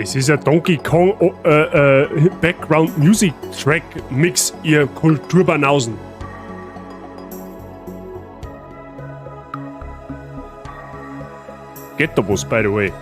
Es ist ein Donkey Kong Background Music Track Mix, ihr Kulturbanausen. Geht da was, by the way?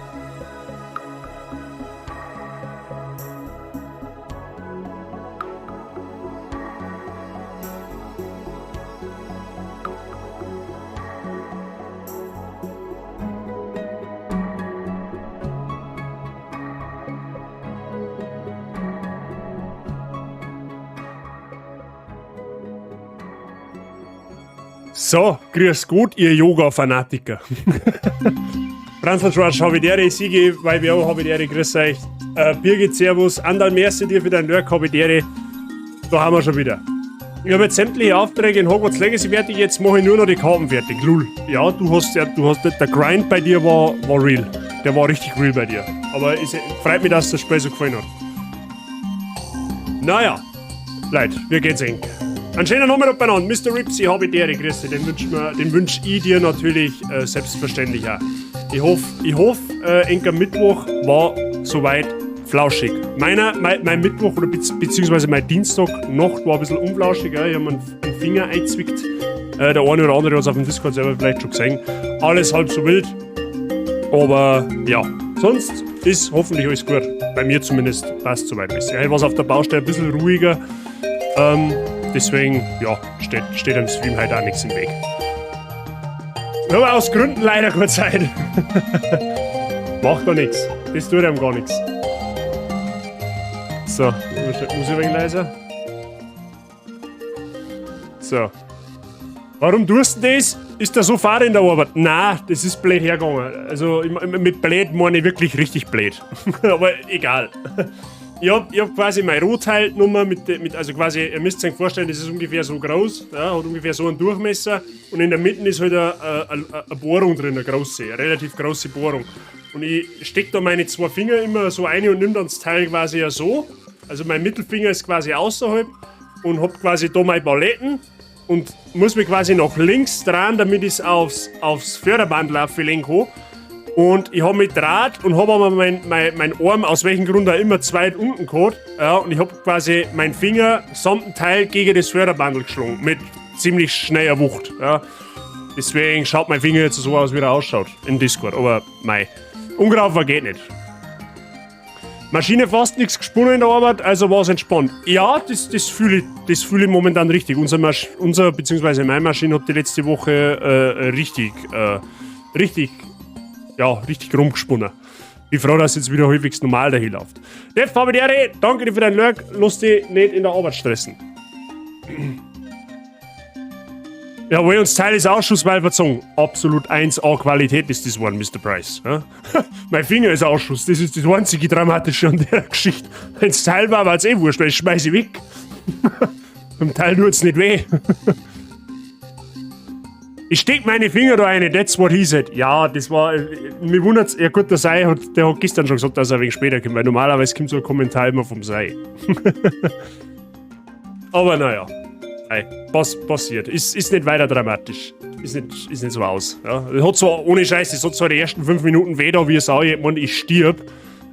So, grüß Gott, ihr Yoga-Fanatiker. Franzl Schwarz, Habitäre, Sigi, YBO, Habitäre, grüß euch. Birgit, Servus, Andal, merci dir für deinen Lurk, Habitäre. Da haben wir schon wieder. Ich habe jetzt sämtliche Aufträge in Hogwarts Legacy fertig, jetzt mache ich nur noch die Karten fertig. Lul. Ja, du hast ja, du hast, der Grind bei dir war real. Der war richtig real bei dir. Aber es freut mich, dass das Spiel so gefallen hat. Naja, Leute, wir geht's eng. Einen schönen Nachmittag beieinander. Mister Ripsy, hab ich dir, grüß dich. Den wünsch ich dir natürlich selbstverständlich auch. Ich hoff, enker Mittwoch war soweit flauschig. Mein Mittwoch oder beziehungsweise mein Dienstag Nacht war ein bisschen unflauschig. Ja. Ich hab mir einen Finger eingezwickt. Der eine oder andere hat's auf dem Discord selber vielleicht schon gesehen. Alles halb so wild. Aber ja, sonst ist hoffentlich alles gut. Bei mir zumindest passt soweit alles. Ja, ich war's auf der Baustelle ein bisschen ruhiger. Deswegen, ja, steht am Stream halt auch nichts im Weg. Aber aus Gründen leider keine Zeit. Macht doch nix. Das tut einem gar nix. So, muss ich ein wenig leiser? So. Warum tust du das? Ist da so fad in der Arbeit? Nein, das ist blöd hergegangen. Also mit blöd meine ich wirklich richtig blöd. Aber egal. Ich hab quasi meine Rohteilnummer mit, mit, also quasi, ihr müsst euch vorstellen, das ist ungefähr so groß, ja, hat ungefähr so einen Durchmesser und in der Mitte ist halt eine Bohrung drin, eine relativ große Bohrung. Und ich steck da meine zwei Finger immer so rein und nimm dann das Teil quasi ja so. Also mein Mittelfinger ist quasi außerhalb und hab quasi da meine Paletten und muss mich quasi nach links drehen, damit ich's aufs Förderband laufen kann. Und ich hab mich draht und hab aber mein Arm, aus welchem Grund auch immer, zu weit unten gehabt. Ja, und ich hab quasi meinen Finger samt dem Teil gegen das Förderbandel geschlagen. Mit ziemlich schneller Wucht. Ja. Deswegen schaut mein Finger jetzt so aus, wie er ausschaut in Discord. Aber mei, ungrafer geht nicht. Maschine fast nichts gesponnen in der Arbeit, also war's entspannt. Ja, das fühle ich momentan richtig. Unser Masch-, unser, beziehungsweise meine Maschine hat die letzte Woche richtig rumgesponnen. Ich bin froh, dass jetzt wieder halbwegs normal dahin läuft. Def, Fabiere, danke dir für deinen Lurk. Lass dich nicht in der Arbeit stressen. Jawohl, und das Teil ist Ausschuss, weil verzogen. Absolut 1A Qualität ist das one, Mister Price. Ja? Mein Finger ist Ausschuss, das ist das einzige Dramatische an der Geschichte. Wenn's Teil war, war's eh wurscht, weil ich schmeiß ich weg. Beim Teil tut's nicht weh. Ich steck meine Finger da rein, that's what he said. Ja, das war, mir wundert's, ja gut, der Sei hat, der hat gestern schon gesagt, dass er ein wenig später kommt, weil normalerweise kommt so ein Kommentar immer vom Sei. Aber naja, ey, was passiert? Ist nicht weiter dramatisch. Ist nicht so aus. Ja. Das hat zwar, ohne Scheiß, das hat zwar die ersten 5 Minuten weh da, wie es auch, ich mein, ich stirb.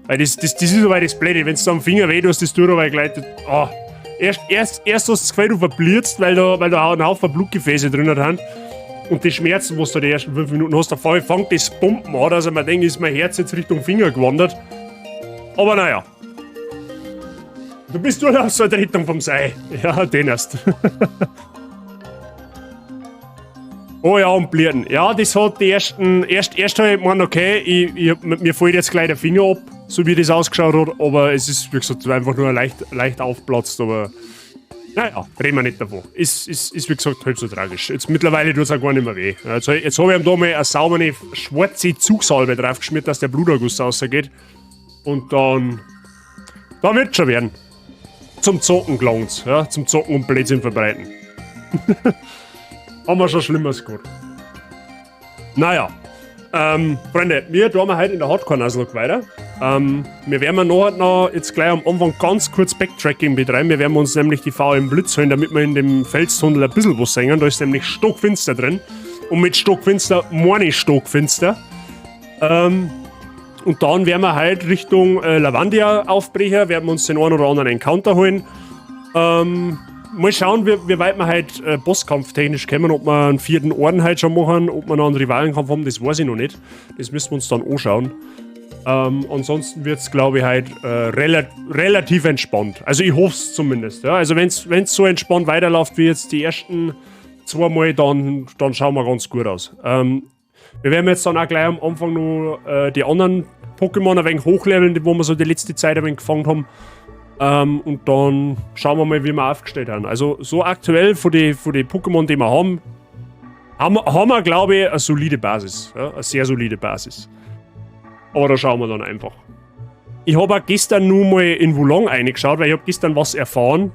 Weil das ist aber das Blöde, wenn's da am Finger weh tust, das tut aber gleich, das, oh. Erst hast du das Gefühl, du verblitzt, weil da auch ein Haufen Blutgefäße drin sind. Und die Schmerzen, was du die ersten 5 Minuten hast, da fängt das Pumpen an, dass ich mir denke, ist mein Herz jetzt Richtung Finger gewandert. Aber naja. Du bist durchaus so eine Rettung vom Sei. Ja, den erst. Oh ja, und Blirten. Ja, das hat die ersten. Erst hab ich gemeint, okay, mir fällt jetzt gleich der Finger ab, so wie das ausgeschaut hat, aber es ist, wie gesagt, einfach nur leicht aufplatzt, aber. Naja, reden wir nicht davon. Ist wie gesagt halb so tragisch. Jetzt mittlerweile tut's auch gar nicht mehr weh. Ja, jetzt hab ich ihm da mal eine saubere schwarze Zugsalbe draufgeschmiert, dass der Bluterguss rausgeht. Und dann wird's schon werden. Zum Zocken gelangt's, ja, zum Zocken und Blödsinn verbreiten. Haben wir schon Schlimmeres gehabt. Naja. Freunde, wir tun wir heute in der Hardcore-Nuzlocke weiter. Wir werden nachher noch jetzt gleich am Anfang ganz kurz Backtracking betreiben. Wir werden uns nämlich die VM Blitz holen, damit wir in dem Felstunnel ein bisschen was sehen. Da ist nämlich stockfinster drin. Und mit stockfinster meine ich stockfinster. Und dann werden wir heute Richtung Lavandia aufbrechen, werden wir uns den einen oder anderen Encounter holen. Mal schauen, wie weit wir heute bosskampftechnisch kommen, ob wir einen vierten Orden heute schon machen, ob wir noch einen Rivalenkampf haben, das weiß ich noch nicht. Das müssen wir uns dann anschauen. Ansonsten wird's, glaub ich, heute relativ entspannt. Also ich hoff's zumindest. Ja? Also wenn's so entspannt weiterläuft wie jetzt die ersten zwei Mal, dann schauen wir ganz gut aus. Wir werden jetzt dann auch gleich am Anfang noch die anderen Pokémon ein wenig hochleveln, die wo wir so die letzte Zeit ein wenig gefangen haben. Und dann schauen wir mal, wie wir aufgestellt haben. Also so aktuell von den Pokémon, die wir haben, haben wir, glaube ich, eine solide Basis. Ja? Eine sehr solide Basis. Aber da schauen wir dann einfach. Ich habe auch gestern nur mal in Wo Long reingeschaut, weil ich hab gestern was erfahren.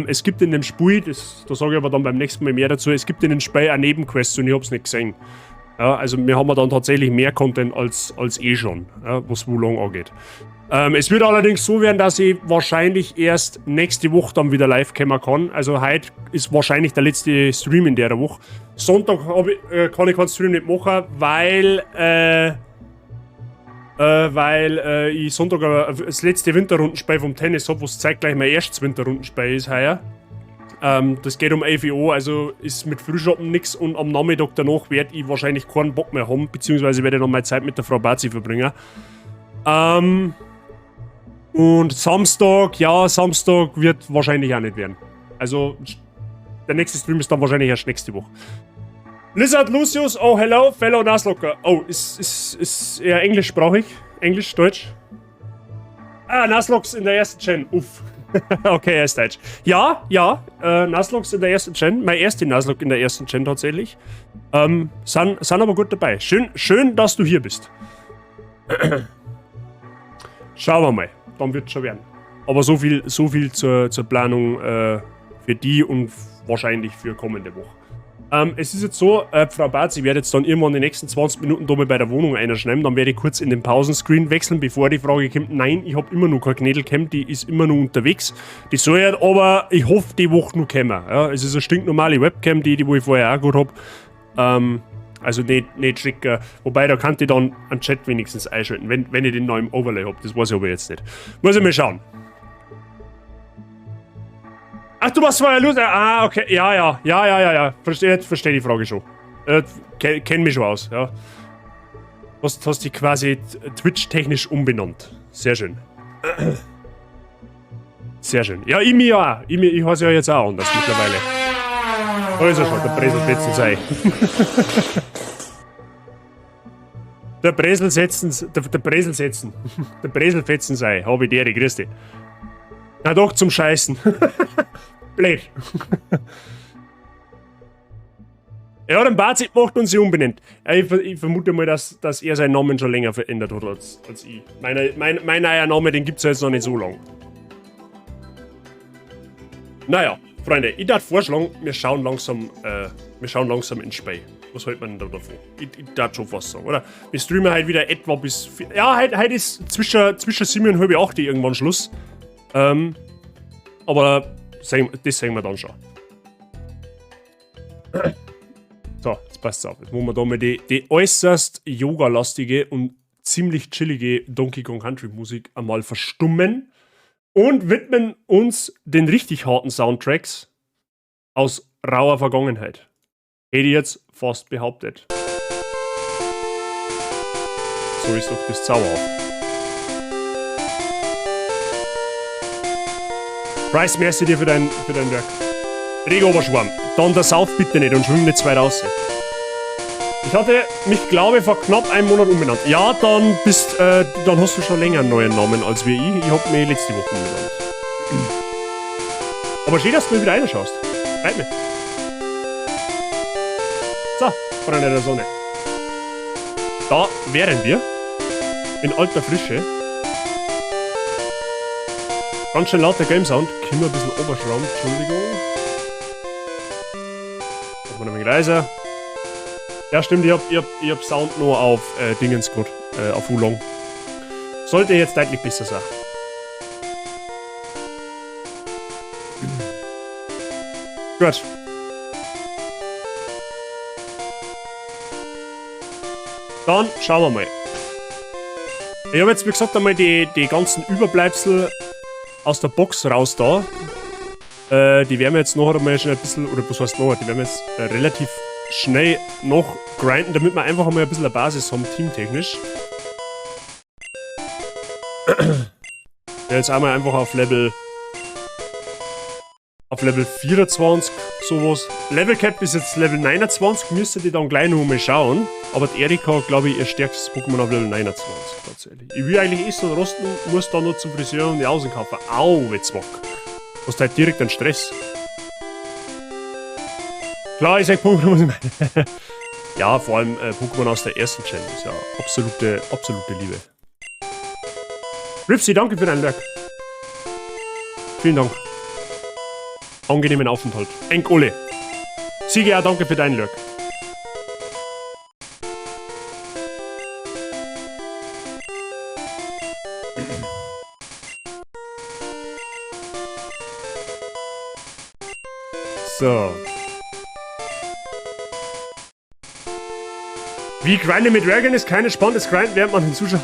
Es gibt in dem Spiel, da sage ich aber dann beim nächsten Mal mehr dazu, es gibt in dem Spiel auch Nebenquests und ich hab's nicht gesehen. Ja, also wir haben dann tatsächlich mehr Content als eh schon, ja, was Wo Long angeht. Es wird allerdings so werden, dass ich wahrscheinlich erst nächste Woche dann wieder live kommen kann. Also heute ist wahrscheinlich der letzte Stream in der Woche. Sonntag kann ich keinen Stream nicht machen, weil ich Sonntag das letzte Winterrundenspiel vom Tennis hab, was zeitgleich mein erstes Winterrundenspiel ist heuer. Das geht um 11 Uhr, also ist mit Frühschoppen nix und am Nachmittag danach werd ich wahrscheinlich keinen Bock mehr haben, beziehungsweise werde ich noch meine Zeit mit der Frau Bazi verbringen. Und Samstag, ja, Samstag wird wahrscheinlich auch nicht werden. Also, der nächste Stream ist dann wahrscheinlich erst nächste Woche. Lizard Lucius, oh hello, fellow Nuzlocker. Oh, ist er englischsprachig? Englisch, Deutsch? Ah, Nuzlocks in der ersten Gen, uff. Okay, er ist deutsch. Ja, ja, Nuzlocks in der ersten Gen. Mein erster Nuzlocke in der ersten Gen tatsächlich. Sind aber gut dabei. Schön, dass du hier bist. Schauen wir mal. Dann wird's schon werden. Aber so viel zur Planung für die und wahrscheinlich für kommende Woche. Es ist jetzt so, Frau Barth, ich werde jetzt dann irgendwann in den nächsten 20 Minuten da mal bei der Wohnung einschneiden. Dann werde ich kurz in den Pausenscreen wechseln, bevor die Frage kommt. Nein, ich hab immer noch keine Knädelcam, die ist immer noch unterwegs. Die soll ja aber, ich hoffe, die Woche noch kommen. Ja, es ist eine stinknormale Webcam, die wo ich vorher auch gut hab. Also nicht schick. Wobei, da kann ich dann einen Chat wenigstens einschalten, wenn ich den noch im Overlay hab. Das weiß ich aber jetzt nicht. Muss ich mal schauen. Ach, du warst vorher lustig. Ah, okay. Ja, ja. Ja, ja, ja, ja. Jetzt verstehe ich die Frage schon. Kenn mich schon aus, ja. Hast dich quasi Twitch-technisch umbenannt. Sehr schön. Sehr schön. Ja, ich mich auch. Ich heiße ja jetzt auch anders mittlerweile. Da ist er schon, der Bresel setzen sei. Der Bresel setzen, der Bresel setzen. Der Bresel fetzen sei. Hab ich dir, grüß dich. Na doch, zum Scheißen. Blöd. Er hat einen Bazi gemacht und sie umbenannt. Ich vermute mal, dass er seinen Namen schon länger verändert hat als ich. Mein neuer Name, den gibt's ja jetzt noch nicht so lang. Naja, Freunde, ich darf vorschlagen, wir schauen langsam ins Spiel. Was hält man denn da davon? Ich darf schon fast sagen, oder? Wir streamen halt wieder etwa bis ja, heute ist zwischen 7 und halb 8 irgendwann Schluss. Aber das sehen wir dann schon. So, jetzt passt's auf. Jetzt machen wir da mal die äußerst yoga-lastige und ziemlich chillige Donkey Kong Country Musik einmal verstummen und widmen uns den richtig harten Soundtracks aus rauer Vergangenheit. Hätte ich jetzt fast behauptet. So ist doch das zauberhaft. Price, merci dir für dein Werk. Regoberschwamm. Dann der Sauf bitte nicht und schwimm nicht zu weit raus. Ich hatte mich, glaube ich, vor knapp einem Monat umbenannt. Ja, dann hast du schon länger einen neuen Namen als wir ich. Ich hab mich letzte Woche umbenannt. Aber schön, dass du mal wieder reinschaust. Freut mich. So, Freunde der Sonne. Da wären wir. In alter Frische. Ganz schön lauter Game Sound. Können wir ein bisschen oberschrauben, Entschuldigung. Machen wir noch ein wenig leiser. Ja, stimmt, ich hab Sound nur auf Dingens gut, auf Wo Long. Sollte jetzt deutlich besser sein. Gut. Dann schauen wir mal. Ich habe jetzt, wie gesagt, einmal die ganzen Überbleibsel aus der Box raus da. Die werden wir jetzt nachher einmal schnell ein bisschen, oder was heißt nachher, die werden wir jetzt relativ schnell noch grinden, damit wir einfach einmal ein bisschen eine Basis haben, teamtechnisch. Ja, jetzt einmal einfach auf Level 24, sowas. Level Cap ist jetzt Level 29, müsste die dann gleich noch mal schauen. Aber die Erika, glaube ich, ihr stärkstes Pokémon auf Level 29, tatsächlich. Ich will eigentlich eh so rosten, muss da noch zum Friseur und die Außen kaufen. Au, wie zwack. Hast halt direkt einen Stress. Klar, ich sag Pokémon, muss ich meinen. Ja, vor allem Pokémon aus der ersten Gen ist ja absolute, absolute Liebe. Ripsy, danke für dein Lurk. Vielen Dank. Angenehmen Aufenthalt. Enk Ole. Siege, ja, danke für deinen Lurk. So. Wie grinde mit Dragon ist kein spannendes Grind, während man hinzuschaut.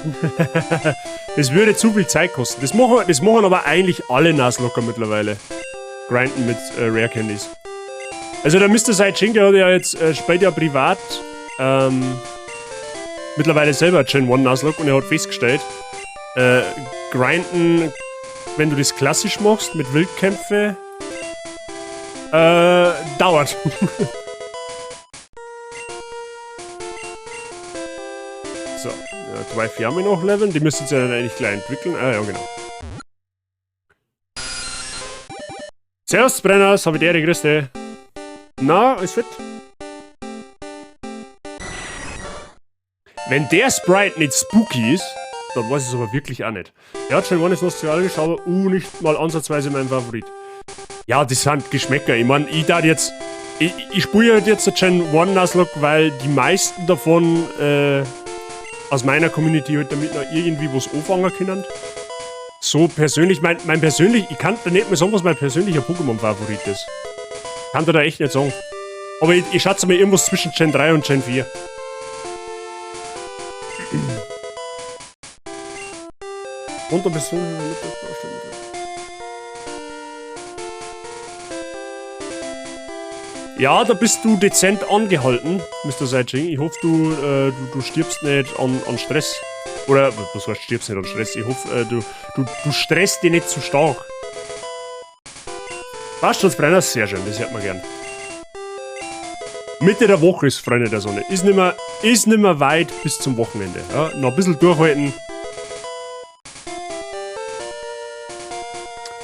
Das würde zu viel Zeit kosten. Das machen aber eigentlich alle Nuzlocker mittlerweile. Grinden mit Rare Candies. Also der Mr. Saijing, der hat ja jetzt, spielt ja privat mittlerweile selber Gen 1 Nuzlocke und er hat festgestellt, grinden, wenn du das klassisch machst, mit Wildkämpfe, dauert. So, ja, 2 Färme noch leveln, die müssen sie ja dann eigentlich gleich entwickeln. Ah ja, genau. Servus, Brenners, hab ich dir, grüß dich. Na, ist fit. Wenn der Sprite nicht spooky ist, dann weiß ich es aber wirklich auch nicht. Ja, Gen 1 ist nostalgisch, aber nicht mal ansatzweise mein Favorit. Ja, das sind Geschmäcker. Ich mein, ich darf jetzt. Ich spiele halt jetzt Gen 1 Nuzlocke, weil die meisten davon aus meiner Community halt damit noch irgendwie was anfangen können. So persönlich, mein persönlich, ich kann da nicht mehr sagen, was mein persönlicher Pokémon-Favorit ist. Kann da echt nicht sagen. Aber ich schätze mal irgendwas zwischen Gen 3 und Gen 4. Und ein bisschen. Ja, da bist du dezent angehalten, Mr. Saijing. Ich hoffe, du stirbst nicht an Stress. Oder, was heißt, stirbst nicht an Stress? Ich hoffe, du stresst dich nicht zu stark. Passt schon, Freunde, sehr schön, das hört man gern. Mitte der Woche ist, Freunde der Sonne. Ist nimmer weit bis zum Wochenende. Ja, noch ein bisschen durchhalten.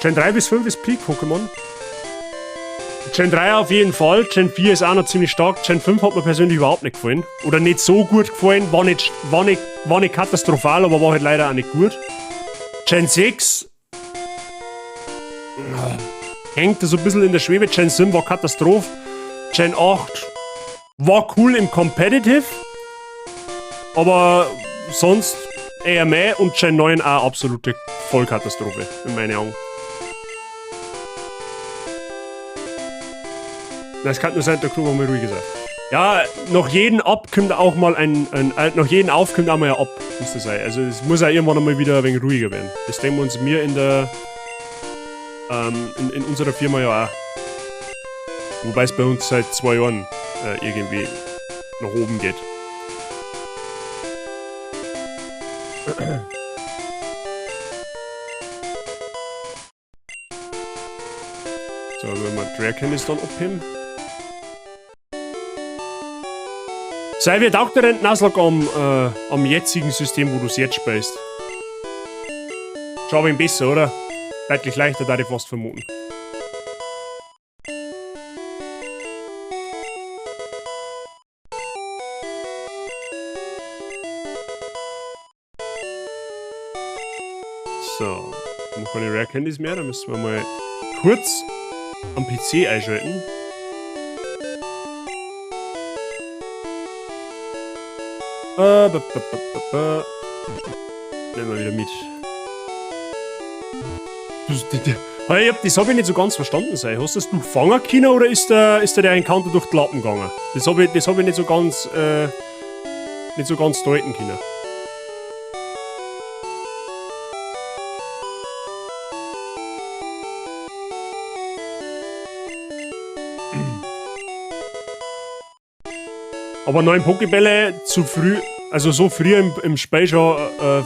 Gen 3 bis 5 ist Peak-Pokémon. Gen 3 auf jeden Fall, Gen 4 ist auch noch ziemlich stark, Gen 5 hat mir persönlich überhaupt nicht gefallen. Oder nicht so gut gefallen, war nicht katastrophal, aber war halt leider auch nicht gut. Gen 6 hängt so ein bisschen in der Schwebe, Gen 7 war Katastrophe, Gen 8 war cool im Competitive, aber sonst eher mehr und Gen 9 auch absolute Vollkatastrophe, in meinen Augen. Das kann nur sein, der Knoblauch mal ruhiger sein. Ja, nach jedem Ab kommt auch mal nach jedem Auf kommt auch mal ein Ab, muss das sein. Also es muss auch irgendwann einmal wieder ein wenig ruhiger werden. Das denken wir uns mir in der in unserer Firma ja auch. Wobei es bei uns seit 2 Jahren irgendwie nach oben geht. So, wenn wir Rare Candies dann abheben. Sei wie taugt dir denn Nuzlocke am jetzigen System, wo du es jetzt spielst? Schau ein wenig besser, oder? Deutlich leichter, da ich fast vermuten. So, noch keine Rare Candies mehr, da müssen wir mal kurz am PC einschalten. Nehmen wir wieder mit. Das hab ich nicht so ganz verstanden. Sei. Hast du das du fangen können oder ist der Encounter durch die Lappen gegangen? Das hab ich nicht so ganz deuten können. Aber 9 Pokébälle zu früh, also so früh im Spiel schon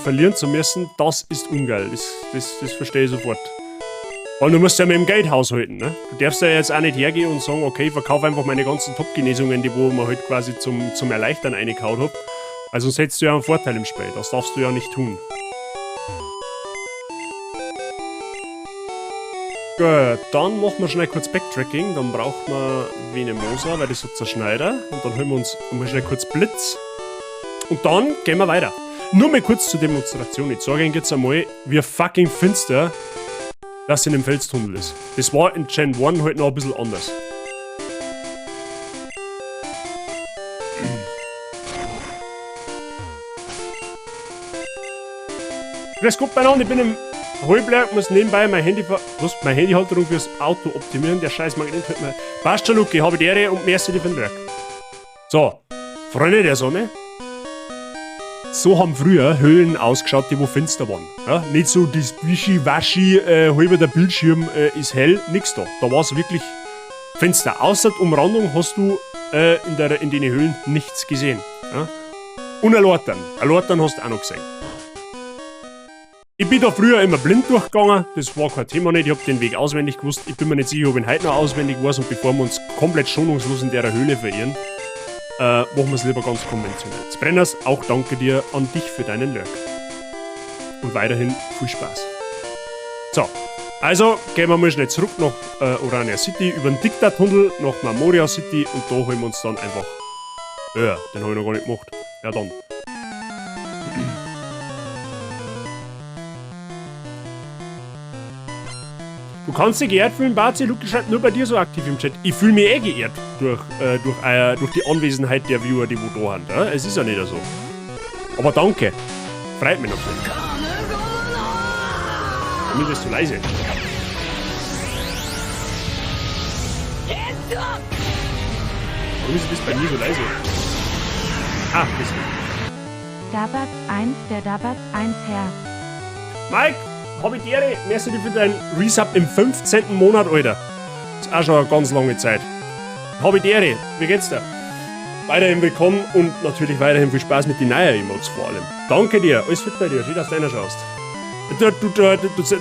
verlieren zu müssen, das ist ungeil. Das verstehe ich sofort. Weil du musst ja mit dem Geld haushalten, ne? Du darfst ja jetzt auch nicht hergehen und sagen, okay, ich verkaufe einfach meine ganzen Top-Genesungen, die wo man halt quasi zum Erleichtern reingehauen hab. Also sonst hättest du ja einen Vorteil im Spiel. Das darfst du ja nicht tun. Gut, dann machen wir schnell kurz Backtracking. Dann braucht man Venomosa, weil das so Zerschneider. Und dann holen wir uns mal schnell kurz Blitz. Und dann gehen wir weiter. Nur mal kurz zur Demonstration. Ich zeige Ihnen jetzt einmal, wie fucking finster das in dem Felstunnel ist. Das war in Gen 1 halt noch ein bisschen anders. Grüß Gott beieinander, ich bin im Heuberg, muss nebenbei mein Handy ver-, was? Meine Handyhalterung fürs Auto optimieren. Der scheiß Magnet hört mir. Passt schon, Luki, hab ich die Ehre und merci dir für den Werk. So, Freunde der Sonne. So haben früher Höhlen ausgeschaut, die wo finster waren. Ja, nicht so das Wischi-Waschi, halber der Bildschirm ist hell, nix da. Da war's wirklich finster. Außer der Umrandung hast du in den Höhlen nichts gesehen. Ja? Und ein Lortern. Ein Lortern hast du auch noch gesehen. Ich bin da früher immer blind durchgegangen, das war kein Thema nicht, ich hab den Weg auswendig gewusst. Ich bin mir nicht sicher, ob ich ihn heute noch auswendig weiß, und bevor wir uns komplett schonungslos in der Höhle verirren, machen wir's lieber ganz konventionell. Brenners, auch danke dir an dich für deinen Lurk. Und weiterhin viel Spaß. So, also gehen wir mal schnell zurück nach Orania City, über den Diktat-Tunnel nach Marmoria City, und da holen wir uns dann einfach... Ja, den hab ich noch gar nicht gemacht. Ja dann. Du kannst dich geehrt fühlen, Bazi. Luki schreibt nur bei dir so aktiv im Chat. Ich fühle mich eh geehrt durch die Anwesenheit der Viewer, die wo da sind. Ja? Es ist ja nicht so. Aber danke. Freut mich natürlich. Damit bist du leise. Warum ist das bei mir so leise? Ah, deswegen. Dabatz 1, der Dabatz 1 Herr. Mike! Hab ich die Ehre, merci dir für deinen Resub im 15. Monat, Alter. Das ist auch schon eine ganz lange Zeit. Hab ich die Ehre, wie geht's dir? Weiterhin willkommen und natürlich weiterhin viel Spaß mit den neuen Emotes vor allem. Danke dir, alles fit bei dir, schön, dass du reinschaust.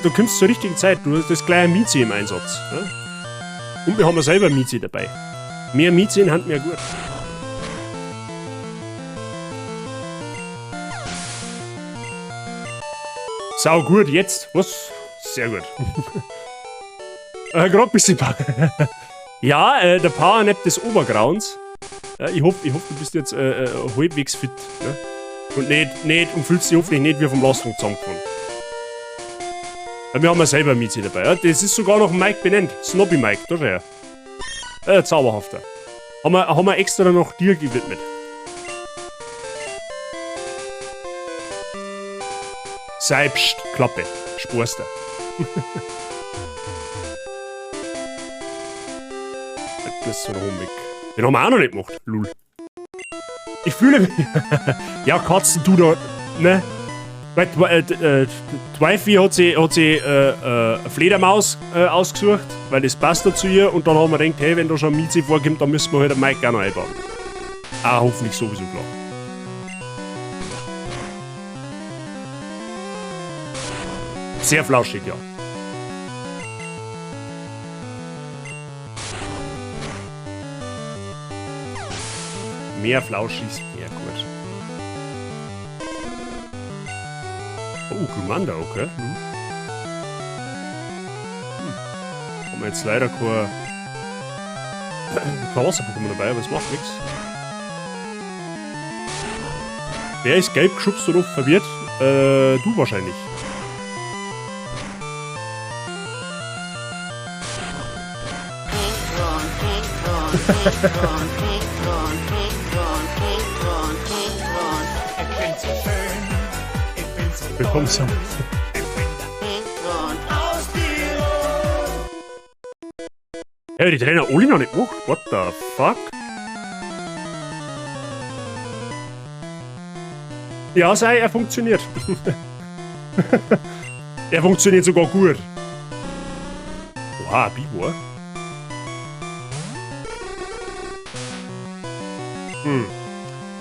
Du kommst zur richtigen Zeit, du hast das gleich ein Mizi im Einsatz. Ja? Und wir haben ja selber Mizi dabei. Mehr Mizi in Hand, mehr gut. Sau gut, jetzt. Was? Sehr gut. Grad ein bisschen Ja, der Powernap des Obergrauens. Ja, ich hoff, du bist jetzt halbwegs fit. Ne? Und fühlst dich hoffentlich nicht wie vom Lastwagen zusammengefahren. Ja, wir haben ja selber Mizi dabei. Ja? Das ist sogar noch Mike benannt. Snobby Mike, da schau her. Zauberhafter. Haben wir extra noch dir gewidmet. Sei pst, Klappe. Spurst du. Das ist so ein Umweg. Den haben wir auch noch nicht gemacht. Lul. Ich fühle mich. Ja, Katzen, du da. Ne? Weil Twyfi hat sich eine Fledermaus ausgesucht, weil das passt da zu ihr. Und dann haben wir gedacht, hey, wenn da schon ein Mizi vorkommt, dann müssen wir halt einen Mike auch noch einbauen. Ah, hoffentlich sowieso klar. Sehr flauschig, ja. Mehr Flauschis, mehr gut. Oh, Glumanda, okay. Haben wir jetzt leider kein Wasser-Pokémon dabei, aber es macht nichts. Wer ist gelb geschubst oder verwirrt? Du wahrscheinlich. Willkommen zum. Hey, die Trainer Oli noch nicht gemacht. What the fuck? Ja, sei, er funktioniert. Er funktioniert sogar gut. Oha, Bibor.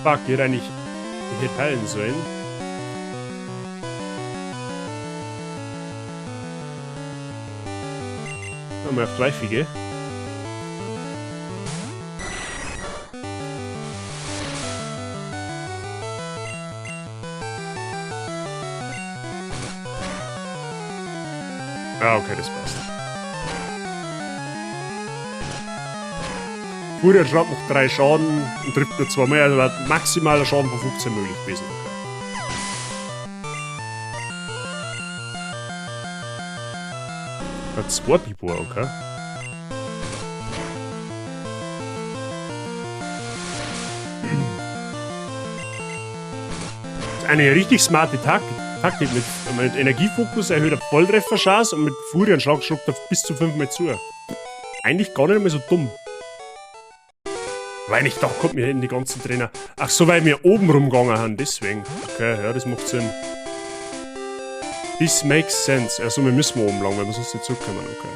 Fuck, ich hätte eigentlich. Ich hätte heilen sollen. Nochmal auf Dreifige. Ah, okay, das passt. Furienschlag macht 3 Schaden und trifft nur 2 mehr, also war maximaler Schaden von 15 möglich gewesen. Okay. 2 Bibor, okay. Das ist eine richtig smarte Taktik. Mit Energiefokus erhöht er Volltrefferchance und mit Furienschlag schlägt er bis zu 5 Mal zu. Eigentlich gar nicht mehr so dumm. Weil ich dachte, kommt mir in die ganzen Trainer. Ach so, weil wir oben rumgegangen haben, deswegen. Okay, ja, das macht Sinn. This makes sense. Also wir müssen oben lang, weil wir sonst nicht zurückkommen. Okay.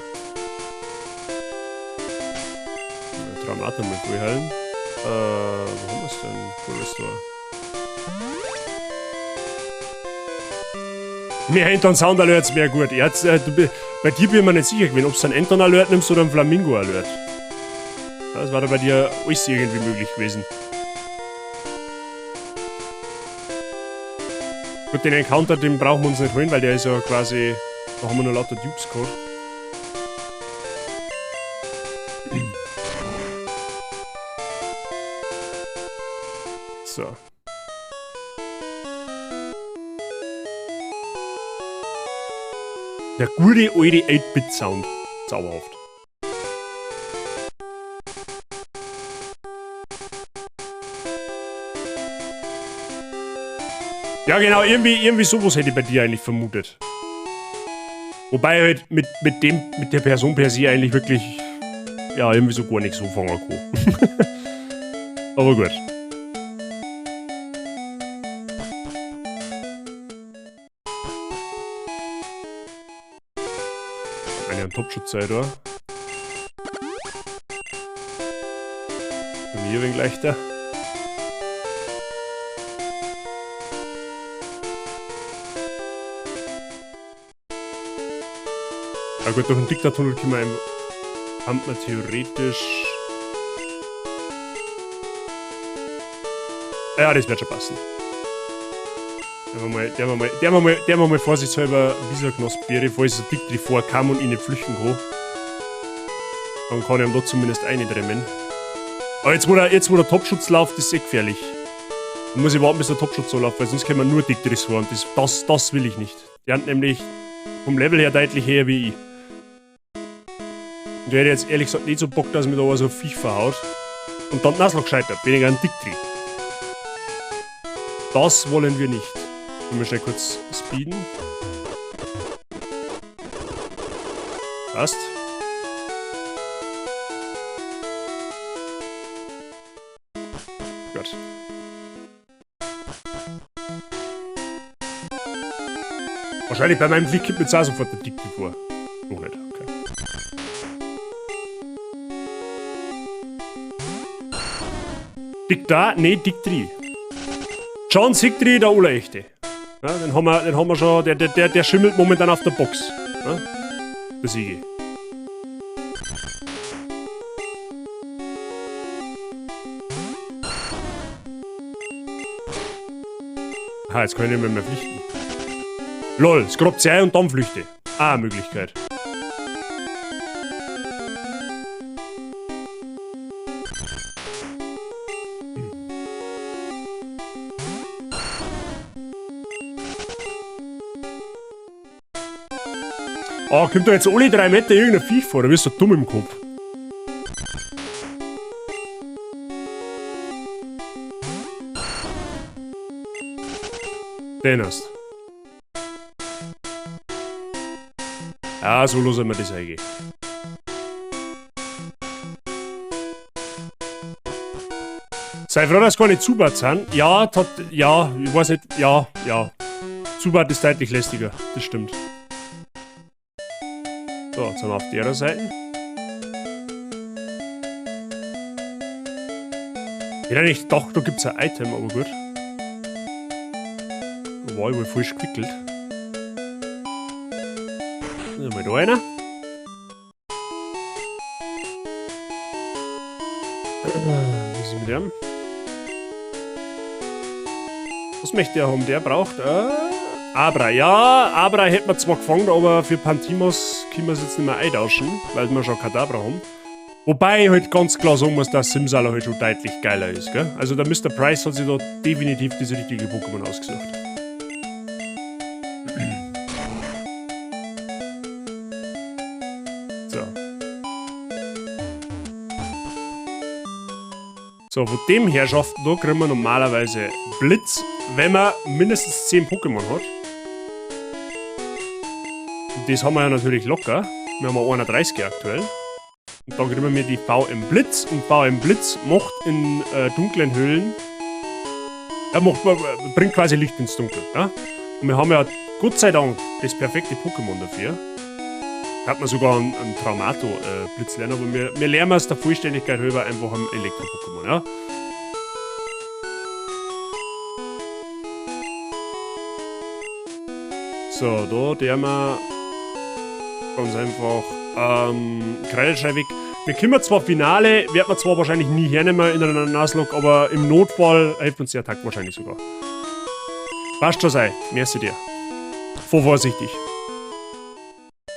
Traumato mal voll heilen. Wo haben wir's denn? Full Restore. Mehr Enton Sound Alerts wäre gut. Jetzt, bei dir bin ich mir nicht sicher gewesen, ob du einen Enton Alert nimmst oder einen Flamingo Alert. Das war da bei dir alles irgendwie möglich gewesen. Gut, den Encounter, den brauchen wir uns nicht holen, weil der ist ja quasi... Da haben wir nur lauter Dupes gehabt. So. Der gute alte 8-Bit-Sound. Zauberhaft. Ja genau, irgendwie sowas hätte ich bei dir eigentlich vermutet. Wobei halt mit der Person per se eigentlich wirklich, ja, irgendwie so gar nichts anfangen kann. Aber gut. Eine Topschutz sei da. Bei mir ein wenig leichter. Ah gut, durch den Diktaturtunnel können wir einfach, kann man theoretisch... Ja, das wird schon passen. Der wir mal vorsichtshalber ein bisschen Knospenbeere, falls ein Dictri vorkam und ich nicht flüchten kann. Dann kann ich ihm da zumindest eindremmen. Aber jetzt wo der Topschutz läuft, ist es eh gefährlich. Dann muss ich warten, bis der Topschutz so läuft, weil sonst können wir nur Dictris vor und das will ich nicht. Die haben nämlich vom Level her deutlich höher wie ich. Und ich hätte jetzt ehrlich gesagt nicht so Bock, dass mir da so ein Viech verhaut. Und dann Nuzlocke gescheitert, weniger ein Dictri. Das wollen wir nicht. Wollen wir schnell kurz speeden. Passt. Gut. Wahrscheinlich bei meinem Klick kommt mir jetzt auch sofort der Dictri vor. Noch nicht, okay. Dick da? Nee, Dictri. John Sigtri, der Urechte. Ja, den haben wir schon, der schimmelt momentan auf der Box. Ja, der Siege. Aha, jetzt kann ich nicht mehr flüchten. Lol, es grabt sich ein und dann flüchte. Ah, Möglichkeit. Oh, kommt da jetzt alle 3 Meter irgendein Viech vor, da wirst du dumm im Kopf. Den hast. Ja, so losen wir das eigentlich. Sei froh, dass keine Zubat sind. Ja, tat, ja, ich weiß nicht, ja, ja. Zubat ist deutlich lästiger, das stimmt. So, jetzt sind wir auf der Seite. Ich hätte eigentlich gedacht, da gibt es ein Item, aber gut. Da war ich wohl falsch gewickelt. Mal da einer. Was ist mit dem? Was möchte der haben? Der braucht Abra. Ja, Abra hätten wir zwar gefangen, aber für Pantimos können wir es jetzt nicht mehr eintauschen, weil wir schon Kadabra haben. Wobei ich halt ganz klar sagen muss, dass Simsala halt schon deutlich geiler ist, gell? Also der Mr. Price hat sich da definitiv das richtige Pokémon ausgesucht. So. So, von dem Herrschaften da kriegen wir normalerweise Blitz, wenn man mindestens 10 Pokémon hat. Und das haben wir ja natürlich locker. Wir haben ja 31 aktuell. Und dann kriegen wir die VM Blitz. Und VM Blitz macht in dunklen Höhlen. Er bringt quasi Licht ins Dunkel. Ja? Und wir haben ja Gott sei Dank das perfekte Pokémon dafür. Da hat man sogar einen Traumato Blitz lernen, aber wir lernen es der Vollständigkeit halber einfach am Elektro-Pokémon. Ja? So, da der wir ganz einfach Kreideschrei weg. Wir kommen zwar Finale, werden wir zwar wahrscheinlich nie hernehmen in einer Nuzlocke, aber im Notfall hilft uns der Attack wahrscheinlich sogar. Passt schon sei, merci dir. Vor vorsichtig.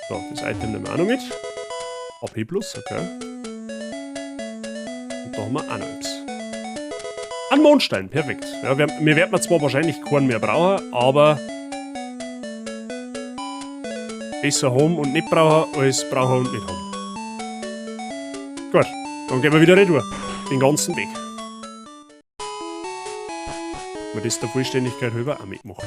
So, das Item nehmen wir auch noch mit. AP plus, okay. Und da haben wir auch noch etwas. Ein Mondstein, perfekt. Ja, wir werden zwar wahrscheinlich keinen mehr brauchen, aber besser haben und nicht brauchen, als brauchen und nicht haben. Gut, dann gehen wir wieder retour. Den ganzen Weg. Haben wir das der Vollständigkeit halber auch mitgemacht.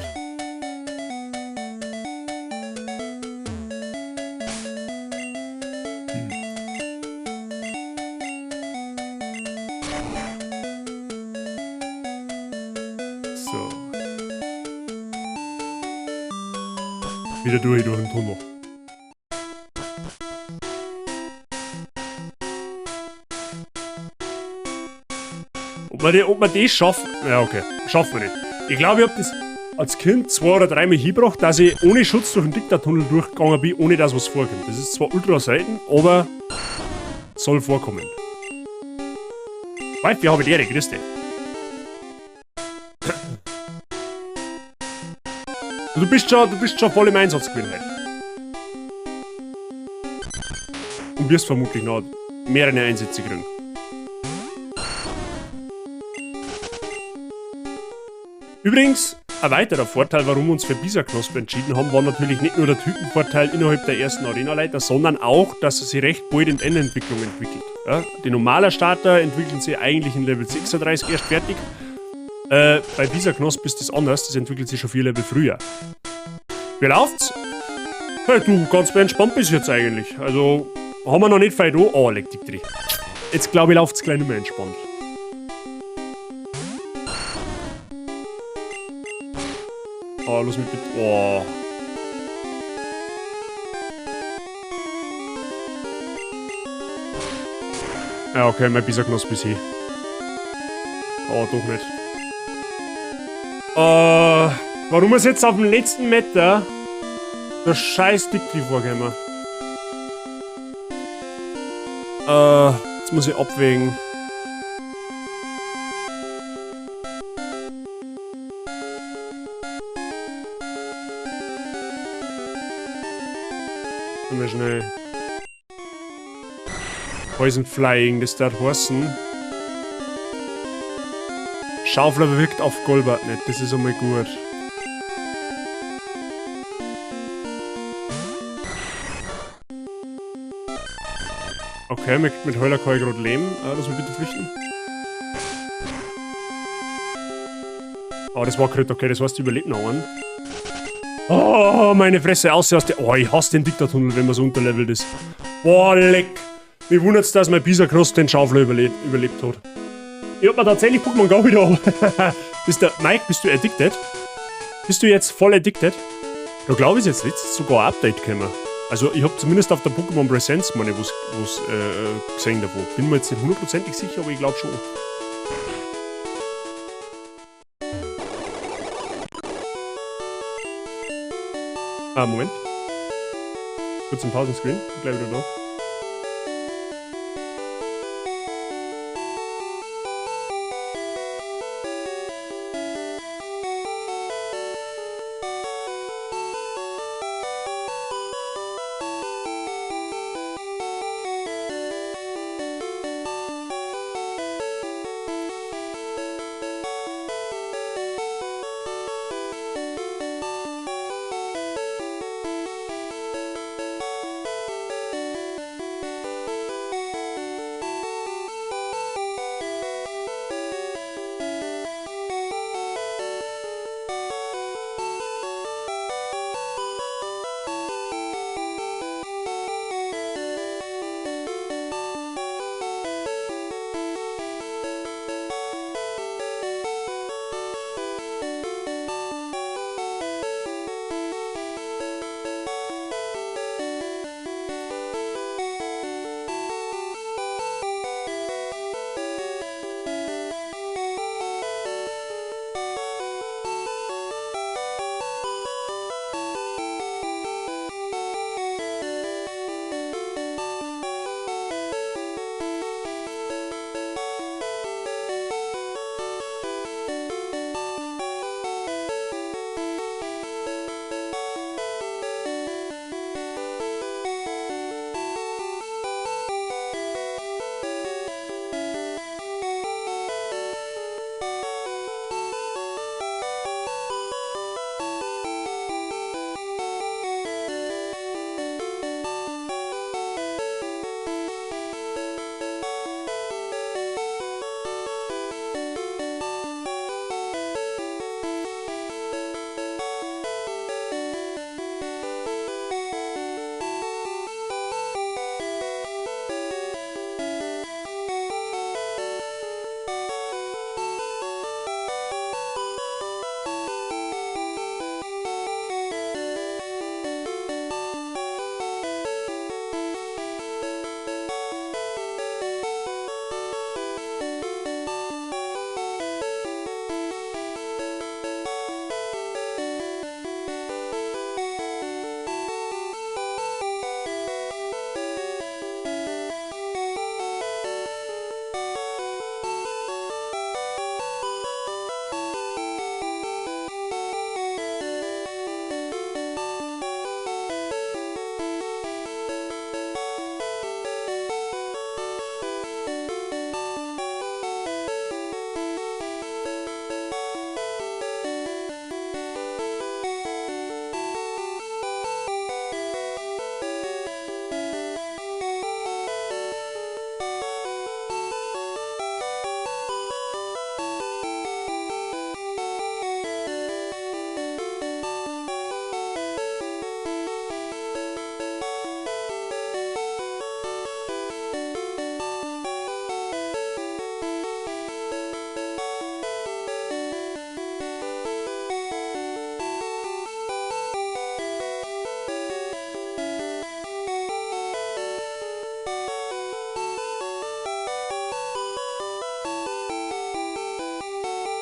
So. Wieder durch den Tunnel. Ob wir das schaffen? Ja, okay. Schaffen wir nicht. Ich glaube, ich hab das als Kind 2 oder 3 Mal hingebracht, dass ich ohne Schutz durch den Diktatunnel durchgegangen bin, ohne dass was vorkommt. Das ist zwar ultra selten, aber soll vorkommen. Weit, wie habe ich die Ehre? Grüß dich. Du bist schon voll im Einsatz gewesen heute. Und wirst vermutlich noch mehrere Einsätze kriegen. Übrigens, ein weiterer Vorteil, warum wir uns für Bisaknosp entschieden haben, war natürlich nicht nur der Typenvorteil innerhalb der ersten Arena-Leiter, sondern auch, dass er sich recht bald in Endentwicklung entwickelt. Ja, die normalen Starter entwickeln sich eigentlich in Level 36 erst fertig. Bei Bisaknosp ist das anders, das entwickelt sich schon 4 Level früher. Wie läuft's? Hey, du, ganz entspannt bis jetzt eigentlich. Also, haben wir noch nicht viel da. Oh, leck dich drin. Jetzt glaube ich, läuft's gleich nicht mehr entspannt. Oh, lass mich bitte. Oh. Ja, okay, mein Bisaknosp ist hier. Oh, doch nicht. Warum ist jetzt auf dem letzten Meter der scheiß Dictri vorgekommen? Jetzt muss ich abwägen. Mal schnell. Poison Flying, das darf heißen. Schaufler wirkt auf Golbat nicht, das ist einmal gut. Okay, mit Heuler kann ich gerade leben. Lass mich bitte flüchten. Oh, das war Crit, okay, das heißt, die überlebt noch einen. Oh, meine Fresse, aus der. Oh, ich hasse den Diktatunnel, wenn man so unterlevelt ist. Boah, leck. Mich wundert's, dass mein Bisaknosp den Schaufler überlebt hat. Ich hab mir tatsächlich Pokémon Go wieder. Bist du, Mike, bist du addicted? Bist du jetzt voll addicted? Da glaube ich, ist jetzt letztens sogar ein Update gekommen. Also ich hab zumindest auf der Pokémon Presents meine was gesehen davon. Bin mir jetzt nicht hundertprozentig sicher, aber ich glaub schon. Ah, Moment. Kurz im Pausenscreen. Bin gleich wieder da.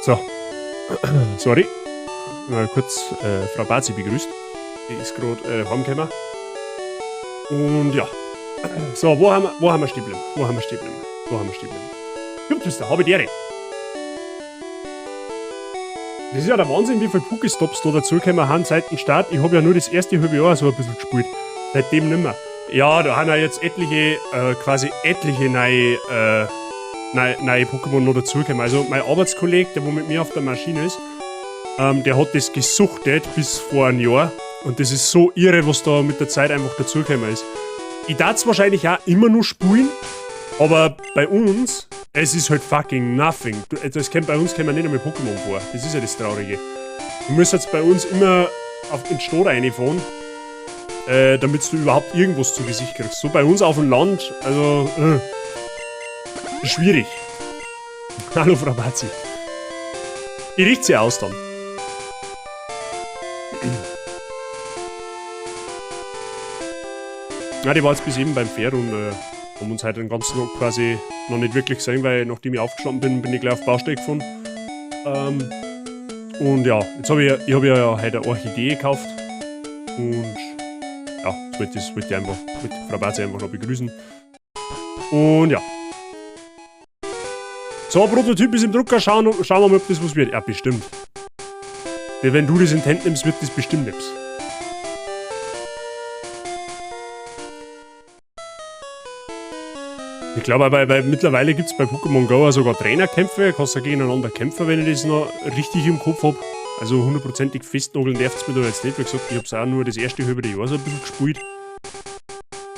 So. Sorry. Mal kurz Frau Bazi begrüßt. Die ist grad heimgekommen. Und ja. So, wo haben wir stehen geblieben? Wo haben wir stehen geblieben? Wo haben wir stehen geblieben? Cube Twister, habe die Ehre. Das ist ja der Wahnsinn, wie viele Pokéstops da dazugekommen haben seit dem Start. Ich hab ja nur das erste halbe Jahr so ein bisschen gespielt. Seitdem nimmer. Ja, da haben ja jetzt quasi etliche neue Pokémon noch dazugekommen. Also mein Arbeitskollege, der wo mit mir auf der Maschine ist, der hat das gesuchtet bis vor einem Jahr. Und das ist so irre, was da mit der Zeit einfach dazugekommen ist. Ich darf's wahrscheinlich auch immer noch spielen, aber bei uns, es ist halt fucking nothing. Bei uns kommen nicht einmal Pokémon vor. Das ist ja das Traurige. Du musst jetzt bei uns immer auf den Stadt reinfahren, damit du überhaupt irgendwas zu Gesicht kriegst. So bei uns auf dem Land, also schwierig. Hallo Frau Bazi. Ich richte sie aus dann. Ja, die war jetzt bis eben beim Pferd und haben uns heute den ganzen Tag quasi noch nicht wirklich gesehen, weil nachdem ich aufgestanden bin, bin ich gleich auf die Baustelle gefahren. Und ja, jetzt hab ich, ich hab ja heute eine Orchidee gekauft. Und ja, das wollte ich, wollte ich einfach, wollte Frau Bazi einfach noch begrüßen. Und ja. So, Prototyp ist im Drucker, schauen wir mal, ob das was wird. Ja, bestimmt. Ja, wenn du das in die Hände nimmst, wird das bestimmt nichts. Ich glaube, mittlerweile gibt's bei Pokémon Go auch sogar Trainerkämpfe. Kannst du gegeneinander kämpfen, wenn ich das noch richtig im Kopf hab. Also hundertprozentig festnageln darf's mir da jetzt nicht. Wie gesagt, ich hab's auch nur das erste halbe Jahr so ein bisschen gespielt.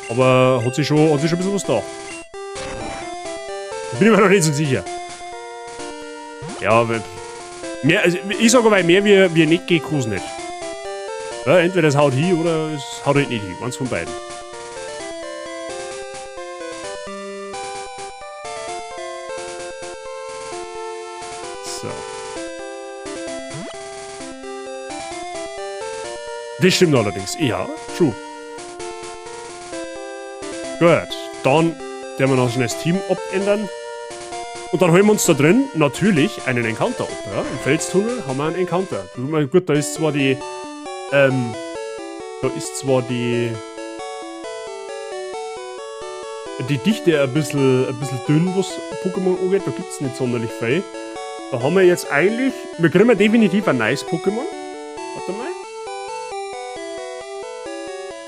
Aber hat sich schon ein bisschen was da. Bin ich mir noch nicht so sicher. Ja, aber mehr, also ich sag aber, mehr wie nicht geht, kann's nicht. Ja, entweder es haut hin oder es haut halt nicht hin. Eins von beiden. So. Das stimmt allerdings. Ja, true. Gut, dann werden wir noch schnell das Team abändern. Und dann holen wir uns da drin natürlich einen Encounter ab. Ja? Im Felstunnel haben wir einen Encounter. Gut, da ist zwar die... da ist zwar die... Die Dichte ein bisschen dünn, was Pokémon angeht. Da gibt's nicht sonderlich viel. Da haben wir jetzt eigentlich... Wir kriegen ja definitiv ein neues Pokémon. Warte mal.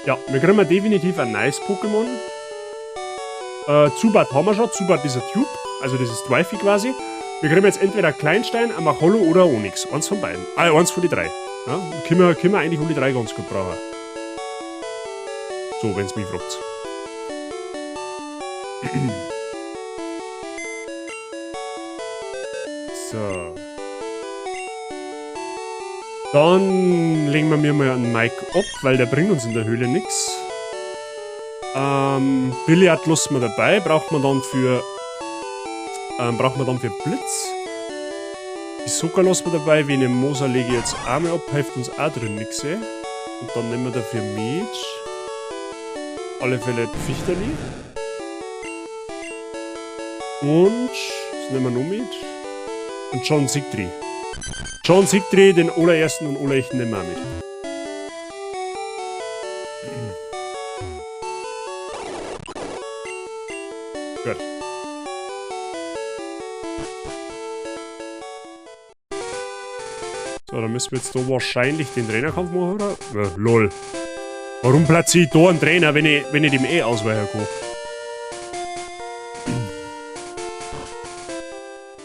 Ja, wir kriegen ja definitiv ein neues Pokémon. Zubat haben wir schon. Zubat ist ein Tube. Also das ist Twyfi quasi. Wir kriegen jetzt entweder Kleinstein, ein Machollo oder ein Onix. Eins von beiden. Ah, eins von den drei. Ja, können wir eigentlich alle drei ganz gut brauchen. So, wenn's mich fragt. So. Dann legen wir mir mal einen Mike ab, weil der bringt uns in der Höhle nix. Billard lassen wir dabei, braucht man dann für... braucht man dann für Blitz. Hisoka lassen wir dabei, Venemosa lege ich jetzt auch mal ab, hilft uns auch drin nix. Und dann nehmen wir dafür mit. Alle Fälle Fichterli. Und, was nehmen wir noch mit? Und John Sigtri. John Sigtri, den allerersten und allerechten nehmen wir auch mit. Gut. So, dann müssen wir jetzt da wahrscheinlich den Trainerkampf machen, oder? Ja, lol. Warum platziere ich da einen Trainer, wenn ich dem eh ausweichen kann?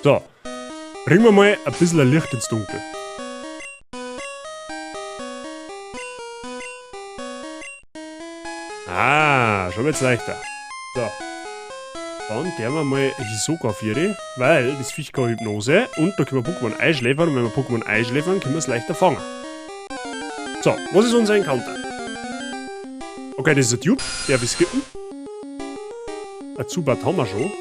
So. Bringen wir mal ein bisschen Licht ins Dunkel. Ah, schon wird's leichter. So. Dann der wir mal Hisoka 4, weil das Viech kann Hypnose und da können wir Pokémon einschläfern und wenn wir Pokémon einschläfern, können wir es leichter fangen. So, was ist unser Encounter? Okay, das ist ein Tube, der will skippen. Ein Zubat haben wir schon.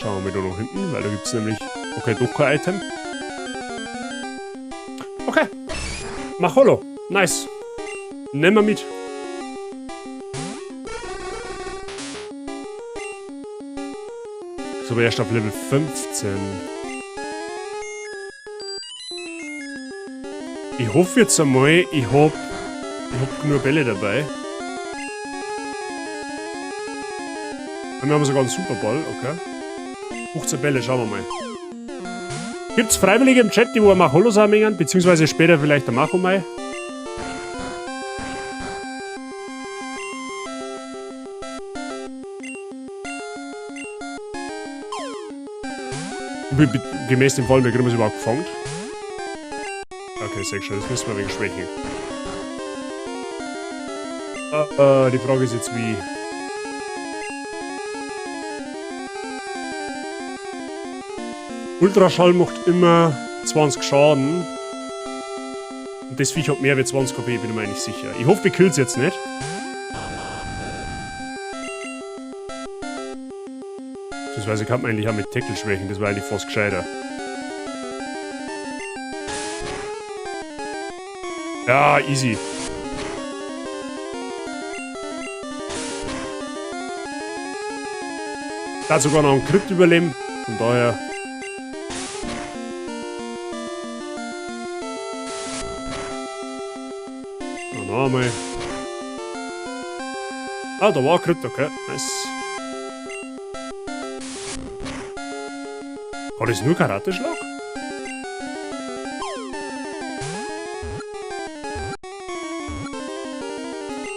Schauen wir mal da noch hinten, weil da gibt's nämlich... Okay, doch kein Item. Okay. Machollo. Nice. Nehmen wir mit. Ist aber erst auf Level 15. Ich hoffe jetzt einmal, ich hab genug Bälle dabei. Wir haben sogar einen Superball, okay. 15 Bälle, schauen wir mal. Gibt's Freiwillige im Chat, die wo Machollo sammeln, beziehungsweise später vielleicht der Machomai? Gemäß dem Fall, wir kriegen es überhaupt gefangen. Okay, sehr schön, das müssen wir wegen schwächen. Die Frage ist jetzt wie. Ultraschall macht immer 20 Schaden. Und das Viech hat mehr als 20 KP, bin ich mir eigentlich sicher. Ich hoffe, ich kill's jetzt nicht. Beziehungsweise kann man eigentlich auch mit Tackle schwächen, das war eigentlich fast gescheiter. Ja, easy. Da hat sogar noch einen Crit überleben. Von daher. So, noch einmal. Ah, da war ein Crit, okay. Nice. War das nur Karateschlag?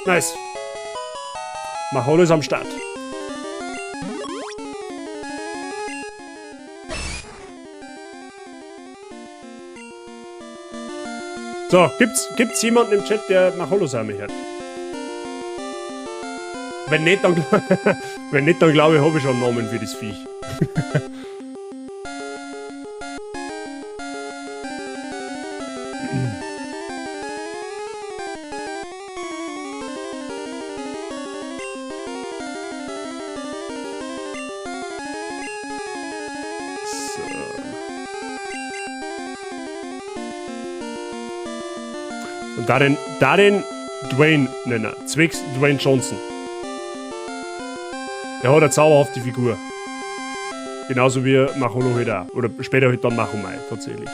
Nice. Macholo ist am Start. So, gibt's jemanden im Chat, der Macholo-Same hat? Wenn nicht, dann, wenn nicht, dann glaube ich, habe ich schon einen Namen für das Viech. So. Und da den Dwayne nennen. Zwecks Dwayne Johnson. Der hat eine zauberhafte Figur. Genauso wie Macholo halt auch. Oder später halt dann Machomai, tatsächlich.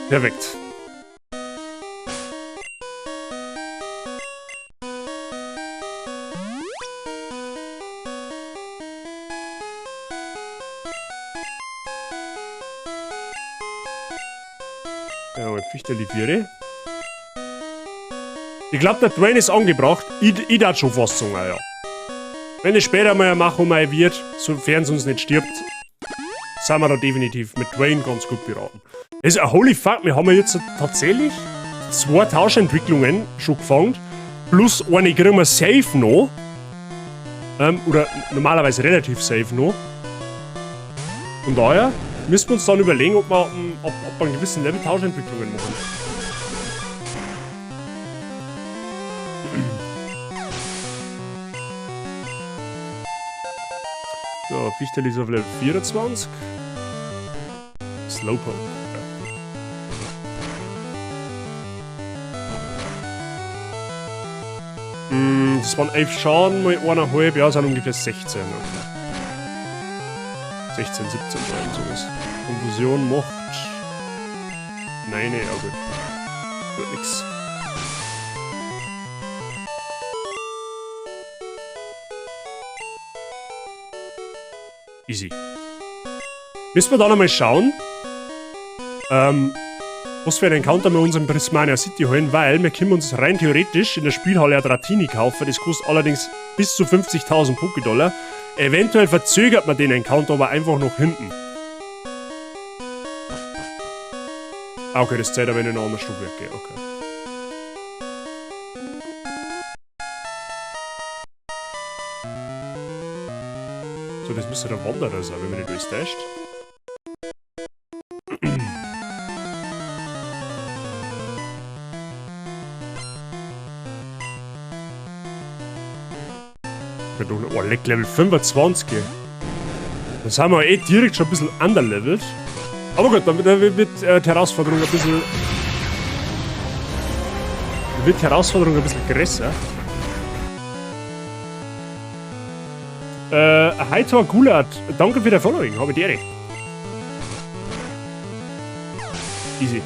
Perfekt. Ja, Fichterli. Ich glaub, der Dwayne ist angebracht. Ich darf schon fast sagen, ja. Wenn es später mal ein Machomai wird, sofern es uns nicht stirbt, sind wir da definitiv mit Dwayne ganz gut beraten. Das ist ein holy fuck, wir haben ja jetzt tatsächlich zwei Tauschentwicklungen schon gefangen. Plus eine kriegen wir safe noch. Oder normalerweise relativ safe noch. Von daher müssen wir uns dann überlegen, ob wir ab einem gewissen Level Tauschentwicklungen machen. So, Fichtel ist auf Level 24. Slowpoke. Ja. Das waren 11 Schaden mal 1,5, ja, sind ungefähr 16. Okay. 16, 17, so irgend sowas. Konfusion macht. Nein, nee, ja gut. Wird nix. Easy. Müssen wir da nochmal schauen, was für einen Encounter wir uns in Prismania City holen, weil wir können uns rein theoretisch in der Spielhalle Dratini kaufen. Das kostet allerdings bis zu 50.000 Pokédollar. Eventuell verzögert man den Encounter aber einfach nach hinten. Ah, okay, das zählt aber in einen anderen Stockwerk geht, okay. So, das müsste der Wanderer sein, wenn man nicht alles täuscht. Oh, leck, Level 25. Da sind wir eh direkt schon ein bisschen underlevelt. Aber gut, dann wird die Herausforderung ein bisschen. Wird die Herausforderung ein bisschen größer. Heitor Gulat, danke für dein Following, habe die Ehre. Easy.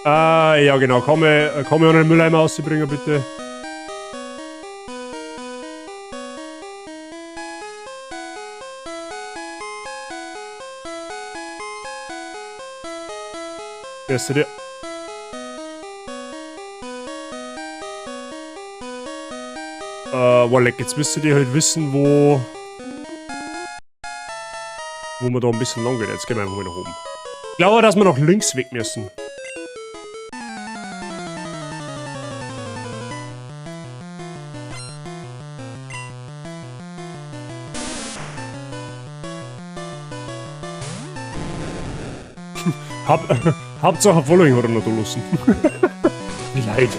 Ah, ja genau, komm ich an den Mülleimer auszubringen, bitte. Wer ist der? Walleck, jetzt müsstet ihr halt wissen, wo man da ein bisschen lang geht. Jetzt gehen wir einfach mal nach oben. Ich glaube, dass wir nach links weg müssen. Hauptsache Following hat er noch da lassen. Wie leid.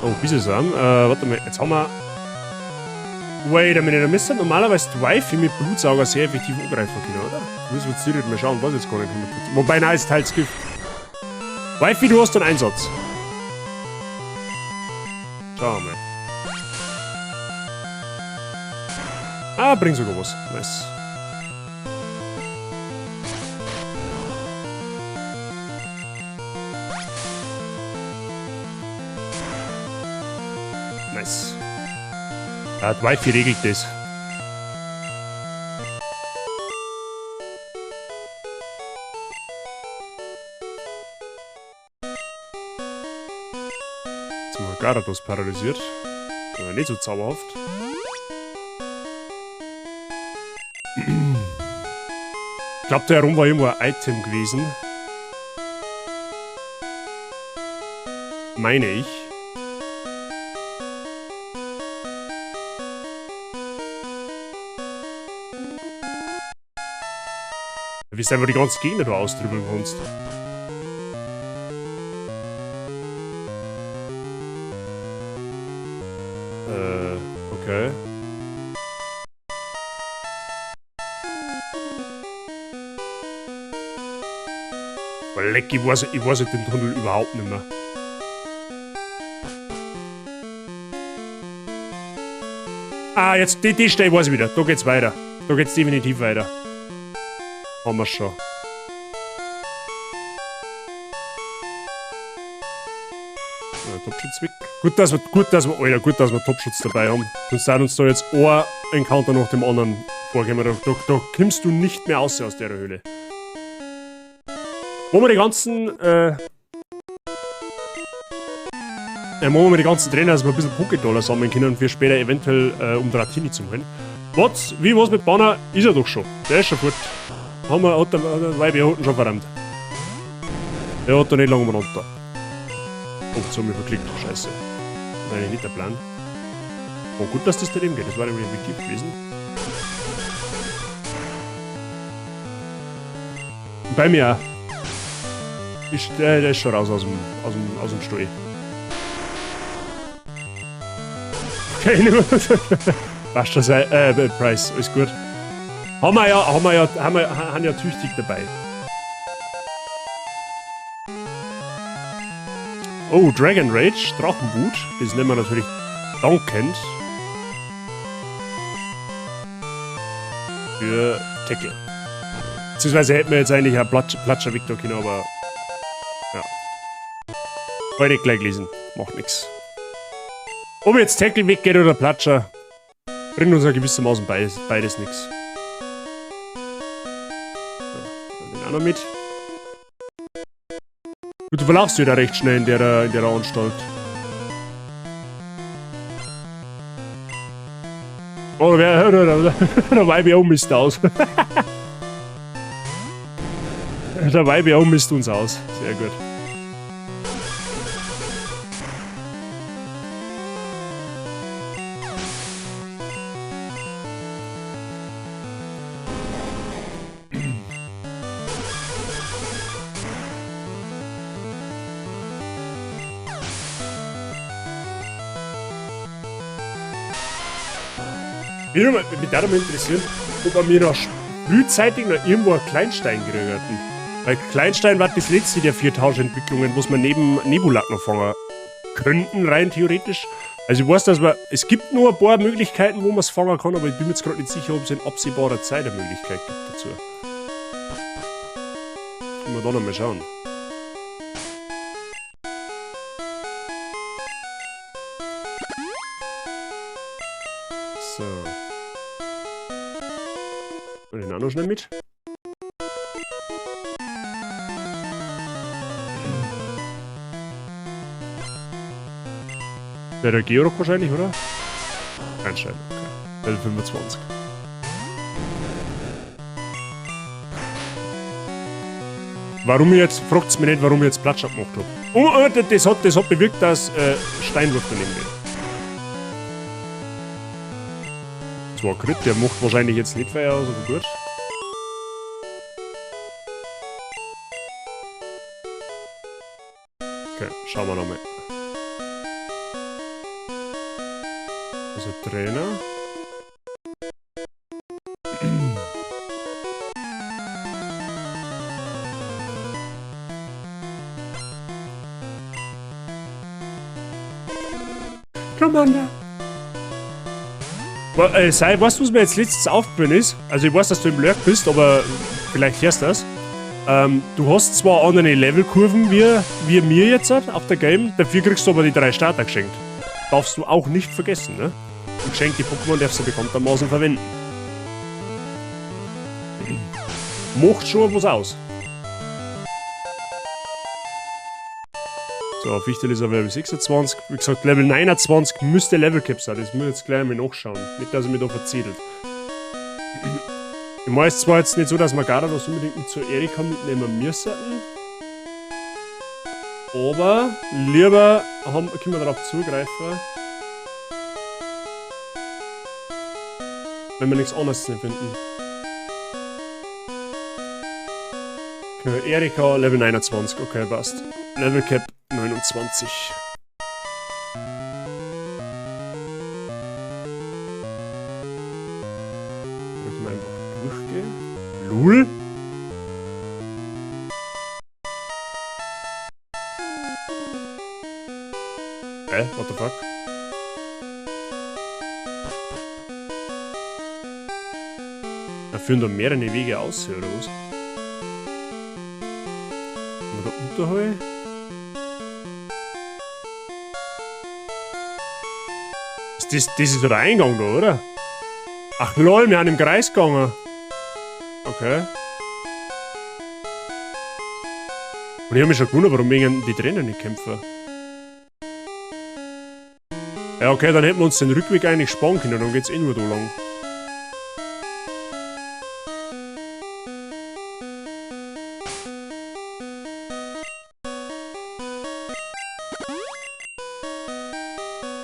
Oh, Bisasam. Warte mal, jetzt haben wir... Wait a minute, da müsste normalerweise die Wifey mit Blutsauger sehr effektiv angreifen können, oder? Müssen wir jetzt direkt mal schauen, was jetzt gar nicht 100%. Wobei, nein, ist teils Gift. Wifey, du hast einen Einsatz. Schauen wir mal. Ah, bringt sogar was. Nice. Nice. Ah, die Wifey regelt das. Jetzt haben wir Garados paralysiert. Aber nicht so zauberhaft. Ich glaube, da herum war irgendwo ein Item gewesen. Meine ich. Wie du einfach die ganzen Gegner da austrübeln kannst. Okay. Leck, ich weiß den Tunnel überhaupt nicht mehr. Ah, jetzt, die Stelle weiß ich wieder. Da geht's weiter. Da geht's definitiv weiter. Haben wir schon. Ja, Topschutz weg. Gut, dass wir Topschutz dabei haben. Sonst sind uns da jetzt ein Encounter nach dem anderen vorgekommen. Da kommst du nicht mehr raus aus der Höhle. Wo wir die ganzen, machen wir die ganzen Trainer, dass wir ein bisschen Pokédollar sammeln können für später eventuell um Dratini zu holen. Was? Wie was mit Banner? Ist er doch schon. Der ist schon fort. Haben wir, hat der Weibe unten schon verrammt. Der hat da nicht lange umeinander da. Oh, jetzt haben wir verklickt. Scheiße. Das war eigentlich nicht der Plan. Oh, gut, dass das daneben geht. Das war nämlich effektiv gewesen. Bei mir auch. Der ist schon raus aus dem Stall. Okay, nicht mehr. Passt schon, Price, alles gut. Haben wir ja tüchtig dabei. Oh, Dragon Rage, Drachenwut. Das nehmen wir natürlich dankend. Für Tackle. Beziehungsweise hätten wir jetzt eigentlich einen Platscher Victor können, aber. Ja. Heute gleich gelesen. Macht nix. Ob jetzt Tackle weggeht oder Platscher, bringt uns ja gewissermaßen beides nix. So, den auch noch mit. Gut, du verlaufst wieder recht schnell in der Anstalt. Oh, der Weibe auch Mist aus. Der Weibe auch misst uns aus. Sehr gut. Mich würde mal interessieren, ob wir mir noch frühzeitig noch irgendwo einen Kleinstein gekriegt hatten. Weil Kleinstein war das letzte der 4 Tauschentwicklungen, was wir neben Nebulak noch fangen könnten, rein theoretisch. Also ich weiß, dass wir, es gibt nur ein paar Möglichkeiten, wo man es fangen kann, aber ich bin mir jetzt gerade nicht sicher, ob es in absehbarer Zeit eine Möglichkeit gibt dazu. Können wir da noch mal schauen. So. Und den auch noch schnell mit. Wäre der Georg wahrscheinlich, oder? Anscheinend, okay. Level 25. Warum ich jetzt, fragt's mich nicht, warum ich jetzt Platsch abgemacht hab. Oh, das hat bewirkt, dass Steinwurf daneben geht. Das war ein Crit, der macht wahrscheinlich jetzt nicht Feuer aus, aber gut. Okay, schauen wir nochmal. Also Trainer. Commander. Sei, weißt du, was mir jetzt letztens aufgefallen ist? Also ich weiß, dass du im Lurk bist, aber vielleicht hörst du das. Du hast zwar andere Levelkurven wie mir jetzt auf der Game, dafür kriegst du aber die 3 Starter geschenkt. Darfst du auch nicht vergessen, ne? Und geschenkte Pokémon darfst du bekanntermaßen verwenden. Macht schon was aus. So, Fichtel ist auf Level 26. Wie gesagt, Level 29 müsste Level Cap sein. Das muss ich jetzt gleich mal nachschauen. Nicht, dass ich mich da verzählt. Ich meine es zwar jetzt nicht so, dass wir Garados unbedingt mit zur Erika mitnehmen müssen. Aber lieber können wir darauf zugreifen, wenn wir nichts anderes nicht finden. Okay, Erika, Level 29, okay, passt. Level Cap 29. Können wir einfach durchgehen. Lul. Hä? What the fuck? Da führen da mehrere Wege aus, oder was? Haben wir da unterhalb? Das ist der Eingang da, oder? Ach lol, wir sind im Kreis gegangen. Okay. Und ich hab mich schon gewundert, warum wegen die Trainer nicht kämpfen. Ja, okay, dann hätten wir uns den Rückweg eigentlich sparen können, dann geht's eh nur da lang.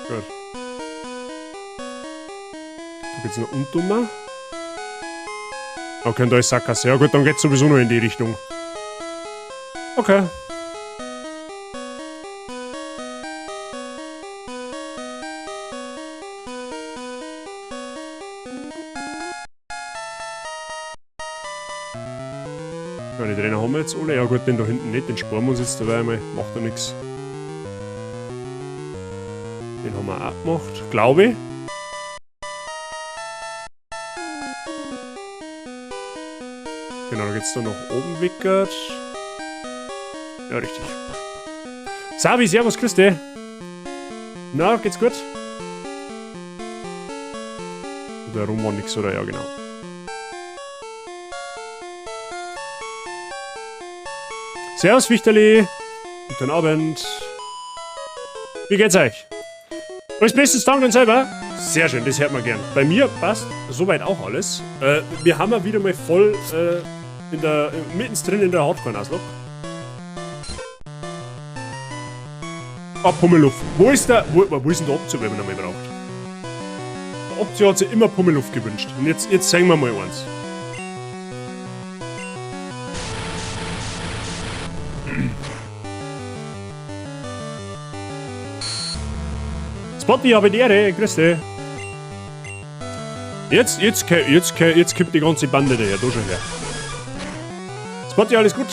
Gut. Da geht's noch unten. Okay, und da ist Sackgasse. Ja gut, dann geht's sowieso noch in die Richtung. Okay. Ja, die Trainer haben wir jetzt alle. Ja gut, den da hinten nicht, den sparen wir uns jetzt dabei einmal. Macht ja nix. Den haben wir auch gemacht, glaube ich. Genau, da geht's dann nach oben wickert. Ja, richtig. Sabi, servus, grüß dich. Na, geht's gut? Da rum war nix, oder? Ja, genau. Servus, Wichterli. Guten Abend. Wie geht's euch? Alles bestens, danke und selber. Sehr schön, das hört man gern. Bei mir passt soweit auch alles. Wir haben ja wieder mal voll mittendrin in der Hardcore-Nuzlocke. Ah, Pummeluff. Wo ist der? Wo ist denn der Optio, wenn man ihn einmal braucht? Der Optio hat sich immer Pummeluff gewünscht. Und jetzt sehen wir mal eins. Spotty, habe die Ehre, grüß dich. Jetzt kommt die ganze Bande daher, da schon her. Spotty, alles gut?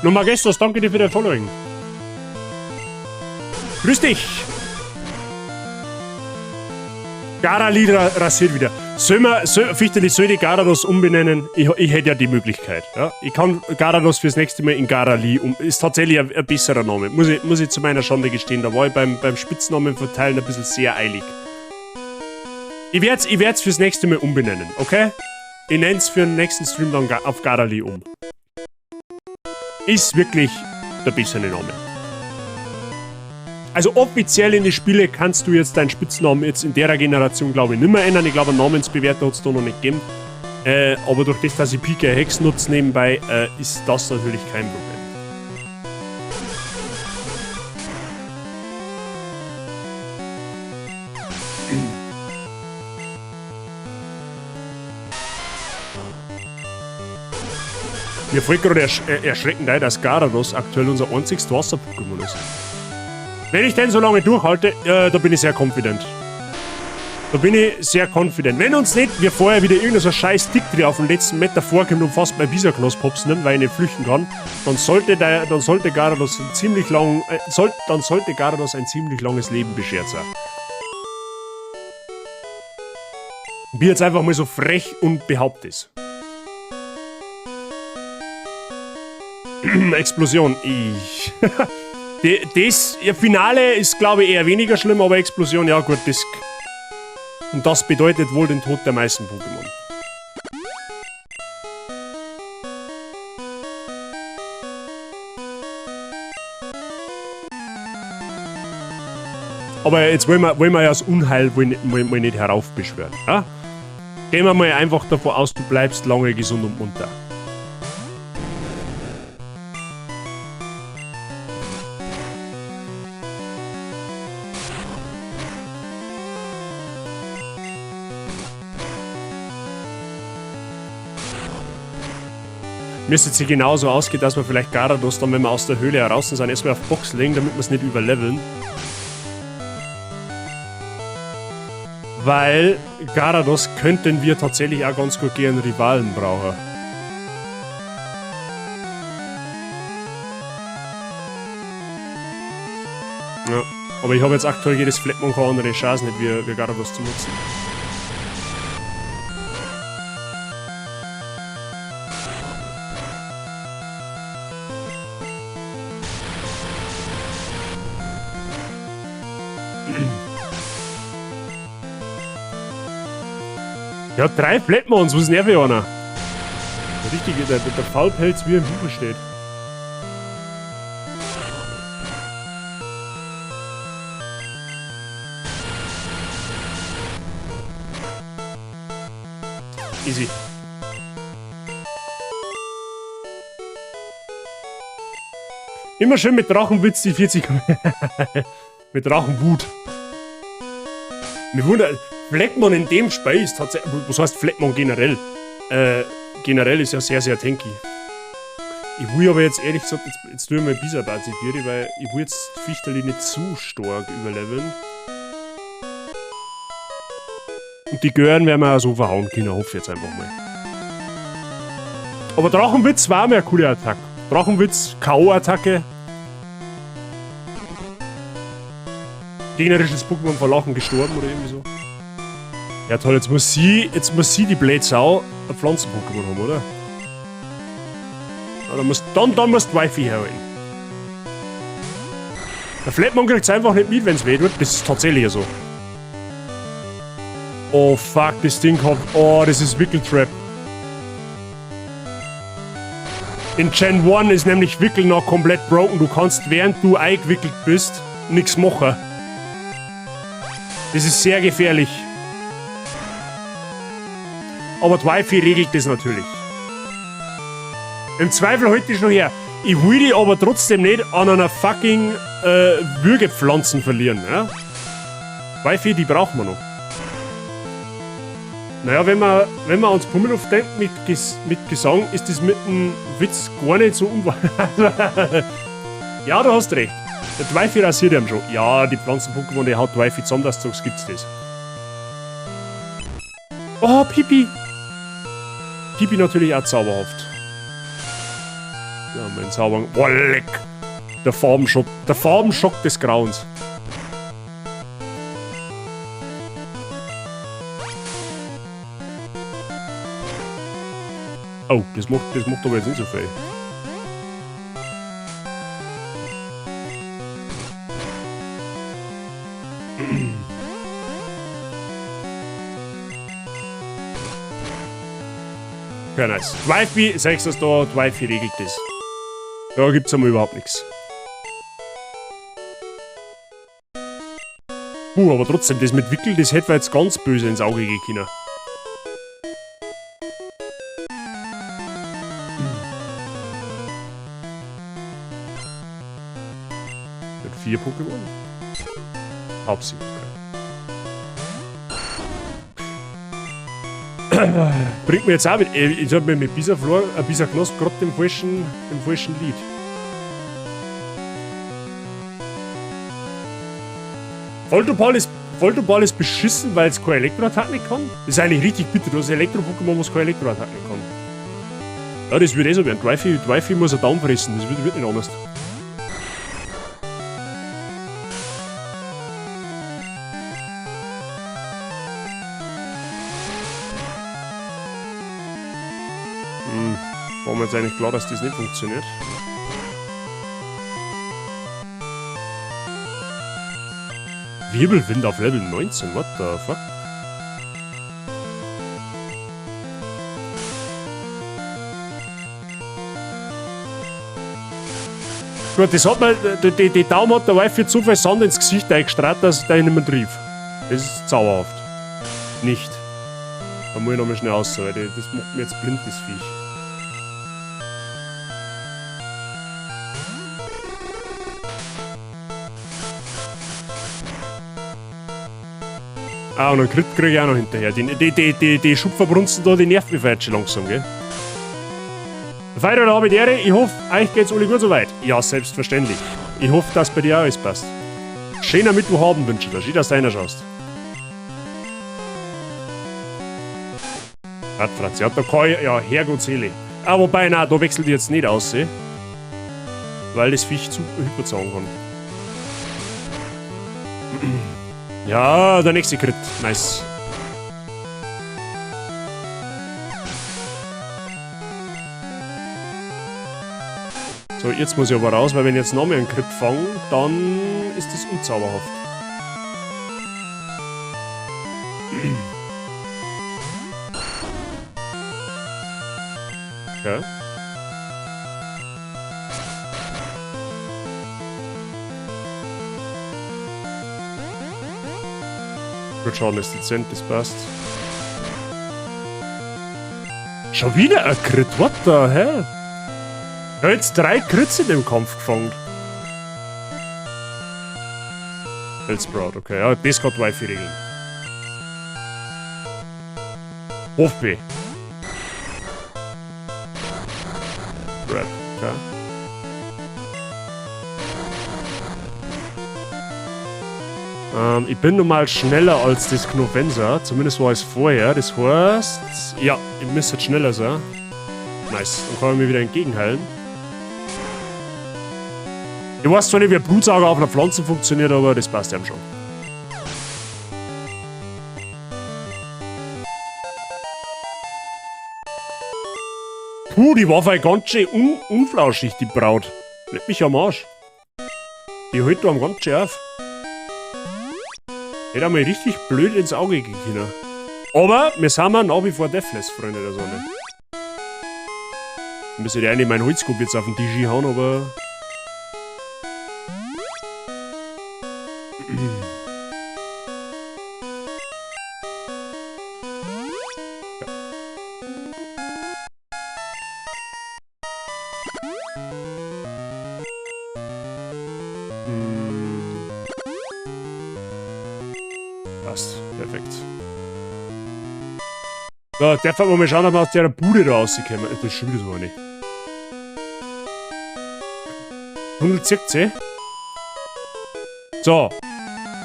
Nun, Magestos, danke dir für dein Following. Grüß dich! Garali rasiert wieder. Soll man, soll, Fichteli, soll ich Garados umbenennen? Ich hätte ja die Möglichkeit. Ja? Ich kann Garados fürs nächste Mal in Garali um. Ist tatsächlich ein besserer Name. Muss ich zu meiner Schande gestehen. Da war ich beim Spitznamen verteilen ein bisschen sehr eilig. Ich werd's fürs nächste Mal umbenennen, okay? Ich nenn's für den nächsten Stream dann auf Garali um. Ist wirklich der bessere Name. Also offiziell in die Spiele kannst du jetzt deinen Spitznamen jetzt in der Generation, glaube ich, nimmer ändern. Ich glaube, einen Namensbewerter hat's da noch nicht gegeben. Aber durch das, dass ich PK Hex nutze nebenbei, ist das natürlich kein Problem. Mir fällt gerade erschreckend ein, dass Garados aktuell unser einziges Wasser-Pokémon ist. Wenn ich denn so lange durchhalte, da bin ich sehr confident. Da bin ich sehr confident. Wenn uns nicht, wir vorher wieder irgendein so scheiß Dictri auf dem letzten Meter vorkommt und fast bei Bisaknospops nimmt, weil ich nicht flüchten kann, dann sollte der, dann sollte Garados ein ziemlich lang, soll, dann sollte Garados ein ziemlich langes Leben beschert sein. Bin jetzt einfach mal so frech und behaupte es. Explosion. Ich. Das ja, Finale ist, glaube ich, eher weniger schlimm, aber Explosion, ja gut, das. Und das bedeutet wohl den Tod der meisten Pokémon. Aber jetzt wollen wir ja das Unheil wohl nicht heraufbeschwören. Ja? Gehen wir mal einfach davon aus, du bleibst lange gesund und munter. Müsste sich genauso ausgehen, dass wir vielleicht Garados dann, wenn wir aus der Höhle heraus sind, erstmal auf Box legen, damit wir es nicht überleveln. Weil Garados könnten wir tatsächlich auch ganz gut gegen Rivalen brauchen. Ja, aber ich habe jetzt aktuell jedes Flatmon keine andere Chance nicht, wie Garados zu nutzen. Ja, 3 Flatmons, was nervt ich einer? Der richtige, der Faulpelz, wie im Buche steht. Easy. Immer schön mit Drachenwitz die 40. Mit Drachenwut. Mir wundert, Fleckmon in dem Spiel ist tatsächlich. Was heißt Fleckmon generell? Generell ist ja sehr, sehr tanky. Ich will aber jetzt ehrlich gesagt, jetzt tue ich mal Bisabazifiri, weil ich will jetzt Fichterli nicht zu stark überleveln. Und die Gören werden wir auch so verhauen können, hoffe ich jetzt einfach mal. Aber Drachenwitz war mir eine coole Attacke. Drachenwitz, K O-Attacke. Gegnerisches Pokémon vor Lachen gestorben oder irgendwie so. Ja toll, jetzt muss sie die blöde Sau ein Pflanzen-Pokémon haben, oder? Ja, dann musst du Wifi herholen. Der Flatmon kriegt's einfach nicht mit, wenn's weh tut. Das ist tatsächlich so. Oh fuck, das Ding kommt. Oh, das ist Wickeltrap. In Gen 1 ist nämlich Wickel noch komplett broken. Du kannst, während du eingewickelt bist, nix machen. Das ist sehr gefährlich. Aber die Wifi regelt das natürlich. Im Zweifel halte ich schon her. Ich will die aber trotzdem nicht an einer fucking Würgepflanzen verlieren. Ja? Wifi, die brauchen wir noch. Naja, wenn man ans Pummeluff denkt mit Gesang, ist das mit dem Witz gar nicht so unwahr. Ja, du hast recht. Der Twyfi rasiert ihm schon. Ja, die Pflanzen-Pokémon, die haut Twyfi zusammen, dass du sagst, gibt's das. Oh, Pipi! Pipi natürlich auch zauberhaft. Ja, mein Zauber. Boah, leck! Der Farbenschock. Der Farbenschock des Grauens. Oh, das macht aber jetzt nicht so viel. Ja, nice. Twyfi, sagst du das da, Twyfi regelt das. Da gibt's einmal überhaupt nix. Puh, aber trotzdem, das mit Wickel, das hätte jetzt ganz böse ins Auge gehen können. Mit 4 Pokémon? Hauptsächlich, okay. Bringt mir jetzt auch mit. Ich hab mir mit Bisaflor, Bisaknosp gerade dem falschen Lied. Voltoball ist beschissen, weil es keine Elektroattacken nicht kann. Das ist eigentlich richtig bitter. Du hast ein Elektro-Pokémon, was keine Elektroattacken nicht kann. Ja, das wird eh so werden. Dwyfi muss er Daumen fressen. Das wird nicht anders. War mir jetzt eigentlich klar, dass das nicht funktioniert. Wirbelwind auf Level 19, what the fuck? Gut, das hat man, die Daumen hat der Wife jetzt so viel Sand ins Gesicht eingestrahlt, dass der nicht mehr trifft. Das ist zauberhaft. Nicht. Da muss ich nochmal schnell raus, weil das macht mir jetzt blind, das Viech. Ah, und einen Crit krieg ich auch noch hinterher. Die Schupferbrunzen da, die nerven mich jetzt schon langsam, gell? Feier habe ich die Ehre. Ich hoffe, euch geht's alle gut soweit. Ja, selbstverständlich. Ich hoffe, dass bei dir auch alles passt. Schöner Mittwochabend wünsche ich dir. Schön, dass du reinschaust. Radfratz, ja, da kann ich, ja, Herrgott Seele. Ah, wobei, nein, da wechselt ich jetzt nicht aus, eh? Weil das Viech zu hyperzauen kann. Ja, der nächste Crit. Nice. So, jetzt muss ich aber raus, weil wenn ich jetzt noch mehr einen Crit fange, dann ist das unzauberhaft. Okay. Gut, schauen, ist dezent, das passt. Schon wieder ein Crit, what the hell? Ich hab jetzt 3 Crits in dem Kampf gefangen. Bellsprout, okay, ja, das kann Wifi regeln. Hoffe. Rap, okay. Ich bin nun mal schneller als das Knofensa. Zumindest war es vorher. Das heißt... Ja, ich müsste jetzt schneller sein. Nice. Dann kann ich mir wieder entgegenheilen. Ich weiß zwar nicht, wie ein Blutsauger auf einer Pflanze funktioniert, aber das passt ja schon. Puh, die war voll ganz schön unflauschig, die Braut. Leck mich am Arsch. Die hält da am ganz schön auf. Hätte einmal richtig blöd ins Auge gehen können. Aber wir sind ja nach wie vor Deathless, Freunde der Sonne. Ich müsste ja eigentlich meinen Holzkopf jetzt auf den Tisch hauen, aber... Passt, perfekt. So, darf man mal schauen, ob wir aus der Bude da rauskommen. Das ist schon wieder so eine. 117. So.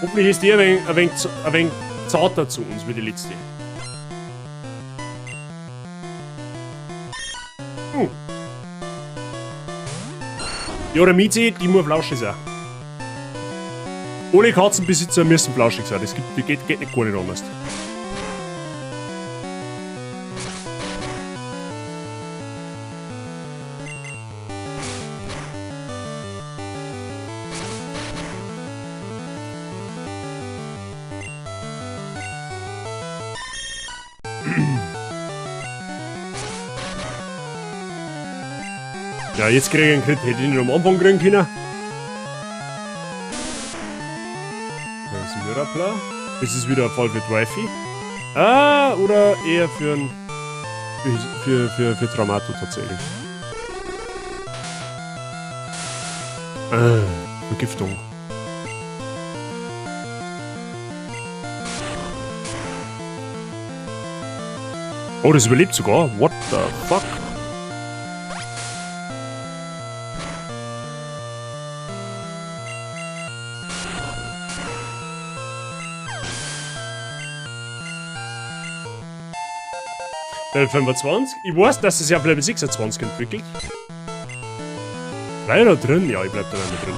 Hoffentlich ist die ein wenig zarter zu uns wie die letzte. Ja, der Mizi, die muss flauschig sein. Alle Katzenbesitzer müssen flauschig sein. Das geht nicht gar nicht anders. Ja, jetzt krieg ich einen Crit. Hätte ich ihn am Anfang kriegen können. Das ist ein Myrapla. Das ist wieder ein Fall für Dwyfi. Ah, oder eher für Traumato tatsächlich. Ah, Vergiftung. Oh, das überlebt sogar. What the fuck? Level 25. Ich weiß, dass es sich auf Level 26 entwickelt. Bleib ich da drin? Ja, ich bleib da nicht drin.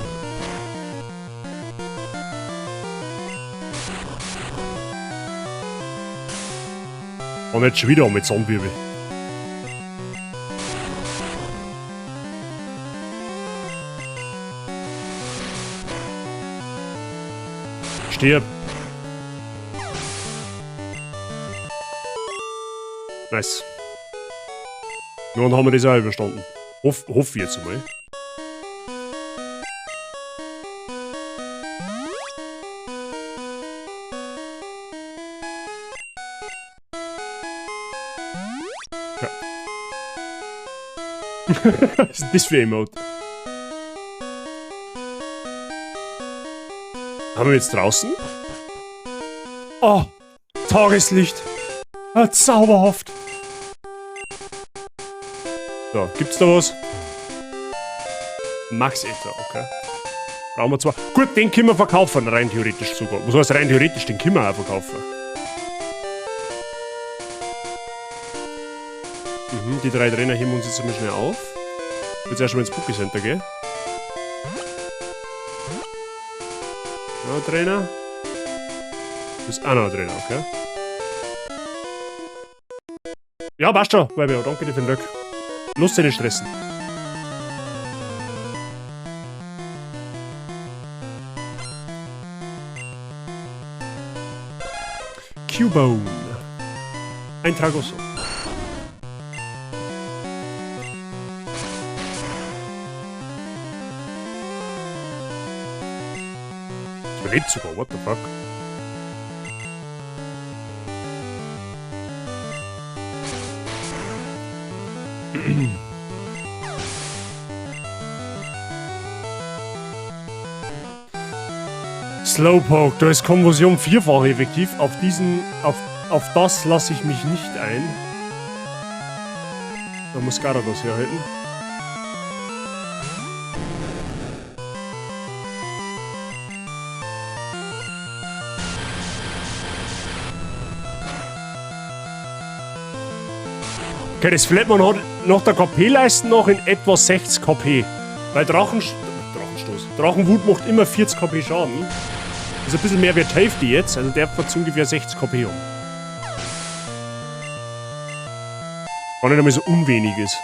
Und jetzt schon wieder mit Zombie. Stirb. Nice. Nun haben wir das auch überstanden. Hoff ich jetzt einmal. Ja. Was ist das für ein Emote? Haben wir jetzt draußen? Oh, Tageslicht. Ah, zauberhaft. So, gibt's da was? Max Ether, okay. Brauchen wir zwar. Gut, den können wir verkaufen, rein theoretisch sogar. Was heißt rein theoretisch? Den können wir auch verkaufen. Mhm, die drei Trainer heben uns jetzt einmal schnell auf. Jetzt erst mal ins Pokécenter gehen. Ja, Trainer. Das ist auch noch ein Trainer, okay. Ja, passt schon, Weiber, danke dir für den Glück. Lust dich nicht stressen. Cubone. Ein Tragosso. Das überlebt sogar, what the fuck? Slowpoke, da ist Konfusion vierfach effektiv. Auf das lasse ich mich nicht ein. Da muss Garados herhalten. Okay, das Flatman hat nach der KP-Leiste noch in etwa 60 KP. Weil Drachenstoß. Drachenwut macht immer 40 KP Schaden. Das ist ein bisschen mehr wie die Hälfte jetzt, also der hat ungefähr 60 KP um. Gar nicht einmal so unwenig ist.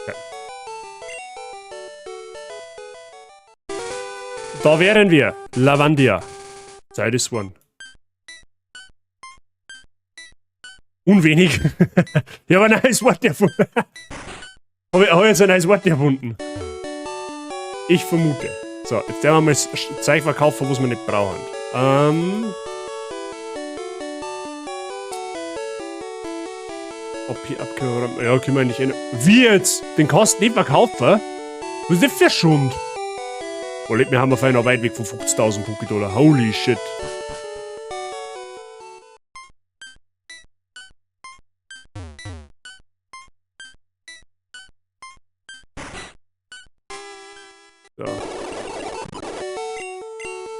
Ja. Da wären wir. Lavandia. Zeit ist one. Unwenig. Ja, aber ein neues Wort erfunden. Hab ich jetzt ein neues Wort erfunden? Ich vermute. So, jetzt werden wir mal das Zeug verkaufen, was wir nicht brauchen. OP abgehört. Ja, können wir eigentlich ändern. Wie jetzt? Den kannst du nicht verkaufen? Was ist das für Schund? Oh, wir haben auf einmal weit weg von 50.000 Poké-Dollar. Holy shit. So.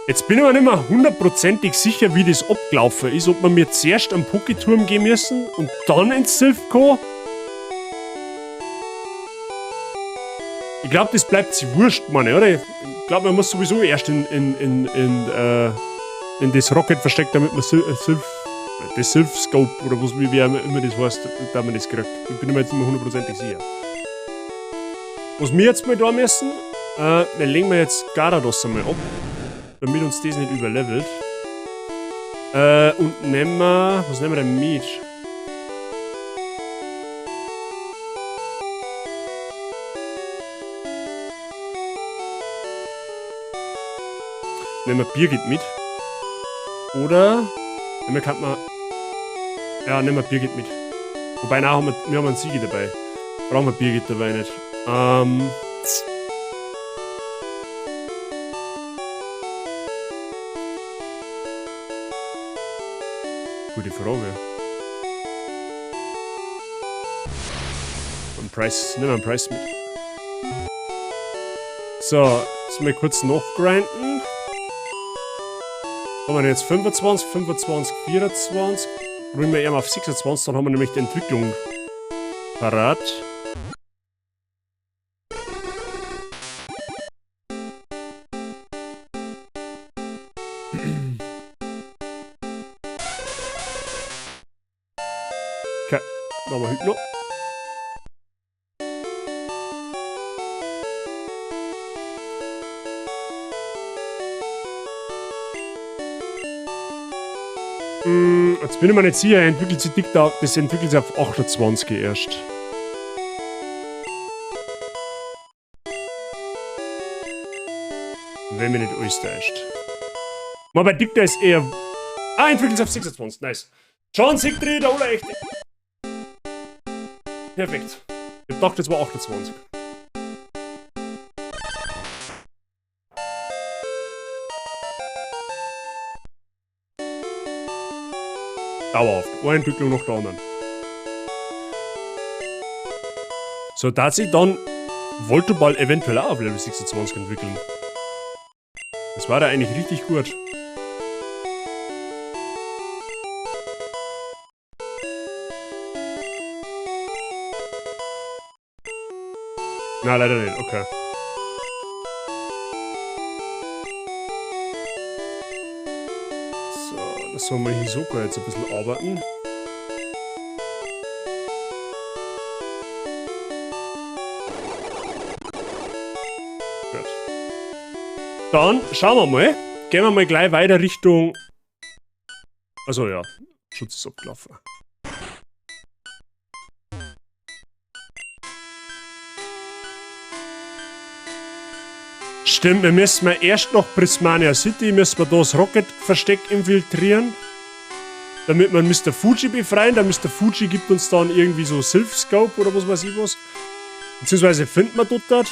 Jetzt bin ich mir nicht mehr hundertprozentig sicher, wie das abgelaufen ist. Ob wir mir zuerst am Pokéturm gehen müssen und dann ins Silph Co. Ich glaub, das bleibt sich wurscht, meine, oder? Ich glaub, man muss sowieso erst in das Rocket-Versteck, damit man das Silph-Scope oder was, wie immer das heißt, da man das kriegt. Ich bin mir jetzt nicht mehr hundertprozentig sicher. Was wir jetzt mal da müssen, wir legen wir jetzt Garados einmal ab, damit uns das nicht überlevelt. Und nehmen wir, was nehmen wir denn mit? Nehmen wir Birgit mit. Oder, nehmen wir, kann man, ja, nehmen wir Birgit mit. Wobei, nein, wir haben einen Sigi dabei. Brauchen wir Birgit dabei nicht. Gute Frage. Und Preis, nimm mal einen Preis mit. So, jetzt mal kurz nachgrinden. Haben wir jetzt 25, 25, 24. Probieren wir eher mal auf 26, dann haben wir nämlich die Entwicklung parat. Okay, machen wir Hypno. Jetzt bin ich mir nicht sicher, er entwickelt sich dick da, das entwickelt sich auf 28 erst. Wenn mich nicht alles täuscht. Aber bei Digda ist eher. Ah, entwickelt sich auf 26, nice. John Siegfried, der Ola echt. Perfekt. Ich dachte, es war 28. Dauerhaft. Eine Entwicklung nach der anderen. So, da hat sich dann Voltoball eventuell auch auf Level 26 entwickeln. Das war da eigentlich richtig gut. Na, leider nicht, okay. So, das soll mal Hisoka jetzt ein bisschen arbeiten. Gut. Dann schauen wir mal. Gehen wir mal gleich weiter Richtung... Also ja, Schutz ist abgelaufen. Stimmt, wir müssen erst noch Prismania City, müssen wir da das Rocket-Versteck infiltrieren. Damit wir Mr. Fuji befreien. Der Mr. Fuji gibt uns dann irgendwie so Silph Scope oder was weiß ich was. Beziehungsweise finden wir dort.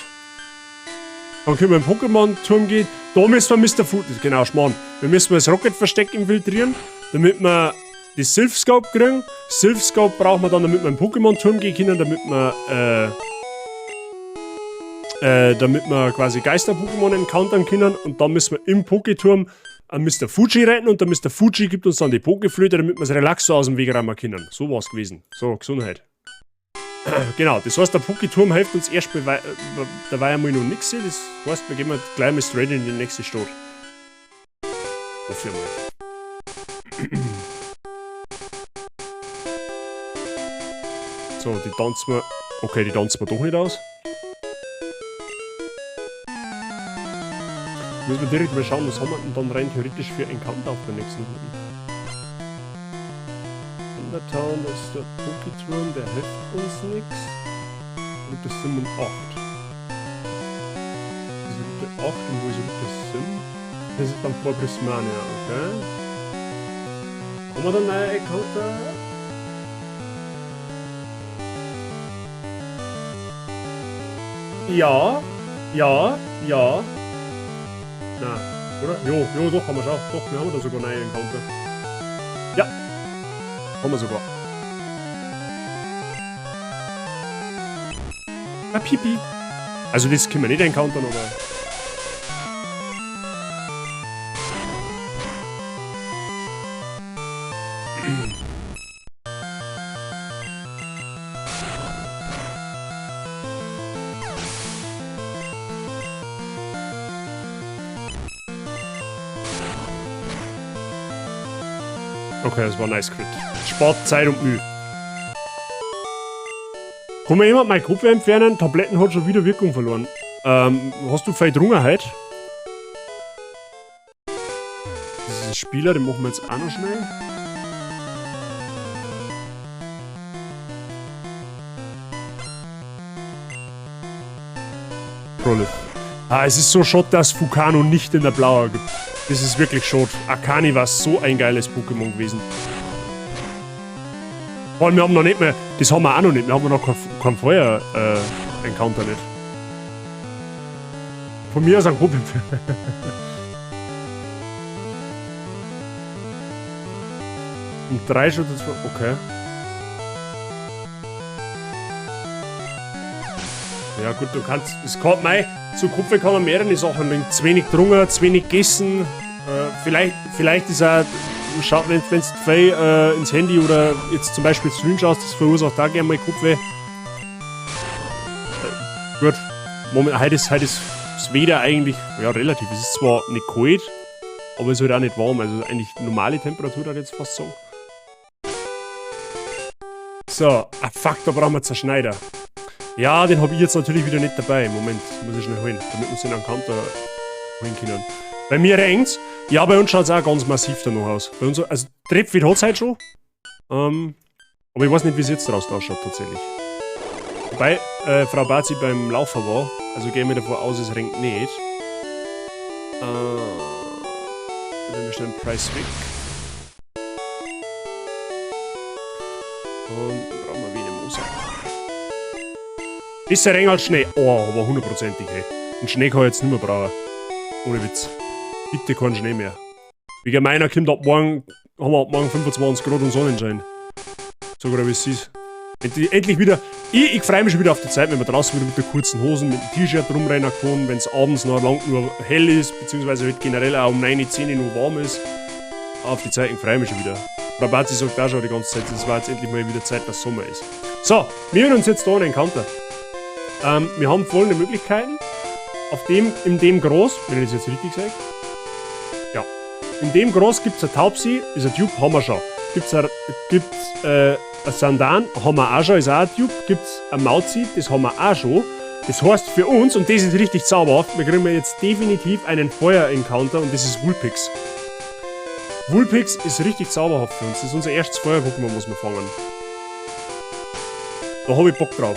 Dann können wir im Pokémon-Turm gehen. Da müssen wir Mr. Fuji, genau, Schmarrn. Wir müssen das Rocket-Versteck infiltrieren, damit wir die Silph Scope kriegen. Silph Scope brauchen wir dann, damit wir im Pokémon-Turm gehen können, damit wir quasi Geister-Pokémon encountern können. Und dann müssen wir im Pokéturm an Mr. Fuji retten und der Mr. Fuji gibt uns dann die Pokéflöte, damit wir das Relaxo aus dem Weg räumen können. So war's gewesen. So, Gesundheit. Genau, das heißt, der Pokéturm hilft uns erst bei, da war ja mal noch nix. Das heißt, wir gehen mal gleich mal straight in die nächste Stadt. Hoffe ich mal. So, die tanzen wir. Okay, die tanzen wir doch nicht aus. Müssen wir direkt mal schauen, was haben wir denn dann rein theoretisch für Encounter auf der nächsten Runde. Undertown, das ist der Pokéturm, der hilft uns nix. Route 7 und 8. Das ist Route 8 und wo ist Route 7? Das ist dann vor Prismania, okay. Haben wir dann neue Encounter? Ja, ja, ja. Na, oder? Jo, jo, doch, haben wir schon. Doch, wir haben da sogar neue Encounter. Ja. Haben wir sogar. Ah, Pipi. Also das können wir nicht encountern, aber... Okay, das war nice Crit. Spart Zeit und Mühe. Kann mir jemand meine Gruppe entfernen? Tabletten hat schon wieder Wirkung verloren. Hast du viel getrunken heute? Das ist ein Spieler, den machen wir jetzt auch noch schnell. Prolith. Ah, es ist so schade, dass Fukano nicht in der Blaue gibt. Das ist wirklich schade. Akani war so ein geiles Pokémon gewesen. Vor allem, wir haben noch nicht mehr... Das haben wir auch noch nicht. Wir haben noch kein Feuer-Encounter nicht. Von mir aus ein Gruppe. Um 3 schon das war. Okay. Ja gut, du kannst. Es kann mei, zu Kopfweh kann man mehrere Sachen liegen. Zu wenig getrunken, zu wenig gegessen. Vielleicht ist auch, schau, wenn du viel ins Handy oder jetzt zum Beispiel Stream schaust, das verursacht auch gerne mal Kopfweh. Gut, Moment, heute ist das Wetter eigentlich, ja, relativ. Es ist zwar nicht kalt, aber es ist halt auch nicht warm. Also eigentlich normale Temperatur, würde ich jetzt fast sagen. So, ah fuck, da brauchen wir Zerschneider. Ja, den habe ich jetzt natürlich wieder nicht dabei. Moment, muss ich schnell holen, damit wir uns den Encounter holen können. Bei mir regnt's. Ja, bei uns schaut's auch ganz massiv danach aus. Bei uns, also Trepfit hat's heute schon. Aber ich weiß nicht, wie es jetzt draußen ausschaut tatsächlich. Wobei Frau Bazi beim Laufen war, also gehen wir davon aus, es regnet nicht. Dann wir schnell den Preis weg. Und brauchen wir Venemosa. Besser Regen als Schnee. Oh, aber hundertprozentig, ey. Den Schnee kann ich jetzt nicht mehr brauchen. Ohne Witz. Bitte keinen Schnee mehr. Wegen meiner kommt ab morgen, haben wir ab morgen 25 Grad und Sonnenschein. Sogar wie es ist. Endlich wieder. Ich freue mich schon wieder auf die Zeit, wenn man draußen wieder mit der kurzen Hosen, mit dem T-Shirt rumrennen kann, wenn es abends noch lang nur hell ist, beziehungsweise halt generell auch um 9, 10 Uhr noch warm ist. Auf die Zeiten freue ich mich schon wieder. Frau Bazi sagt auch schon die ganze Zeit, es war jetzt endlich mal wieder Zeit, dass Sommer ist. So, wir hören uns jetzt da einen Encounter. Wir haben folgende Möglichkeiten. In dem Groß, wenn ich das jetzt richtig sage. Ja. In dem Groß gibt's ein Taubsi, ist ein Dupe, haben wir schon. Gibt's ein Sandan, haben wir auch schon, ist auch ein Dupe. Gibt's ein Mauzi, das haben wir auch schon. Das heißt für uns, und das ist richtig zauberhaft, wir kriegen jetzt definitiv einen Feuer-Encounter und das ist Vulpix. Vulpix ist richtig zauberhaft für uns. Das ist unser erstes Feuer-Pokémon, was wir fangen. Da hab ich Bock drauf.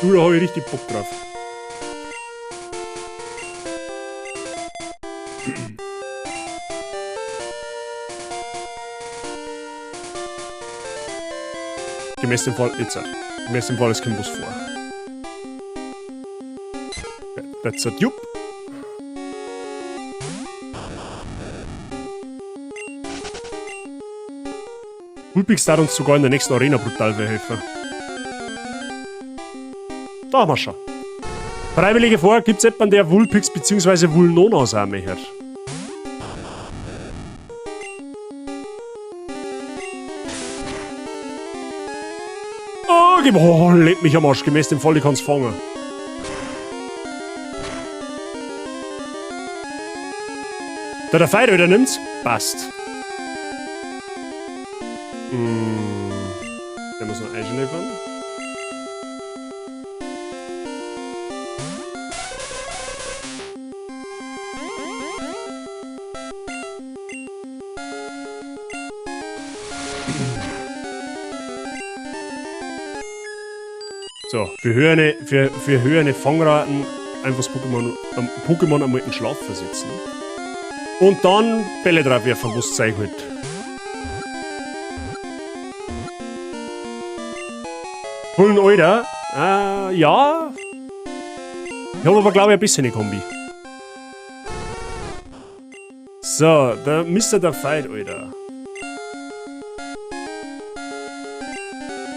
Du, da hab ich richtig Bock drauf. Gemäß dem Fall, jetzt. Gemäß dem Fall, es kommt was vor. That's a dupe. Vulpix darf uns sogar in der nächsten Arena brutal helfen. Da haben wir schon. Freiwillige vor, gibt's jemanden, der Vulpix bzw. Vulnona sein möchte? Oh, oh, leck mich am Arsch, gemäß dem Fall, ich kann's fangen. Da der Feier wieder nimmt's, passt. Der muss noch einschläfern. So, für höhere Fangraten einfach das Pokémon einmal in den Schlaf versetzen. Und dann Bälle drauf werfen, wo es Zeug halt. Bullen Alter. Ja. Ich habe aber, glaube ich, ein bisschen eine Kombi. So, der Mr. Der Fight, Alter.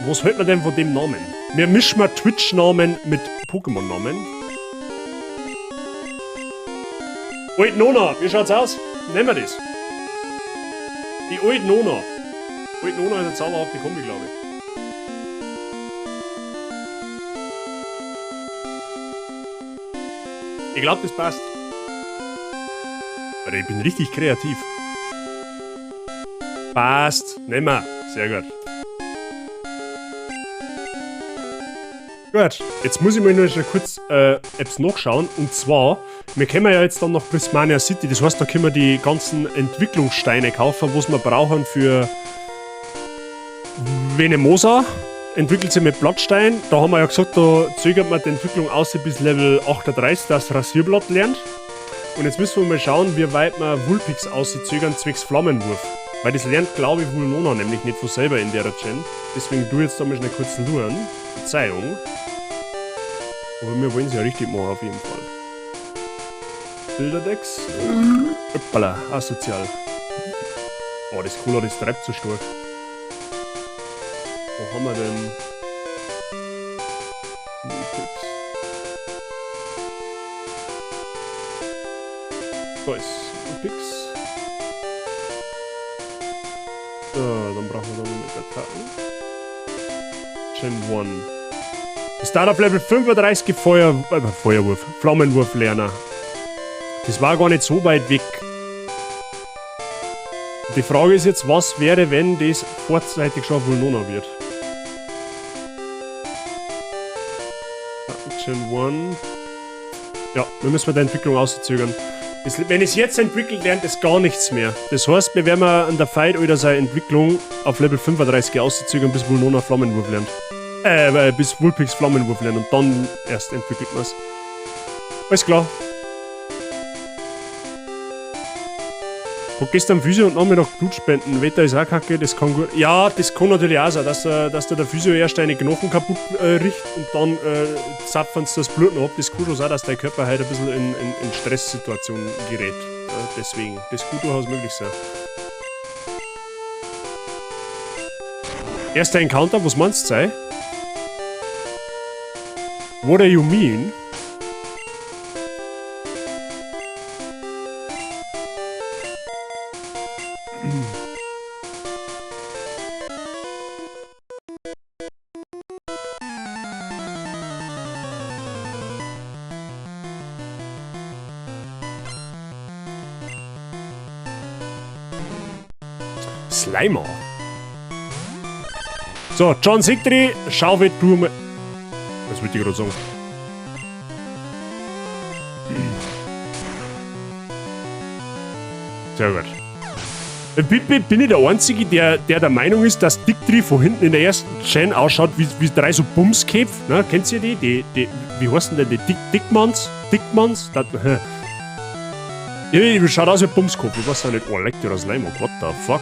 Was hält man denn von dem Namen? Wir mischen mal Twitch-Namen mit Pokémon-Namen. Alt Nona, wie schaut's aus? Nehmen wir das. Die Alt Nona. Alt Nona ist eine zauberhafte Kombi, glaube ich. Ich glaube, das passt. Alter, ich bin richtig kreativ. Passt. Nehmen wir. Sehr gut. Gut, jetzt muss ich mal nur schon kurz Apps nachschauen. Und zwar, wir kommen ja jetzt dann nach Prismania City. Das heißt, da können wir die ganzen Entwicklungssteine kaufen, was wir brauchen für Venemosa. Entwickelt sich mit Blattstein. Da haben wir ja gesagt, da zögert man die Entwicklung aus bis Level 38, dass Rasierblatt lernt. Und jetzt müssen wir mal schauen, wie weit wir Vulpix auszögern zwecks Flammenwurf. Weil das lernt, glaube ich, Vulnona nämlich nicht von selber in der Gen. Deswegen tu jetzt da mal schnell kurz luren. Verzeihung. Aber wir wollen es ja richtig machen, auf jeden Fall. Bilderdex. Hoppala, asozial. Oh, das Cola, das treibt so stark. Wo haben wir denn? Vulpix. Da ist Vulpix. So, dann brauchen wir da noch mit Attacken. Gen 1. Start auf Level 35 Feuerwurf, Flammenwurf lernen. Das war gar nicht so weit weg. Die Frage ist jetzt, was wäre, wenn das vorzeitig schon Vulnona wird? Gen 1. Ja, wir müssen die Entwicklung auszögern. Wenn es jetzt entwickelt, lernt es gar nichts mehr. Das heißt, wir werden an der Fight oder seine Entwicklung auf Level 35 auszögern, bis Vulnona Flammenwurf lernt. Bis Vulpix Flammenwurf lernt und dann erst entwickelt man's. Alles klar. Hab gestern Physio und Nachmittag Blut spenden. Wetter ist auch kacke, das kann gut. Ja, das kann natürlich auch sein, dass da der Physio erst deine Knochen kaputt riecht und dann zapfen sie das Blut noch ab. Das kann schon sein, dass dein Körper halt ein bisschen in Stresssituationen gerät. Ja, deswegen, das kann durchaus möglich sein. Erster Encounter, was meinst du, sei? What do you mean? Slimer. So, John Sigtri, schau wie du mal. Was wollte ich gerade sagen? Sehr gut. Bin ich der Einzige, der Meinung ist, dass Digdri von hinten in der ersten Gen ausschaut wie drei so Bumsköpfe? Ne? Kennt ihr die? Wie heißen denn die? Dickmanns? Dickmanns? Das, ja, schaut aus wie ein Bumskopf. Ich weiß auch nicht. Oh, leckt dir das Leim. What the fuck?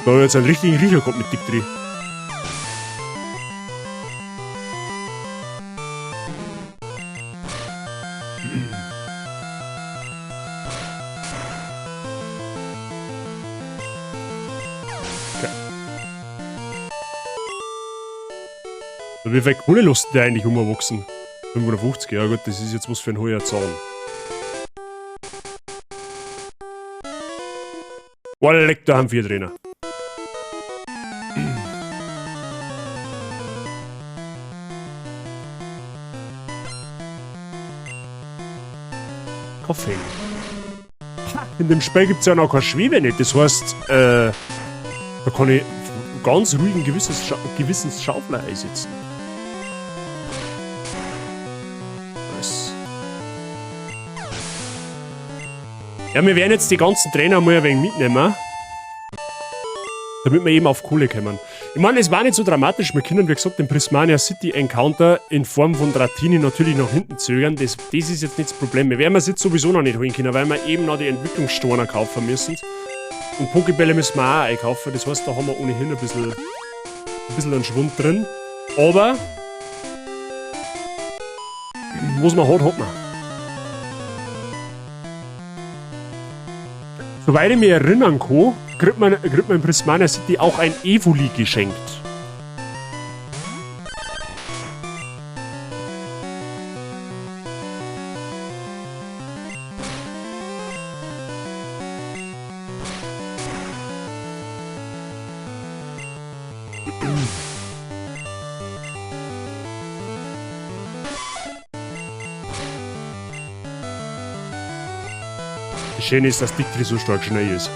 Da hab ich jetzt einen richtigen Riecher gehabt mit Digdri. Okay. Wie viel Kohle lässt der eigentlich umwachsen? 550, ja gut, das ist jetzt was für ein hoher Zahn. Boah, leck, da haben 4 Trainer. Kaffee. In dem Spiel gibt's ja noch keine Schwebe nicht. Das heißt, da kann ich ganz ruhigen Gewissens Schaufler einsetzen. Nice. Ja, wir werden jetzt die ganzen Trainer mal ein wenig mitnehmen, damit wir eben auf Kohle kommen. Ich meine, es war nicht so dramatisch. Wir können, wie gesagt, den Prismania City Encounter in Form von Dratini natürlich nach hinten zögern. Das ist jetzt nicht das Problem. Wir werden es jetzt sowieso noch nicht holen können, weil wir eben noch die Entwicklungssteine kaufen müssen. Und Pokébälle müssen wir auch einkaufen. Das heißt, da haben wir ohnehin ein bisschen einen Schwund drin. Aber was man hat, hat man. Soweit ich mich erinnern kann, kriegt man in Prismania City auch ein Evoli geschenkt. Das Schöne ist, dass Digdri so stark schnell ist.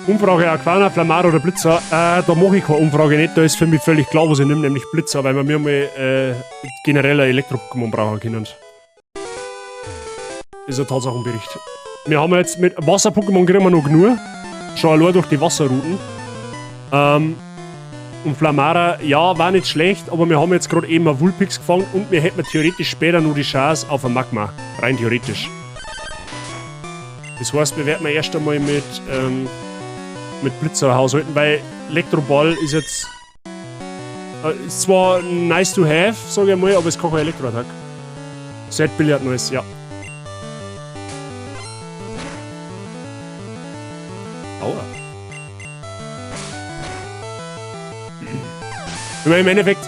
Umfrage Aquana, Flamara oder Blitza? Da mache ich keine Umfrage nicht, da ist für mich völlig klar, was ich nehme, nämlich Blitza, weil wir mir mal generell ein Elektro-Pokémon brauchen können. Ist ein Tatsachenbericht. Wir haben jetzt mit Wasser-Pokémon kriegen wir noch genug. Schon allein durch die Wasserrouten. Und Flamara, ja, war nicht schlecht, aber wir haben jetzt gerade eben ein Vulpix gefangen und wir hätten theoretisch später nur die Chance auf ein Magma. Rein theoretisch. Das heißt, wir werden erst einmal mit Blitza haushalten, weil Elektroball ist jetzt ist zwar nice to have, sag ich mal, aber es kann kein Elektroattack. Set Billard Neues, ja. Aua. Ich meine, im Endeffekt,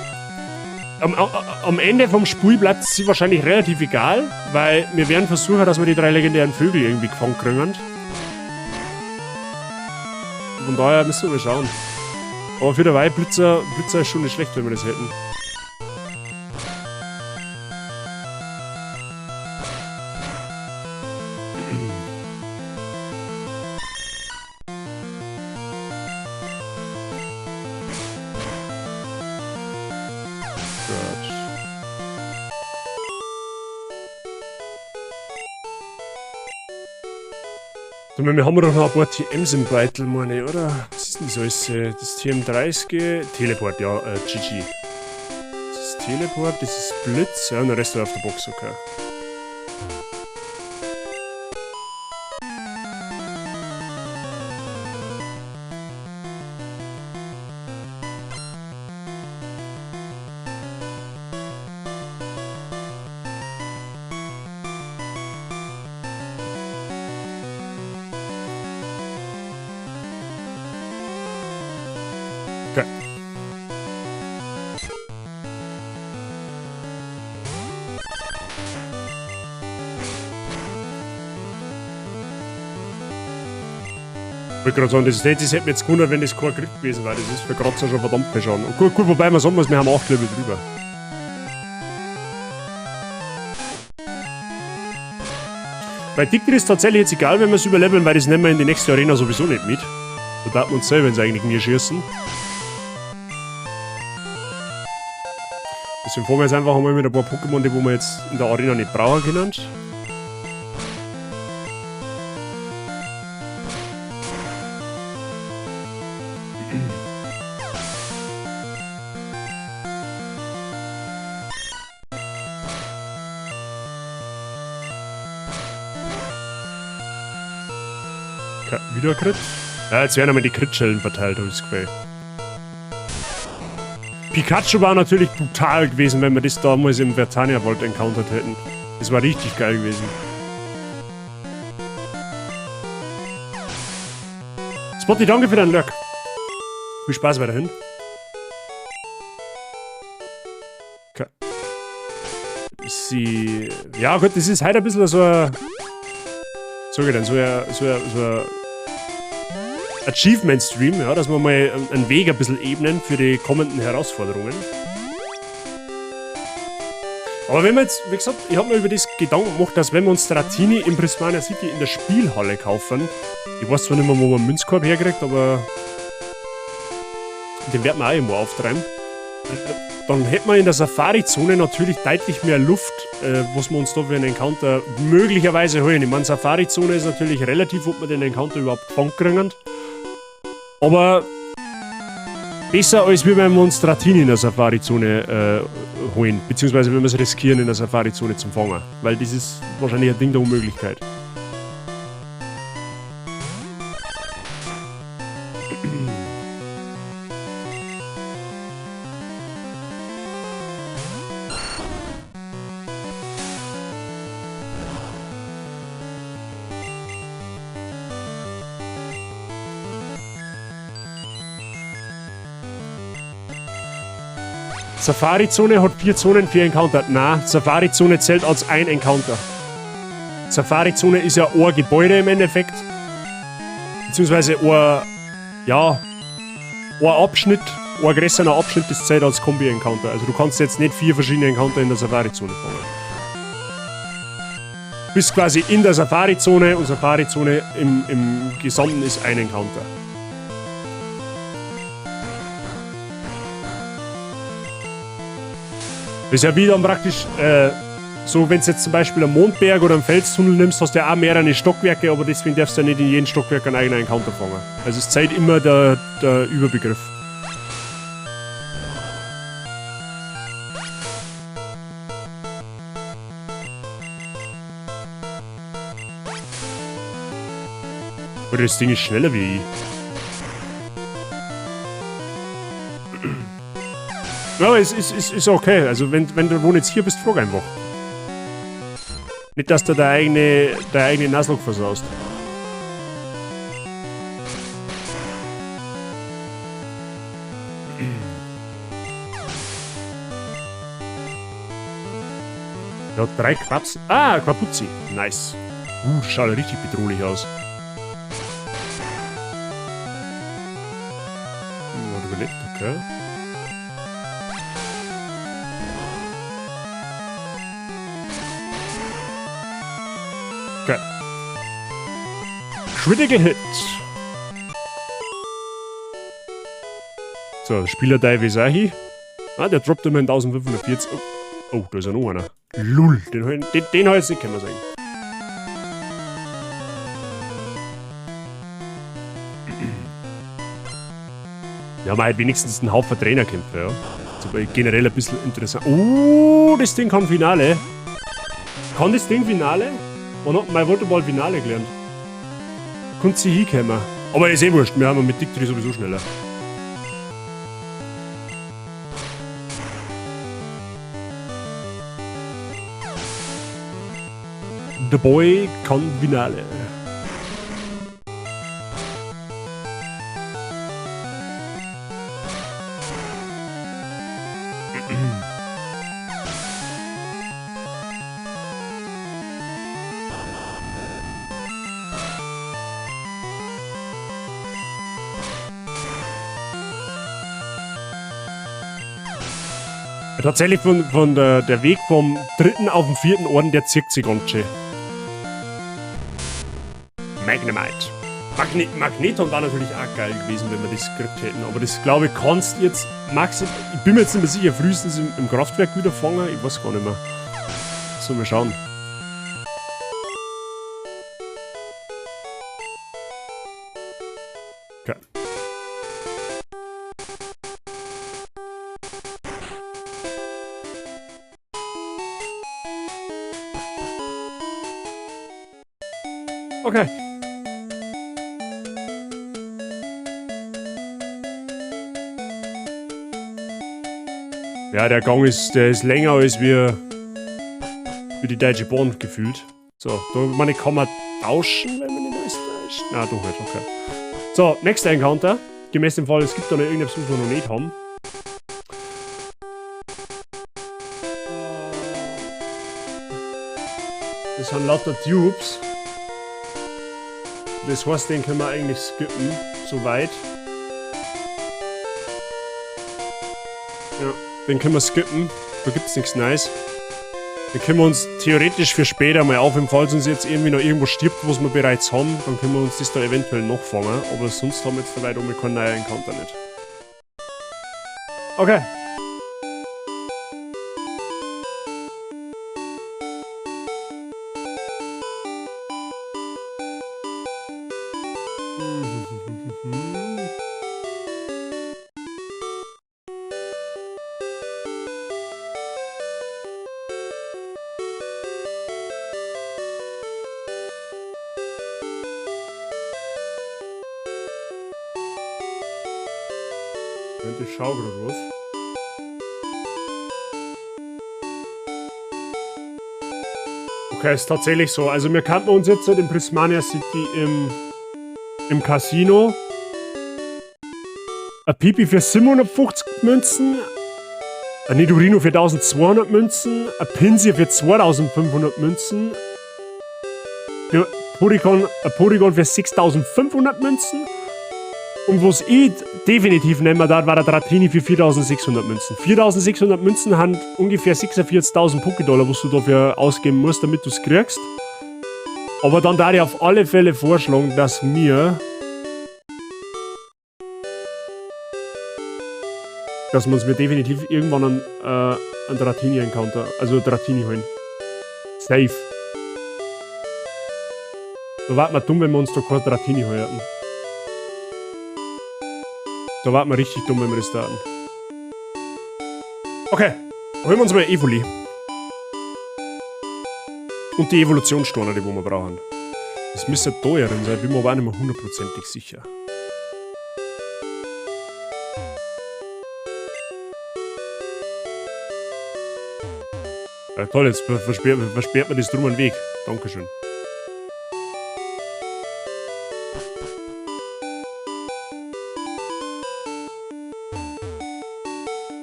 am Ende vom Spiel bleibt es sie wahrscheinlich relativ egal, weil wir werden versuchen, dass wir die 3 legendären Vögel irgendwie gefangen kriegen. Von daher müssen wir mal schauen. Aber für derweil Blitzer ist schon nicht schlecht, wenn wir das hätten. Wir haben doch noch ein paar TMs im Beutel, meine ich, oder? Was ist denn das alles? Das TM30, Teleport, ja, GG. Das ist Teleport, das ist Blitz, ja, und der Rest war auf der Box, okay. Ich wollte gerade sagen, das hätte mich jetzt gewundert, wenn das kein Grip gewesen wäre. Das ist für Kratzer schon verdammt viel Schaden. Und gut, wobei man sagen muss, wir haben 8 Level drüber. Bei Dictri ist tatsächlich jetzt egal, wenn wir es überleveln, weil das nehmen wir in die nächste Arena sowieso nicht mit. Da darf man uns selber, wenn sie eigentlich mir schießen. Deswegen fahren wir jetzt einfach einmal mit ein paar Pokémon, die wo wir jetzt in der Arena nicht brauchen können. Wieder Crit? Ja, jetzt werden einmal die Crit-Schellen verteilt, hab ich das Gefühl. Pikachu war natürlich brutal gewesen, wenn wir das damals im Vertania-Wald encountert hätten. Das war richtig geil gewesen. Spotty, danke für deinen Lurk. Viel Spaß weiterhin. Okay. Sie. Ja gut, das ist heute ein bisschen so ein. Sag ich denn, so ein Achievement-Stream, ja, dass wir mal einen Weg ein bisschen ebnen für die kommenden Herausforderungen. Aber wenn wir jetzt, wie gesagt, ich hab mir über das Gedanken gemacht, dass wenn wir uns Dratini in Prismania City in der Spielhalle kaufen, ich weiß zwar nicht mehr, wo man einen Münzkorb herkriegt, aber den werden wir auch irgendwo auftreiben. Dann hätten wir in der Safari-Zone natürlich deutlich mehr Luft, was wir uns da für einen Encounter möglicherweise holen. Ich meine, Safari-Zone ist natürlich relativ, ob wir den Encounter überhaupt gefangen kriegen. Aber besser, als wir, wenn wir uns Dratini in der Safari-Zone holen. Beziehungsweise wenn wir es riskieren, in der Safari-Zone zum Fangen. Weil das ist wahrscheinlich ein Ding der Unmöglichkeit. Safari-Zone hat 4 Zonen, 4 Encounter. Nein, Safari-Zone zählt als ein Encounter. Safari-Zone ist ja ein Gebäude im Endeffekt. Beziehungsweise ein, ja, ein Abschnitt, ein größerer Abschnitt, das zählt als Kombi-Encounter. Also du kannst jetzt nicht 4 verschiedene Encounter in der Safari-Zone fangen. Du bist quasi in der Safari-Zone und Safari-Zone im Gesamten ist ein Encounter. Das ist ja wie dann praktisch so, wenn du jetzt zum Beispiel einen Mondberg oder einen Felstunnel nimmst, hast du ja auch mehrere Stockwerke, aber deswegen darfst du ja nicht in jedem Stockwerk einen eigenen Encounter fangen. Also es zeigt immer der Überbegriff. Oder das Ding ist schneller wie ich. Ja, aber es ist okay. Also wenn du wohl jetzt hier bist, frag einfach. Nicht, dass du deine eigene Nuzlocke versaust. Ja, 3 Quaps. Ah, Quapuzzi. Nice. Das schaut richtig bedrohlich aus. Hat überlebt, okay. Okay. Critical Hit. So, Spieler Dive ist auch hier. Ah, der droppt immerhin 1540. Oh, oh, da ist ja noch einer. Lull, den hab ich jetzt nicht können sehen. Wir haben halt wenigstens einen Haufen Trainerkämpfe, ja. Das ist aber generell ein bisschen interessant. Oh, das Ding kann Finale. Kann das Ding Finale? Wann hat mein Voltoball Finale gelernt? Kommt sie hinkommen. Aber ist eh wurscht, wir haben mit Dictri sowieso schneller. The Boy kann Finale. Tatsächlich von der Weg vom 3. auf den 4. Orden, der zieht sich ganz schön. Magnemite. Magneton war natürlich auch geil gewesen, wenn wir das gekriegt hätten. Aber das, glaube ich, kannst jetzt maximal. Ich bin mir jetzt nicht mehr sicher, frühestens im Kraftwerk wieder fangen. Ich weiß gar nicht mehr. So, mal schauen. Okay. Okay. Ja, der Gang ist, der ist länger als wir für die Deutsche Bahn gefühlt. So, da meine, kann man tauschen, wenn man nicht alles täuscht. Na, doch nicht, okay. So, nächster Encounter. Gemäß dem Fall, es gibt da noch irgendetwas, was wir noch nicht haben. Das sind lauter Dupes. Das heißt, den können wir eigentlich skippen, soweit. Ja, den können wir skippen. Da gibt's nichts Neues. Den können wir uns theoretisch für später mal aufheben, falls uns jetzt irgendwie noch irgendwo stirbt, was wir bereits haben, dann können wir uns das da eventuell noch fangen. Aber sonst haben wir jetzt dabei oben keinen neuen Encounter nicht. Okay. Ich schau grad was. Okay, ist tatsächlich so. Also wir kannten uns jetzt in Prismania City im Casino. Ein Pipi für 750 Münzen, ein Nidorino für 1200 Münzen, ein Pinsir für 2500 Münzen, ein Porygon für 6500 Münzen. Und was ich definitiv nehmen darf, war der Dratini für 4600 Münzen. 4600 Münzen haben ungefähr 46.000 Pokédollar, was du dafür ausgeben musst, damit du's kriegst. Aber dann darf ich auf alle Fälle vorschlagen, dass wir uns mir definitiv irgendwann einen Dratini-Encounter, also Dratini holen. Safe. Da war man dumm, wenn wir uns da kein Dratini holen. Da war man richtig dumm, wenn wir das da hatten. Okay, holen wir uns mal Evoli. Und die Evolutionssteine, die wir brauchen. Das müsste teuer sein, bin mir aber auch nicht mehr hundertprozentig sicher. Ja, toll, jetzt versperrt man das drum einen Weg. Dankeschön.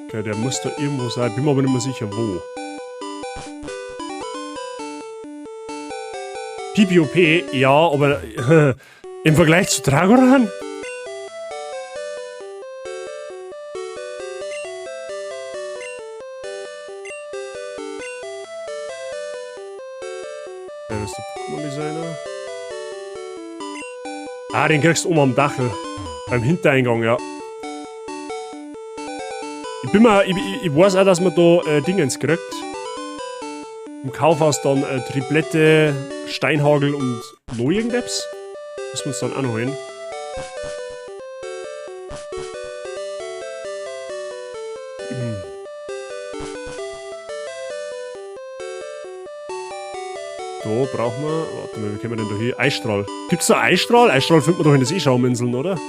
Okay, der muss da irgendwo sein. Bin mir aber nicht mehr sicher, wo. PPOP, ja, aber im Vergleich zu Dragoran? Ja, das ist der Pokémon-Designer. Ah, den kriegst du oben am Dachl. Beim Hintereingang, ja. Ich bin mal, ich weiß auch, dass man da Dingens kriegt. Im Kaufhaus dann Triplette, Steinhagel und noch irgendetwas. Müssen wir uns dann auch noch holen. Da brauchen wir... Warte mal, wie kommen wir denn da hin? Eisstrahl. Gibt's da Eisstrahl? Eisstrahl findet man doch in den Seeschauminseln, oder?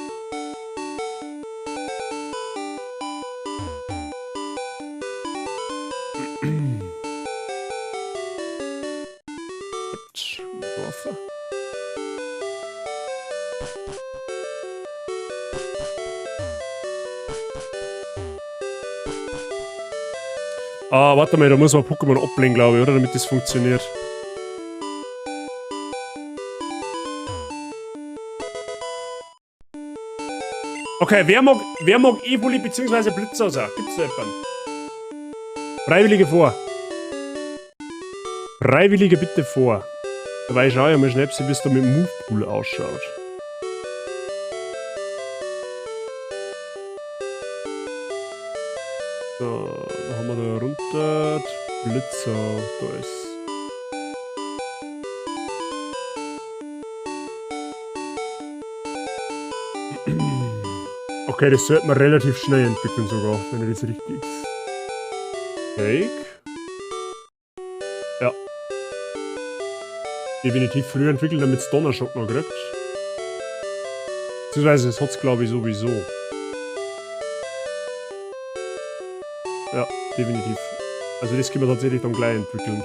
Ah, warte mal, da muss man Pokémon ablehnen, glaube ich, oder? Damit das funktioniert. Okay, wer mag Evoli bzw. Blitzauser? Gibt's da jemanden? Freiwillige vor. Freiwillige bitte vor. Dabei schau ich mal schnell, wie es da mit dem Move-Pool ausschaut. So, da haben wir da runter. Blitzer, da ist. Okay, das sollte man relativ schnell entwickeln sogar, wenn ich das richtig... Fake. Ja. Definitiv früher entwickeln, damit es Donnerschock noch kriegt. Beziehungsweise es hat's, glaube ich, sowieso. Ja, definitiv. Also das können wir tatsächlich dann gleich entwickeln.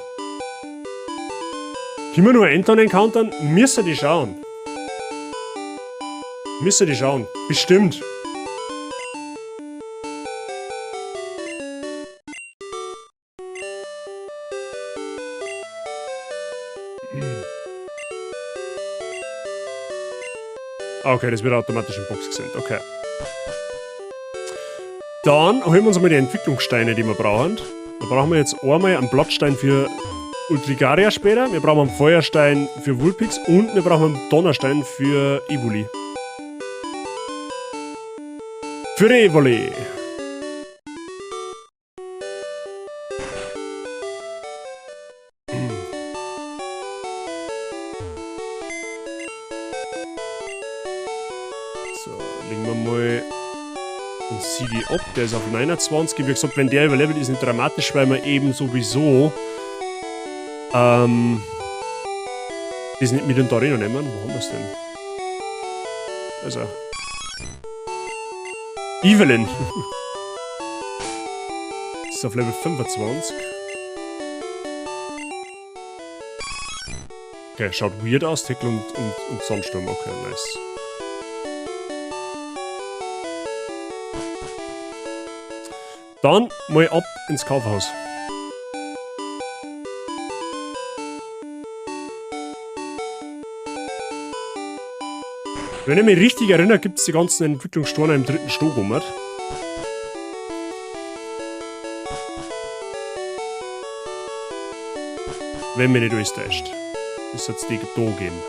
Können wir nur Enton encountern? Müssen die schauen. Müssen die schauen. Bestimmt. Okay, das wird automatisch in Box gesendet. Okay. Dann holen wir uns mal die Entwicklungssteine, die wir brauchen. Da brauchen wir jetzt einmal einen Blattstein für Ultrigaria später. Wir brauchen einen Feuerstein für Vulpix und wir brauchen einen Donnerstein für Evoli. Für Evoli! So, legen wir mal den Sigi ab, der ist auf 29. Wie gesagt, wenn der überlevelt ist, nicht dramatisch, weil wir eben sowieso das nicht mit in die Arena nehmen. Wo haben wir's denn? Also. Evelyn! Das ist auf Level 25. Okay, schaut weird aus. Tackle und Sandsturm. Okay, nice. Dann mal ab ins Kaufhaus. Wenn ich mich richtig erinnere, gibt's die ganzen Entwicklungssteine im dritten Stock rum. Wenn mich nicht alles täuscht. Das soll's die da geben.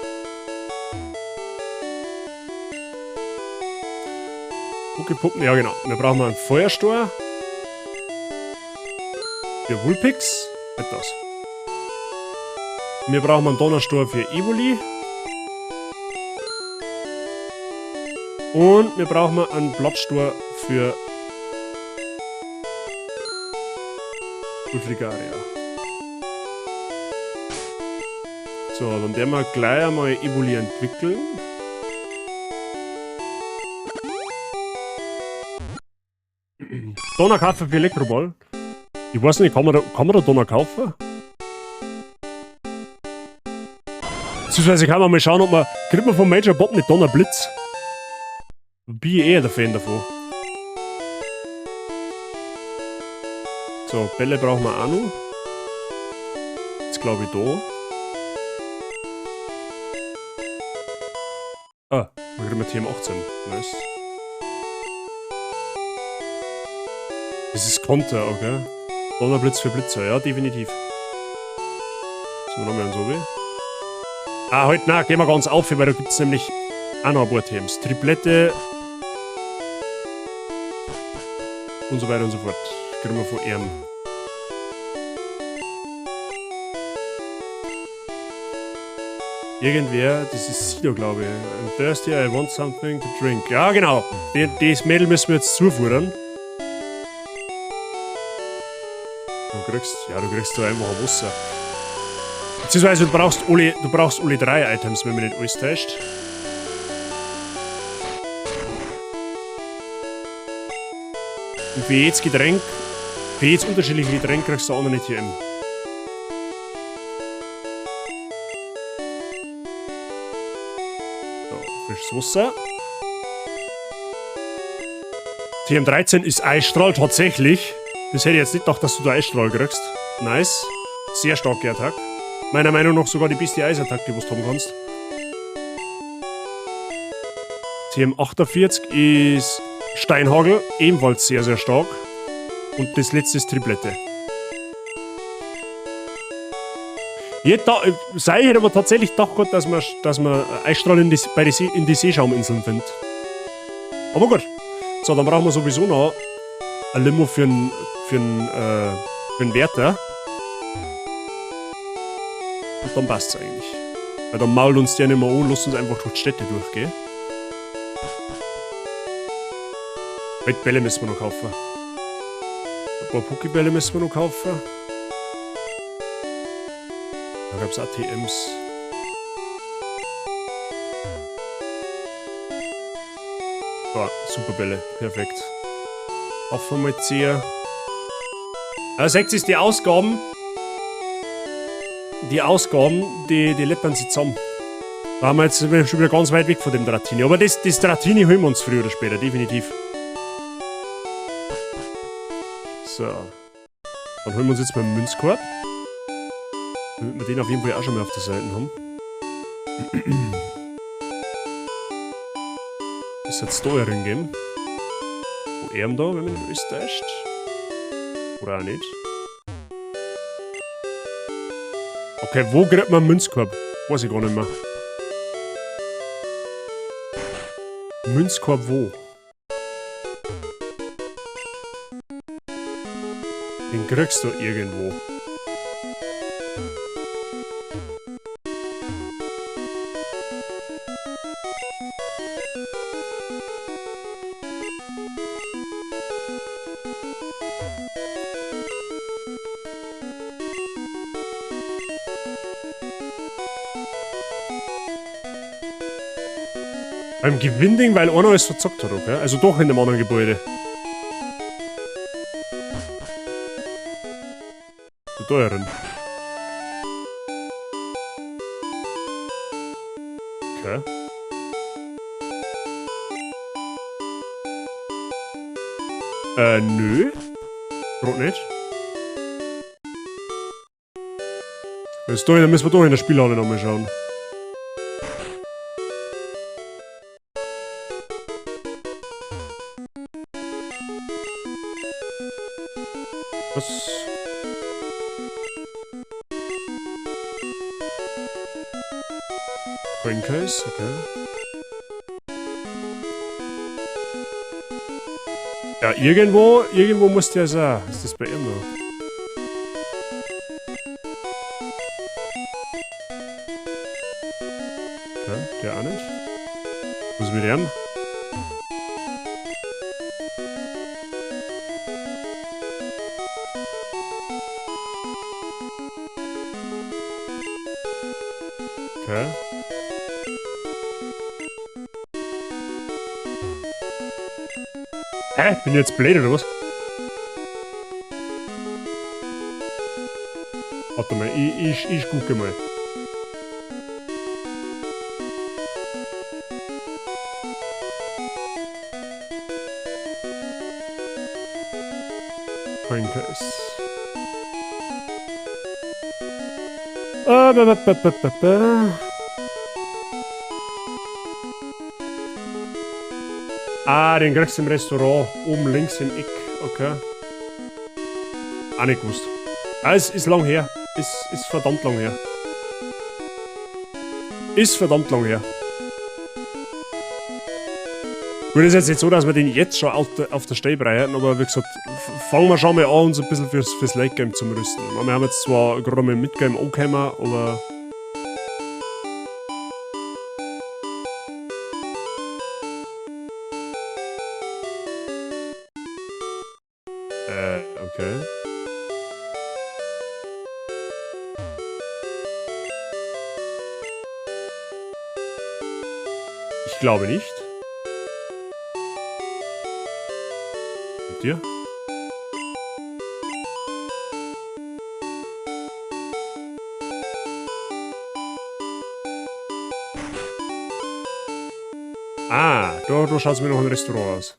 Okay, Puppen, ja genau. Wir brauchen einen Feuerstor. Für Vulpix. Nicht das. Wir brauchen einen Donnerstor für Evoli. Und wir brauchen einen Blattstor für Ultrigaria. So, dann werden wir gleich einmal Evoli entwickeln. Donnerkampf für Elektroball. Ich weiß nicht, kann man da Donner kaufen? Beziehungsweise kann man mal schauen, ob man. Kriegt man von Major Bob nicht Donnerblitz? Bin ich eher der Fan davon. So, Bälle brauchen wir auch noch. Jetzt glaube ich da. Ah, dann kriegen wir TM18. Nice. Das ist Konter, okay. Donnerblitz für Blitzer, ja, definitiv. So, nochmal ein Sobi. Ah, halt, na, gehen wir ganz auf, weil da gibt es nämlich auch noch ein paar Themen. Triplette und so weiter und so fort. Kriegen wir von Ehren. Irgendwer, das ist Sido, glaube ich. I'm thirsty, I want something to drink. Ja, genau. Das Mädel müssen wir jetzt zufuhren. Du kriegst da einfach ein Wasser. Beziehungsweise du brauchst alle drei Items, wenn man nicht alles täuscht. Und für jedes Getränk, für jedes unterschiedliche Getränk kriegst du auch noch nicht hier im. So, frisches Wasser. TM13 ist Eisstrahl tatsächlich. Das hätte ich jetzt nicht gedacht, dass du da Eisstrahl kriegst. Nice. Sehr starke Attacke. Meiner Meinung nach sogar die beste Eisattacke, die du haben kannst. TM48 ist Steinhagel, ebenfalls sehr, sehr stark. Und das letzte ist Triplette. Sei hätte aber tatsächlich gedacht, dass man Eisstrahl in die Seeschauminseln findet. Aber gut. So, dann brauchen wir sowieso noch ein Limo für einen Wärter. Und dann passt's eigentlich. Weil dann mault uns der nicht mehr an, lässt uns einfach durch die Städte durchgehen. Bälle müssen wir noch kaufen. Ein paar Pokébälle müssen wir noch kaufen. Da gab's ATMs. So, Superbälle. Perfekt. Auf einmal 10. Ja, seht ihr, die Ausgaben. Die Ausgaben, die läppern sich zusammen. Da haben wir jetzt schon wieder ganz weit weg von dem Dratini. Aber das Dratini holen wir uns früher oder später, definitiv. So. Dann holen wir uns jetzt mal einen Münzkorb. Damit wir den auf jeden Fall auch schon mal auf der Seite haben. Das hat es da herin. Wo er da, wenn man nicht alles täuscht. Oder auch nicht. Okay, wo kriegt man einen Münzkorb? Weiß ich gar nicht mehr. Münzkorb wo? Den kriegst du irgendwo. Beim Gewinnding, weil einer alles verzockt hat, okay? Also doch in dem anderen Gebäude. Da herin. Okay. Nö. Grad nicht. Jetzt da, dann müssen wir doch in der Spielhalle nochmal schauen. Was? Coincase, okay. Ja, irgendwo muss der sein. Ist das bei ihm noch? Okay, der auch nicht. Was ist mit ihm? Okay. Hä? Bin ich jetzt blöd oder was? Warte mal, ich gucke mal. Coin Case. Ah, den kriegst du im Restaurant. Oben links im Eck. Okay. Auch nicht gewusst. Ah, es ist lang her. Es ist verdammt lang her. Ist verdammt lang her. Gut, ist jetzt nicht so, dass wir den jetzt schon auf der Stelle brauchen, aber wie gesagt, fangen wir schon mal an, uns ein bisschen fürs Late Game zu rüsten. Ich meine, wir haben jetzt zwar gerade mal mit Midgame angekommen, aber. Okay. Ich glaube nicht. Mit dir? Ah, da schaut's mir noch ein Restaurant aus.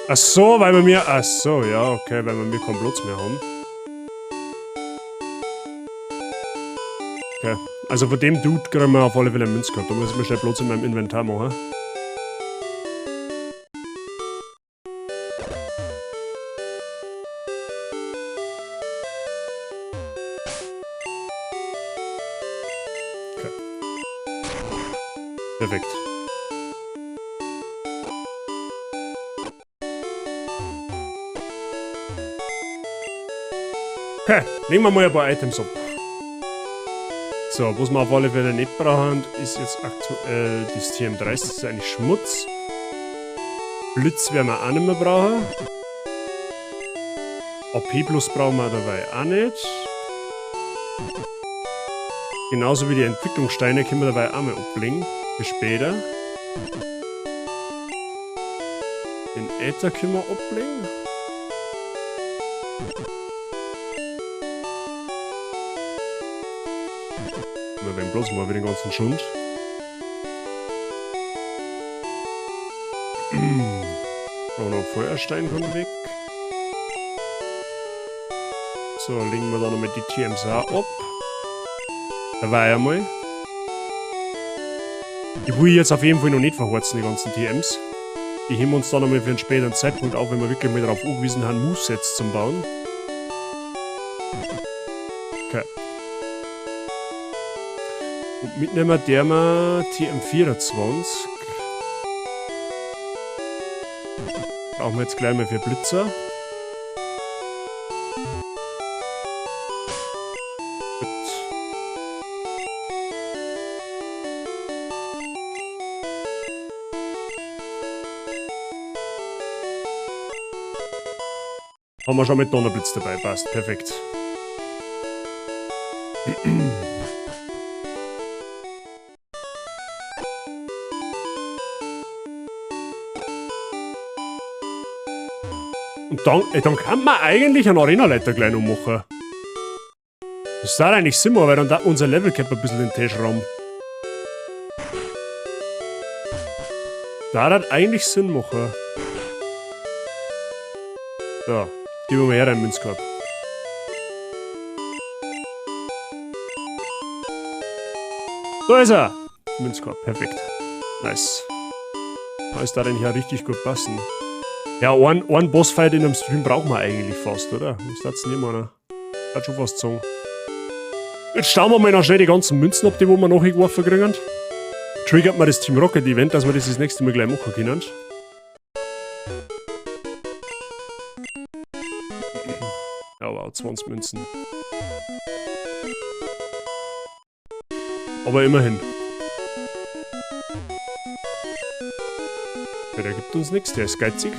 Ach so, weil wir mir. Ach so, ja, okay, weil wir mir keinen Platz mehr haben. Okay, also von dem Dude kriegen wir auf alle Fälle einen Münzkorb. Da muss ich mir schnell Platz in meinem Inventar machen. Okay. Perfekt. Okay, nehmen wir mal ein paar Items ab. So, was wir auf alle Fälle nicht brauchen, ist jetzt aktuell das TM30, das ist eigentlich Schmutz. Blitz werden wir auch nicht mehr brauchen. AP Plus brauchen wir dabei auch nicht. Genauso wie die Entwicklungssteine können wir dabei auch mal ablegen. Für später. Den Äther können wir ablegen. Wir werden bloß mal wieder den ganzen Schund. Brauchen wir noch Feuerstein von weg. So, legen wir da noch mit die TMs auch ab. Da war ja mal. Ich will jetzt auf jeden Fall noch nicht verhorzen, die ganzen TMs. Die heben wir uns dann nochmal für einen späteren Zeitpunkt auf, wenn wir wirklich mal darauf angewiesen haben, Movesets zu bauen. Okay. Und mitnehmen der wir TM24. Brauchen wir jetzt gleich mal für Blitzer. Gut. Haben wir schon mit Donnerblitz dabei, passt, perfekt. Und dann kann man eigentlich einen Arena-Leiter gleich noch machen. Das darf eigentlich Sinn machen, weil dann darf unser Level Cap ein bisschen in den Tischraum. Da hat eigentlich Sinn machen. So, gib mir mal her deinen Münzkorb. Da ist er! Münzkorb, perfekt. Nice. Da ist da denn hier richtig gut passen. Ja, ein Bossfight in einem Stream brauchen wir eigentlich fast, oder? Was darf's denn immer, ne? Hat schon fast gezogen. Jetzt schauen wir mal noch schnell die ganzen Münzen ab, die wo wir noch geworfen kriegen. Triggert mal das Team Rocket Event, dass wir das das nächste Mal gleich machen können. Ja, wow, 20 Münzen. Aber immerhin. Ja, der gibt uns nichts, der ist geizig.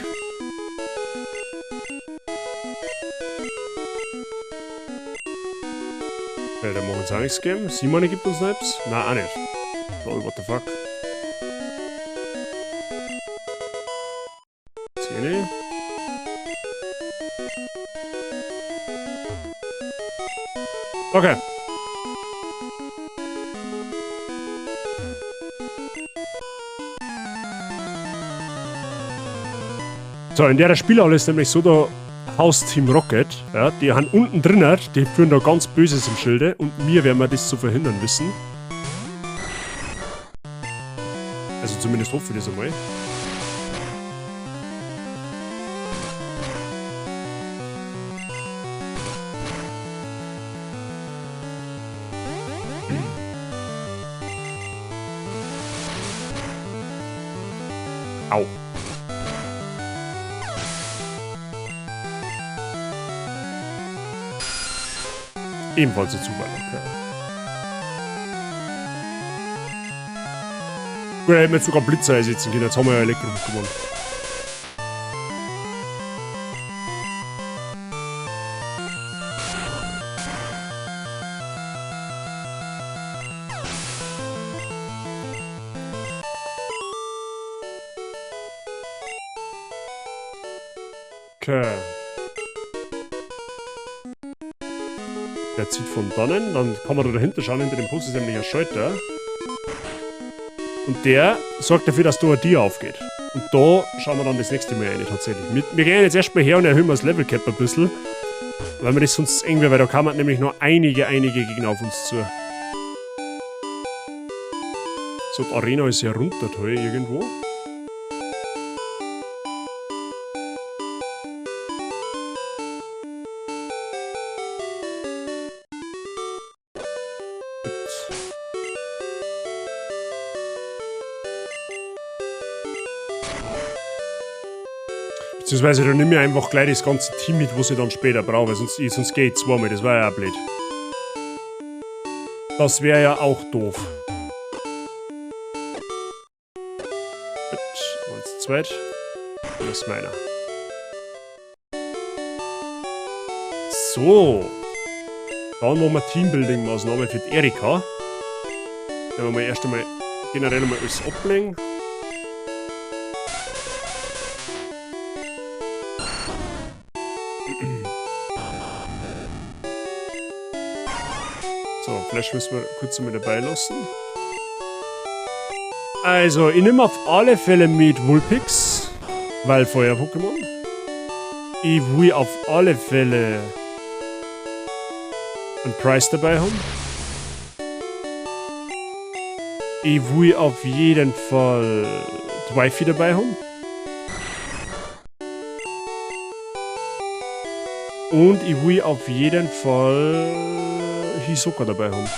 Ja, dann machen uns auch nichts geben. Simone gibt uns noch etwas? Nein, auch nicht. Lol, what the fuck. 10. Okay. So, in der Spielhalle ist nämlich so, da Haus Team Rocket, ja, die haben unten drinnen, die führen da ganz Böses im Schilde und mir werden wir das zu verhindern wissen. Also zumindest hoffe ich das einmal. Au. Ebenfalls ein Zufall, okay. Gut, da hätten wir jetzt sogar Blitzer einsetzen können, jetzt haben wir ja Elektro-Pokémon. Okay. Der zieht von dannen, dann kann man da dahinter schauen, hinter dem Post ist nämlich ein Schalter. Und der sorgt dafür, dass da ein Tier aufgeht. Und da schauen wir dann das nächste Mal rein, tatsächlich. Wir gehen jetzt erstmal her und erhöhen wir das Level Cap ein bisschen. Weil wir das sonst eng wäre, weil da kamen nämlich noch einige Gegner auf uns zu. So, die Arena ist ja runter, toll, irgendwo. Beziehungsweise dann nehme ich einfach gleich das ganze Team mit, was ich dann später brauche, weil sonst gehe ich zweimal, das war ja auch blöd. Das wäre ja auch doof. Gut, 1, 2. Das ist meiner. So. Dann machen wir Teambuilding-Maßnahme für die Erika. Dann werden wir erst einmal generell einmal alles ablegen. So, Flash müssen wir kurz einmal dabei lassen. Also, ich nehme auf alle Fälle mit Vulpix, weil Feuer-Pokémon. Ich will auf alle Fälle einen Pryce dabei haben. Ich will auf jeden Fall die Wifey dabei haben. Und ich will auf jeden Fall Hisoka dabei haben.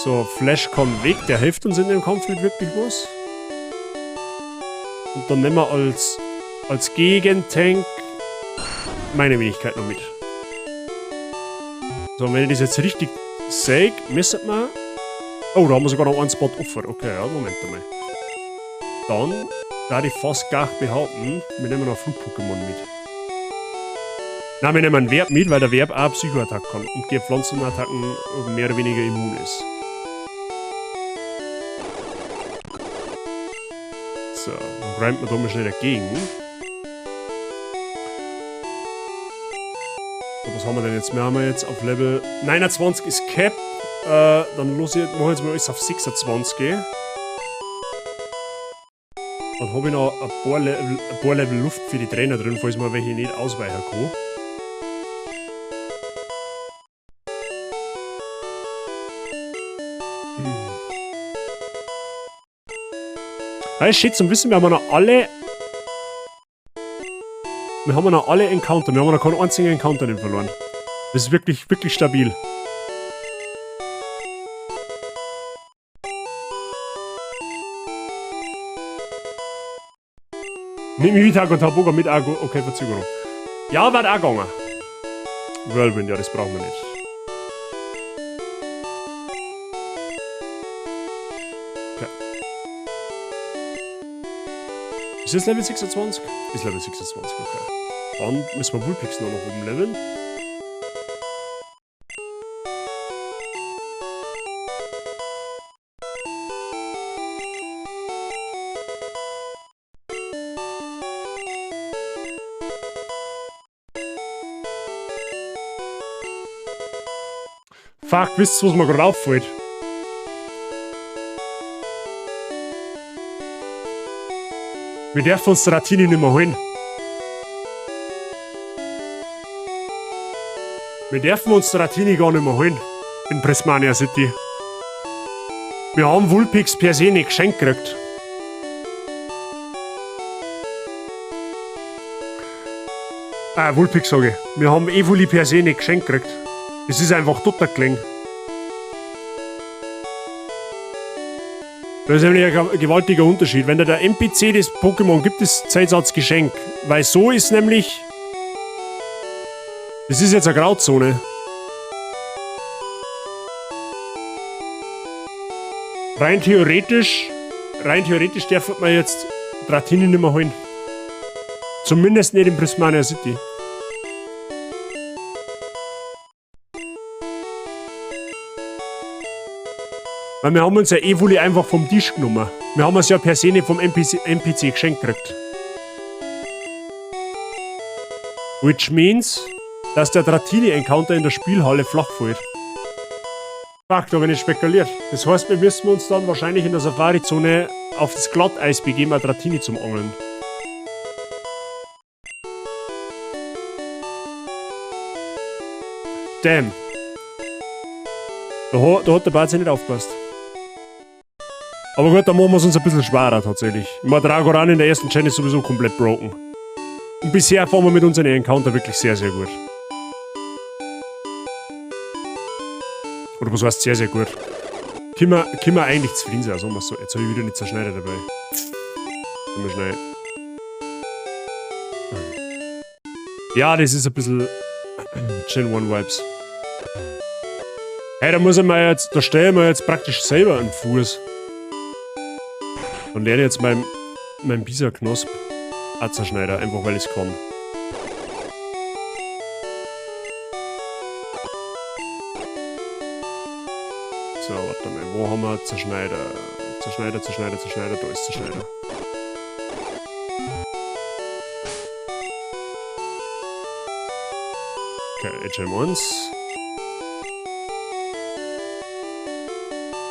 So, Flash kommt weg, der hilft uns in dem Kampf nicht wirklich was. Und dann nehmen wir als Gegentank meine Wenigkeit noch mit. So, und wenn ich das jetzt richtig sehe, müssen wir... Oh, da haben wir sogar noch einen Spot offen. Okay, ja, Moment einmal. Dann darf ich fast gar behaupten, wir nehmen noch Flug-Pokémon mit. Nein, wir nehmen einen Verb mit, weil der Verb auch Psycho-Attack kann und die Pflanzenattacken mehr oder weniger immun ist. So, dann räumt man da mal schnell dagegen. So, was haben wir denn jetzt? Wir haben jetzt auf Level 29 ist Cap. Dann los, ich mach jetzt mal alles auf 26. Dann hab ich noch ein paar Level Luft für die Trainer drin, falls man welche nicht ausweichen kann. Ah, shit, zum Wissen, wir haben noch alle. Wir haben noch alle Encounter. Wir haben noch keinen einzigen Encounter nicht verloren. Das ist wirklich, wirklich stabil. Nimm mich mit und Taboga mit Argo. Okay, Verzögerung. Ja, wird auch gegangen. Whirlwind, ja, das brauchen wir nicht. Okay. Ist das Level 26? Ist Level 26, okay. Dann müssen wir Vulpix noch nach oben leveln. Fuck, wisst ihr, was mir gerade auffällt? Wir dürfen uns Dratini nicht mehr holen. Wir dürfen uns Dratini gar nicht mehr holen. In Prismania City. Wir haben Vulpix per se nicht geschenkt gekriegt. Ah, Vulpix sage ich. Wir haben Evoli per se nicht geschenkt gekriegt. Es ist einfach total gelegen. Das ist nämlich ein gewaltiger Unterschied. Wenn dir der NPC das Pokémon gibt, ist es als Geschenk. Weil so ist nämlich... Das ist jetzt eine Grauzone. Rein theoretisch darf man jetzt Dratini nicht mehr holen. Zumindest nicht in Prismania City. Weil wir haben uns ja Evoli einfach vom Tisch genommen. Wir haben es ja per se nicht vom NPC geschenkt gekriegt. Which means, dass der Dratini-Encounter in der Spielhalle flach fällt. Fuck, da bin ich spekuliert. Das heißt, wir müssen uns dann wahrscheinlich in der Safari-Zone auf das Glatteis begeben, ein Dratini zum Angeln. Damn. Da hat der Barzi nicht aufgepasst. Aber gut, da machen wir es uns ein bisschen schwerer tatsächlich. Ich meine, Dragoran in der ersten Gen ist sowieso komplett broken. Und bisher fahren wir mit unseren Encounter wirklich sehr, sehr gut. Oder was heißt sehr, sehr gut? Können wir eigentlich zufrieden sein, sagen wir so. Jetzt habe ich wieder nicht Zerschneider dabei. Immer schnell. Ja, das ist ein bisschen Gen 1 Vibes. Hey, da muss ich mir jetzt, da stelle ich mir jetzt praktisch selber einen Fuß. Und lerne jetzt mein Bisa-Knosp auch Zerschneider, einfach weil ich's kann. So, warte mal, wo haben wir Zerschneider? Zerschneider, Zerschneider, Zerschneider, da ist Zerschneider. Okay, HM1.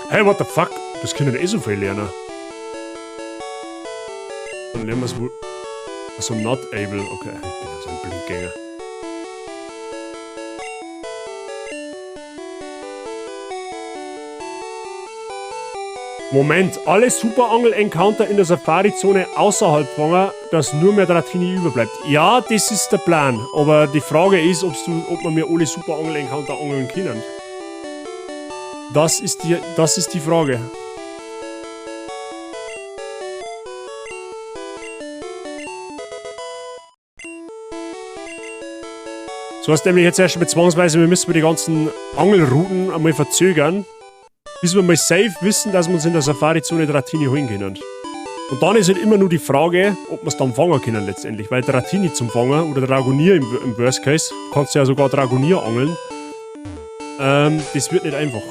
Hey, what the fuck? Das können eh so viel lernen. Dann lernen wir es wohl. Achso, not able. Okay, ich bin ja so ein Blindgänger. Moment, alle Super-Angel-Encounter in der Safari-Zone außerhalb fangen, dass nur mehr Dratini überbleibt. Ja, das ist der Plan. Aber die Frage ist, ob wir mir alle Super-Angel-Encounter angeln können. Das ist die Frage. So heißt nämlich jetzt erst mal zwangsweise, wir müssen die ganzen Angelrouten einmal verzögern, bis wir mal safe wissen, dass wir uns in der Safari-Zone Dratini holen können. Und dann ist halt immer nur die Frage, ob wir es dann fangen können letztendlich. Weil Dratini zum Fangen oder Dragonir im Worst Case, kannst du ja sogar Dragonir angeln. Das wird nicht einfach.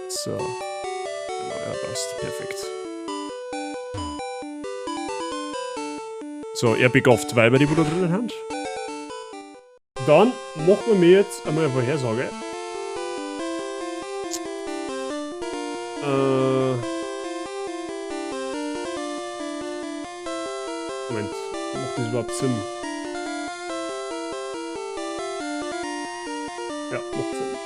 So. Genau, ja, passt. Perfekt. So, er begafft Weiber, die wir da drinnen haben. Dann machen wir mir jetzt einmal eine Vorhersage. Moment, macht das überhaupt Sinn? Ja, macht Sinn.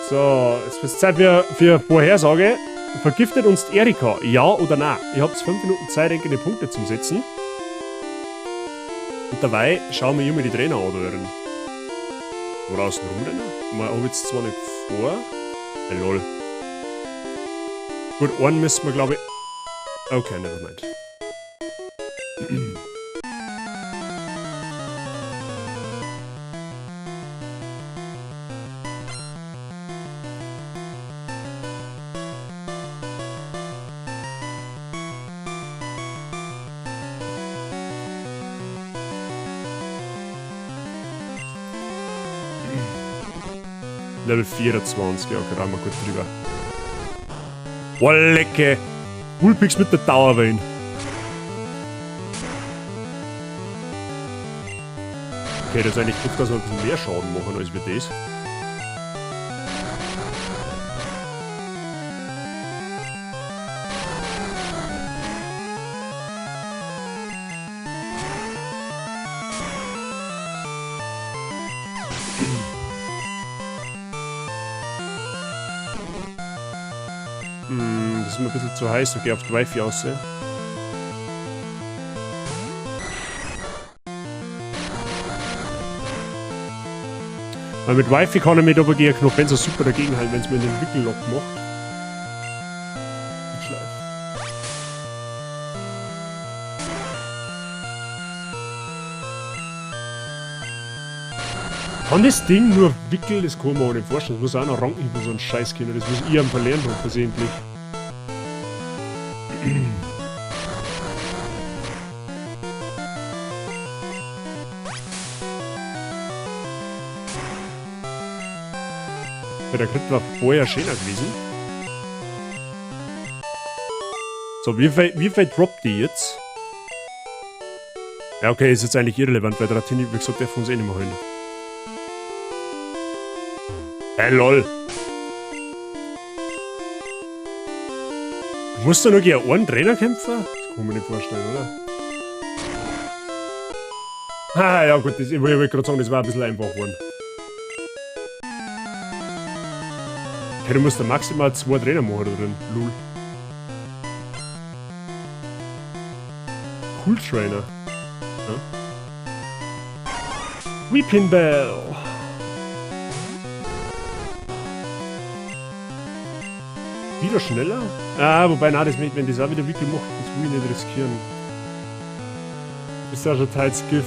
So, jetzt wird es Zeit für Vorhersage. Vergiftet uns die Erika? Ja oder nein? Ihr habt 5 Minuten Zeit, eigene Punkte zum Setzen. Und dabei schauen wir immer die Trainer an, oder? Oder außen rumrennen? Ich habe jetzt zwar nicht vor. Hey, lol. Gut, einen müssen wir, glaube ich. Okay, nevermind. Level 24, ja, okay, da haben wir gut drüber. Boah, lecke! Vulpix mit der Dauerwellen. Okay, das ist eigentlich gut, dass wir ein bisschen mehr Schaden machen als wir das. Das ist mir ein bisschen zu heiß, okay, auf die Wifi aus. Weil mit Wifi kann ich mit aber gegen Knofensa super dagegen halten, wenn es mir den Wickellock macht. Kann das Ding nur wickeln? Das kann man auch nicht vorstellen. Das muss auch noch ranken über so einen Scheiß Kinder. Das muss ich am verlernt haben, versehentlich. Der Crit war vorher schöner gewesen. So, wie viel droppt die jetzt? Ja, okay, ist jetzt eigentlich irrelevant, weil Dratini, wie gesagt, darf uns eh nicht mehr holen. Hey, lol. Du musst da nur gegen einen Trainer kämpfen? Das kann man nicht vorstellen, oder? Ah, ja gut, das, ich wollte gerade sagen, das war ein bisschen einfach geworden. Okay, du musst da maximal 2 Trainer machen da drin. Lul. Cool Trainer. Ja. Weepinbell. Wieder schneller? Ah, wobei, nein, das, wenn das auch wieder Wickel macht, das will ich nicht riskieren. Ist ja schon teils Gift.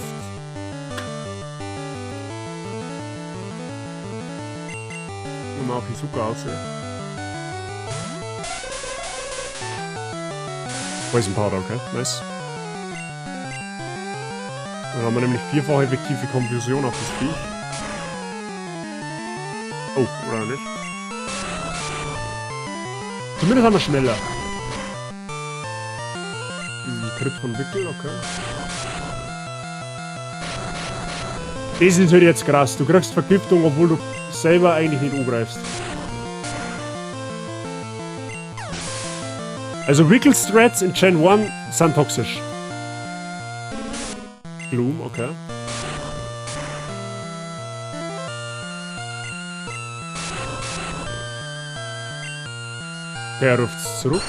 Und auch Hisoka aussehen. Poison Powder, okay, nice. Dann haben wir nämlich vierfach effektive Konfusion auf das Viech. Oh, oder nicht? Zumindest haben wir schneller. Crit von Wickel, okay. Das ist halt jetzt krass. Du kriegst Vergiftung, obwohl du selber eigentlich nicht angreifst. Also Wickel-Strats in Gen 1 sind toxisch. Gloom, okay. Der ruft's zurück.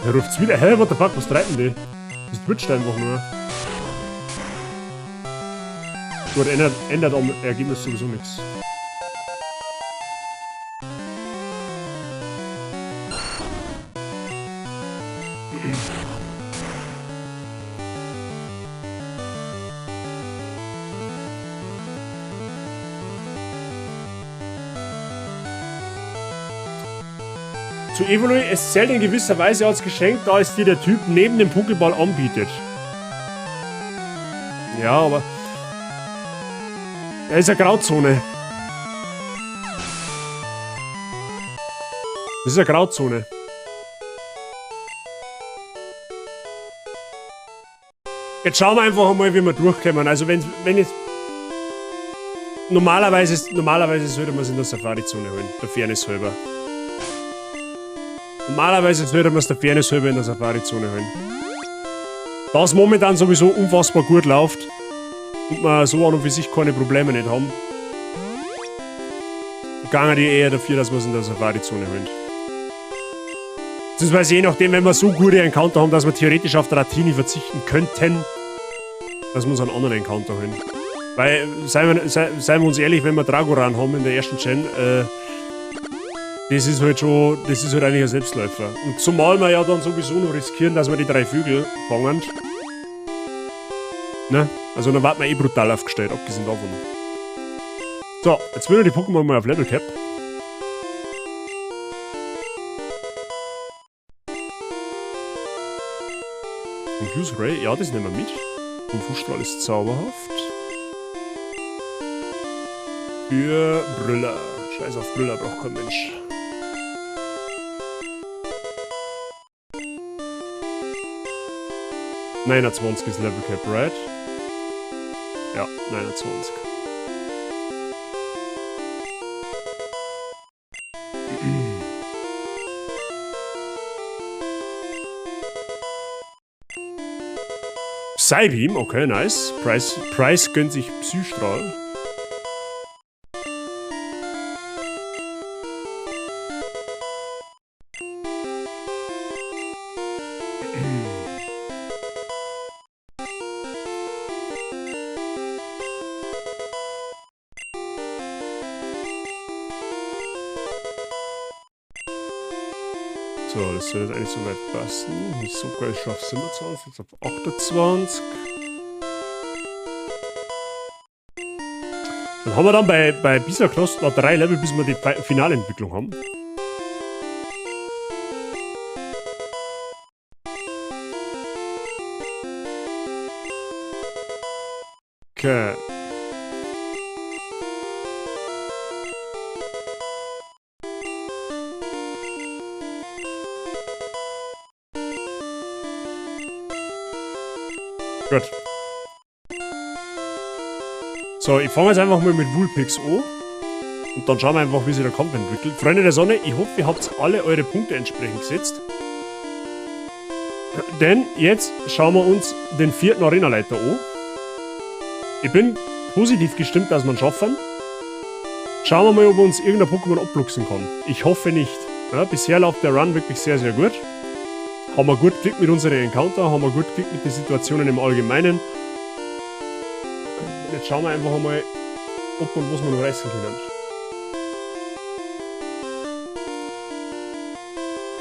Der ruft's wieder. Hä, what the fuck, was treiben die? Das twitcht einfach nur. Gut, ändert am Ergebnis sowieso nichts. Zu Evoli, es zählt in gewisser Weise als Geschenk, da es dir der Typ neben dem Pokéball anbietet. Ja, aber... Er ist eine Grauzone. Das ist eine Grauzone. Jetzt schauen wir einfach einmal, wie wir durchkommen. Also wenn jetzt... Normalerweise sollte man es in der Safari-Zone holen, der Fairness halber. Normalerweise sollte man es der Fairness halber in der Safari-Zone holen. Da es momentan sowieso unfassbar gut läuft und wir so an und für sich keine Probleme nicht haben, gegangen die eher dafür, dass wir es in der Safari-Zone holen. Beziehungsweise je nachdem, wenn wir so gute Encounter haben, dass wir theoretisch auf Dratini verzichten könnten, dass wir uns einen anderen Encounter holen. Weil, seien wir uns ehrlich, wenn wir Dragoran haben in der ersten Gen, das ist halt schon, das ist halt eigentlich ein Selbstläufer. Und zumal wir ja dann sowieso noch riskieren, dass wir die 3 Vögel fangen. Ne? Also dann warten wir eh brutal aufgestellt, abgesehen davon. So, jetzt will ich die Pokémon mal auf Level Cap. Confuse Ray, ja, das nehmen wir mit. Kung-Fu-Strahl ist zauberhaft. Für Brüller. Scheiß auf Brüller, braucht kein Mensch. 29 ist Level Cap, right? Ja, 29. Psybeam, okay, nice. Price gönnt sich Psystrahl. So, das soll jetzt eigentlich soweit passen. Hisoka ist schon auf 27, jetzt auf 28. Dann haben wir dann bei Bisakross noch 3 Level, bis wir die Finalentwicklung haben. Okay. Gut. So, ich fange jetzt einfach mal mit Vulpix an. Und dann schauen wir einfach, wie sich der Kampf entwickelt. Freunde der Sonne, ich hoffe, ihr habt alle eure Punkte entsprechend gesetzt. Denn jetzt schauen wir uns den 4. Arenaleiter an. Ich bin positiv gestimmt, dass wir ihn schaffen. Schauen wir mal, ob uns irgendein Pokémon abluchsen kann. Ich hoffe nicht. Ja, bisher läuft der Run wirklich sehr, sehr gut. Haben wir gut geklickt mit unseren Encounter, haben wir gut geklickt mit den Situationen im Allgemeinen. Und jetzt schauen wir einfach einmal, ob und was wir noch reißen können.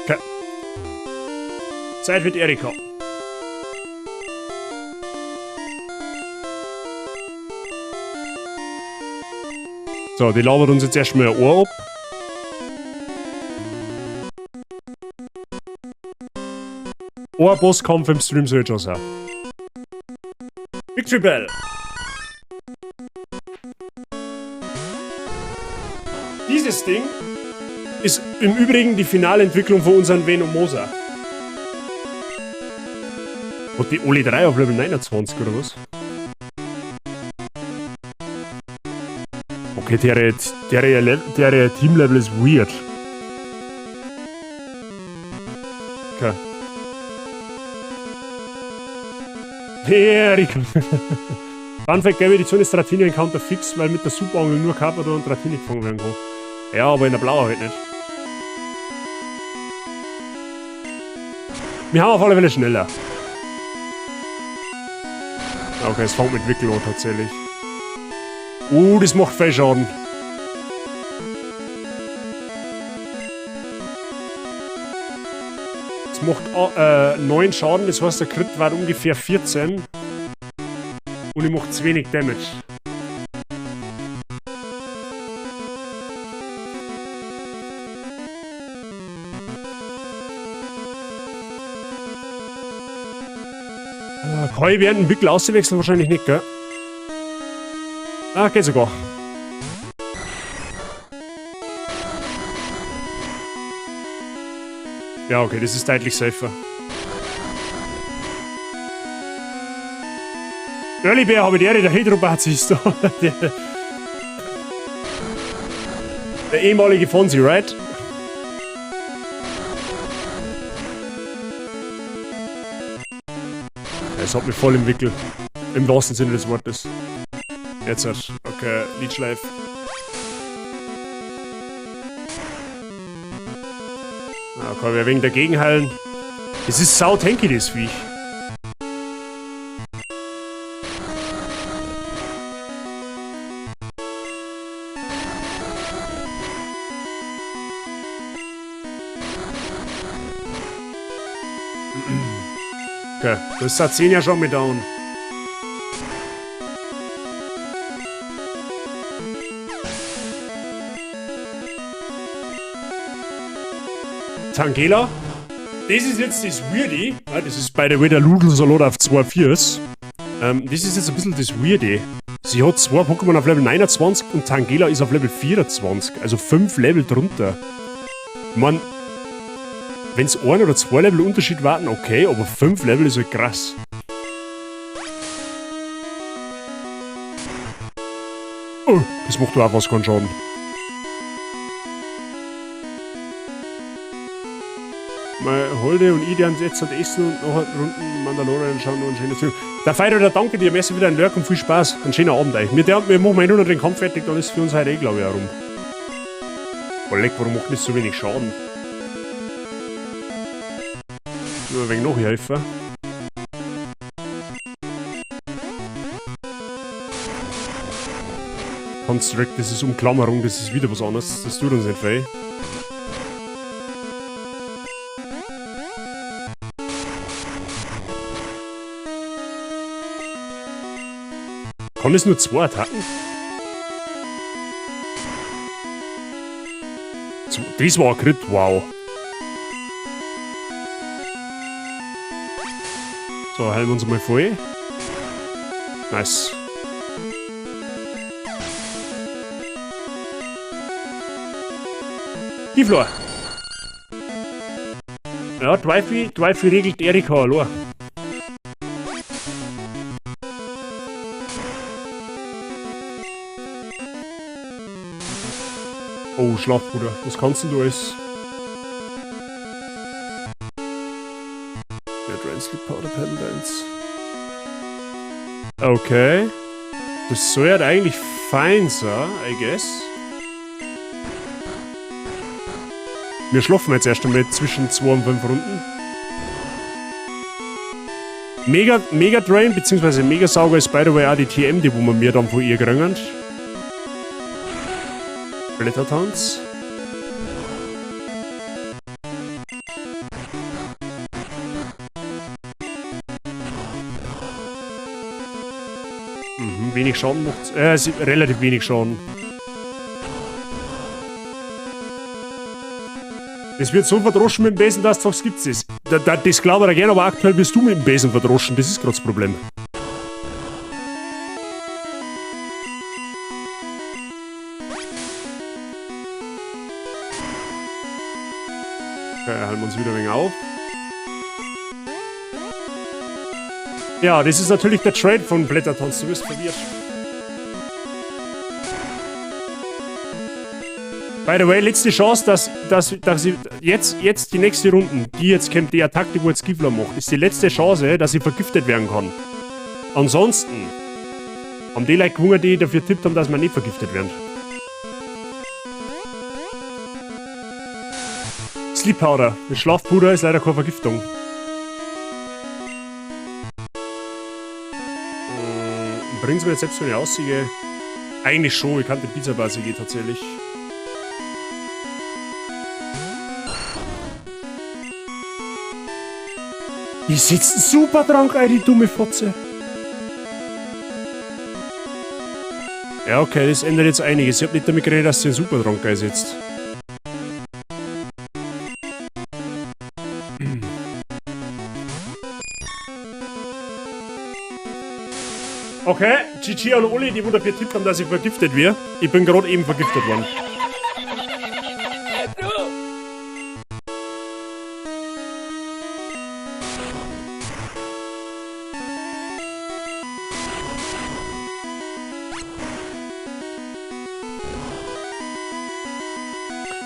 Okay. Zeit wird Erika. So, die labert uns jetzt erstmal ein Ohr ab. Ein Bosskampf im Stream soll jetzt schon sein. Victory Bell! Dieses Ding ist im Übrigen die Finalentwicklung von unserem Venomosa. Hat die Oli 3 auf Level 29 oder was? Okay, der Team-Level ist weird. Okay. Erik. Fun Fact, gelbe Edition ist Dratini Encounter fix, weil mit der Superangel nur Karpador und Dratini gefangen werden kann. Ja, aber in der blauen halt nicht. Wir haben auf alle Fälle schneller. Okay, es fängt mit Wickel an tatsächlich. Das macht viel Schaden. Das macht 9 Schaden, das heißt der Crit war ungefähr 14. Und ich mach zu wenig Damage. Kann ich während dem Wickel auswechseln? Wahrscheinlich nicht, gell? Ah, geht sogar. Ja, okay, das ist deutlich safer. Early Bear habe ich der Hydrobat ist da. Der ehemalige Fonzie, right? Es hat mich voll im Wickel. Im wahrsten Sinne des Wortes. Jetzt hat. Okay, Leech Life. Okay, wir wegen dagegen heilen. Es ist sau tanky, das Viech. Okay, das ist 10 ja schon mit down. Tangela? Das ist jetzt das Weirde. Ja, das ist by the way der Nudelsalat auf zwei Viers. Das ist jetzt ein bisschen das Weirde. Sie hat zwei Pokémon auf Level 29 und Tangela ist auf Level 24. Also 5 Level drunter. Ich mein, wenn es ein oder zwei Level Unterschied warten, okay, aber 5 Level ist halt krass. Oh, das macht doch auch was keinen Schaden. Meine Holde und ich, die haben jetzt halt essen und nachher Runden Mandalorian schauen und ein schönes Film. Der Feier, der danke dir, merci wieder ein Lurk und viel Spaß. Einen schönen Abend euch. Wir machen eh nur noch den Kampf fertig, dann ist für uns heute eh, glaube ich, auch rum. Oh leck, warum macht das so wenig Schaden? Nur ein wenig nachhelfen. Constrict, das ist Umklammerung, das ist wieder was anderes. Das tut uns nicht weh. Kann es nur 2 Attacken? Das war ein Crit, wow. So, heilen wir uns mal voll. Nice. Giflor. Ja, Twyfi regelt Erika allein. Oh, Schlaf, Bruder. Was kannst denn du alles? Ja, Drain, Sleep Powder, Petal Dance. Okay. Das soll ja eigentlich fein sein, I guess. Wir schlafen jetzt erst einmal zwischen 2 und 5 Runden. Mega Drain beziehungsweise Mega Sauger ist by the way auch die TM, die wo wir mir dann von ihr kriegen. Blättertanz. Wenig Schaden macht's. Relativ wenig Schaden. Das wird so verdroschen mit dem Besen, dass du sagst, gibt's das. Das glaube ich dir gerne, aber aktuell wirst du mit dem Besen verdroschen. Das ist grad das Problem. Okay, halten wir uns wieder ein wenig auf. Ja, das ist natürlich der Trade von Blättertanz. Du wirst verwirrt. By the way, letzte Chance, dass ich jetzt die nächste Runden, die jetzt kommt, die Attacke, die wo jetzt Giflor macht, ist die letzte Chance, dass ich vergiftet werden kann. Ansonsten haben die Leute gewonnen, die dafür tippt haben, dass wir nicht vergiftet werden. Sleep Powder. Das Schlafpuder ist leider keine Vergiftung. Bringt's mir jetzt selbst, wenn ich aussehe? Eigentlich schon, ich kann die Pizza-Base gehen tatsächlich. Die sitzen super dran, ey, die dumme Fotze. Ja, okay, das ändert jetzt einiges. Ich hab nicht damit geredet, dass sie einen Supertrank einsetzt. Okay, GG an alle, die wo dafür tippt haben, dass ich vergiftet werde. Ich bin gerade eben vergiftet worden.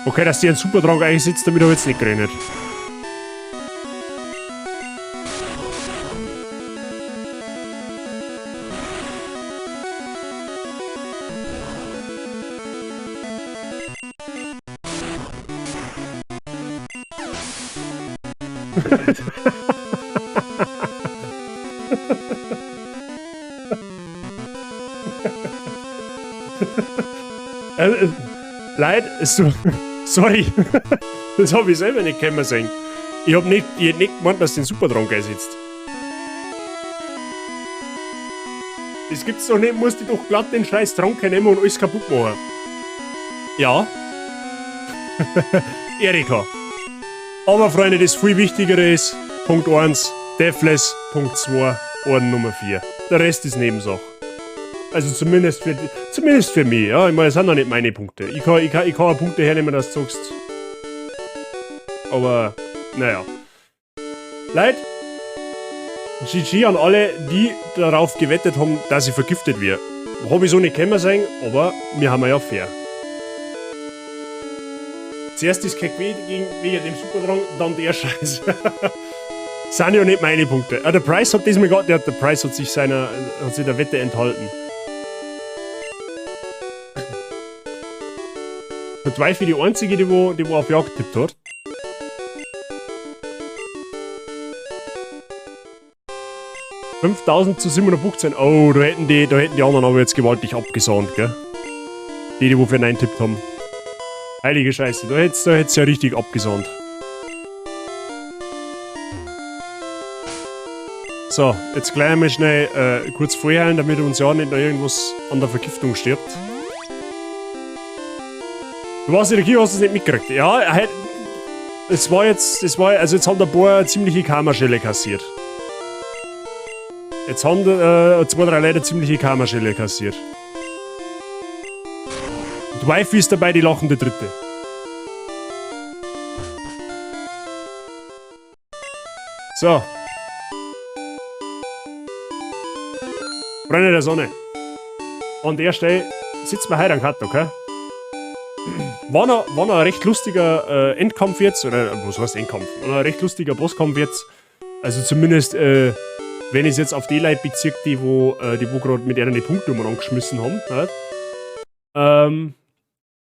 Okay, dass die einen Supertrank einsetzt, damit hab ich jetzt nicht gerechnet. Leute, es tut, sorry, das hab ich selber nicht können sehen. Ich hab nicht gemeint, dass du den Supertrank einsetzt. Das gibt's doch nicht, musst du doch glatt den scheiß Trank nehmen und alles kaputt machen. Ja. Erika. Aber Freunde, das viel Wichtigere ist, Punkt 1, Deathless, Punkt 2, Orden Nummer 4. Der Rest ist Nebensache. Also zumindest für mich, ja. Ich meine, das sind noch nicht meine Punkte. Ich kann Punkte hernehmen, dass du sagst. Aber, naja. Leute, GG an alle, die darauf gewettet haben, dass ich vergiftet werde. Hab ich so nicht kommen sehen, aber wir haben ja fair. Zuerst ist kein wegen dem Superdrang, dann der Scheiß. Sind ja nicht meine Punkte. Ah, der Price hat diesmal gar, der Price hat sich der Wette enthalten. Der Wifey die einzige, die wo auf Jagd getippt hat. 5000 zu 715. Oh, da hätten die anderen aber jetzt gewaltig abgesahnt, gell? Die, die wo für 9 tippt haben. Heilige Scheiße, da hätt's ja richtig abgesahnt. So, jetzt gleich einmal schnell kurz vorheilen, damit uns ja nicht noch irgendwas an der Vergiftung stirbt. Du warst in der Kirche, hast es nicht mitgekriegt. Ja, halt, es war jetzt, es war, also jetzt haben der paar ziemliche Karma-Schelle kassiert. Jetzt haben 2, 3 Leute ziemliche Karma-Schelle kassiert. Und Wifey ist dabei die lachende Dritte. So. Freunde der Sonne. An der Stelle sitzen wir heute am Cut, okay? War noch ein recht lustiger Endkampf jetzt, oder was heißt Endkampf? War noch ein recht lustiger Bosskampf jetzt. Also zumindest, wenn ich es jetzt auf die Leute beziehe, die wo gerade mit ihren Punkte angeschmissen haben. Ja.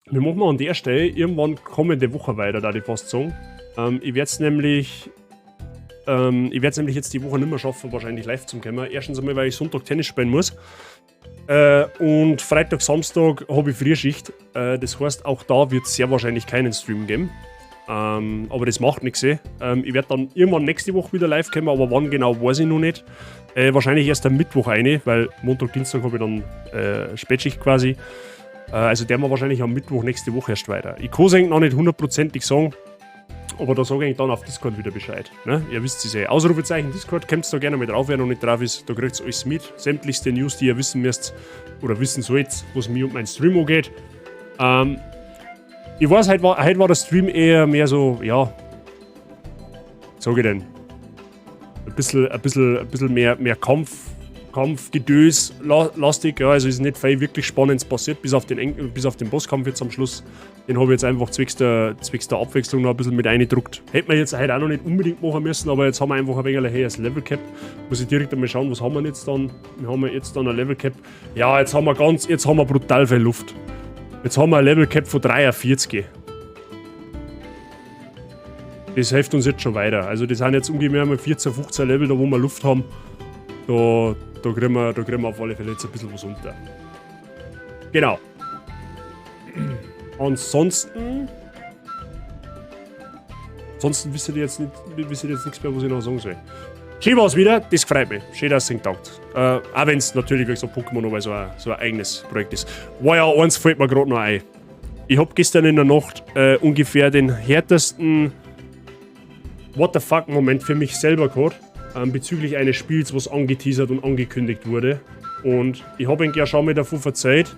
Wir machen an der Stelle irgendwann kommende Woche weiter, da ich fast sagen. Ich werd's nämlich jetzt die Woche nicht mehr schaffen, wahrscheinlich live zu kommen. Erstens einmal, weil ich Sonntag Tennis spielen muss. Und Freitag, Samstag habe ich Frühschicht. Das heißt, auch da wird es sehr wahrscheinlich keinen Stream geben. Aber das macht nichts. Ich werd dann irgendwann nächste Woche wieder live kommen, aber wann genau, weiß ich noch nicht. Wahrscheinlich erst am Mittwoch eine, weil Montag, Dienstag habe ich dann Spätschicht quasi. Also der wir wahrscheinlich am Mittwoch nächste Woche erst weiter. Ich kann es eigentlich noch nicht hundertprozentig sagen, aber da sage ich dann auf Discord wieder Bescheid. Ne? Ihr wisst es eh. Ausrufezeichen Discord, kommt da gerne mal drauf, wer noch nicht drauf ist. Da kriegt ihr alles mit. Sämtlichste News, die ihr wissen müsst oder wissen sollt, was mir und mein Stream angeht. Ich weiß, heute war der Stream eher mehr so, ja, sag ich denn, ein bisschen mehr Kampfgedös lastig, ja, also ist nicht viel wirklich Spannendes passiert, bis auf den Bosskampf jetzt am Schluss. Den habe ich jetzt einfach zwecks der Abwechslung noch ein bisschen mit eingedruckt. Hätte man jetzt heute auch noch nicht unbedingt machen müssen, aber jetzt haben wir einfach ein wenig ein höheres Level Cap. Muss ich direkt einmal schauen, was haben wir denn jetzt dann? Wir haben jetzt dann ein Level Cap. Ja, jetzt haben wir brutal viel Luft. Jetzt haben wir ein Level Cap von 43. Das hilft uns jetzt schon weiter. Also das sind jetzt ungefähr mal 14, 15 Level, da wo wir Luft haben. Da kriegen wir auf alle Fälle jetzt ein bisschen was unter. Genau. Ansonsten wisst ihr jetzt nicht, wisst ihr jetzt nichts mehr, was ich noch sagen soll. Schön war's wieder, das freut mich. Schön, dass es euch taugt. Auch wenn's natürlich, wie gesagt, Pokémon noch mal so ein eigenes Projekt ist. War ja, eins fällt mir grad noch ein. Ich hab gestern in der Nacht ungefähr den härtesten What the fuck Moment für mich selber gehabt, bezüglich eines Spiels, was angeteasert und angekündigt wurde. Und ich hab ihnen ja schon mal davon verzeiht,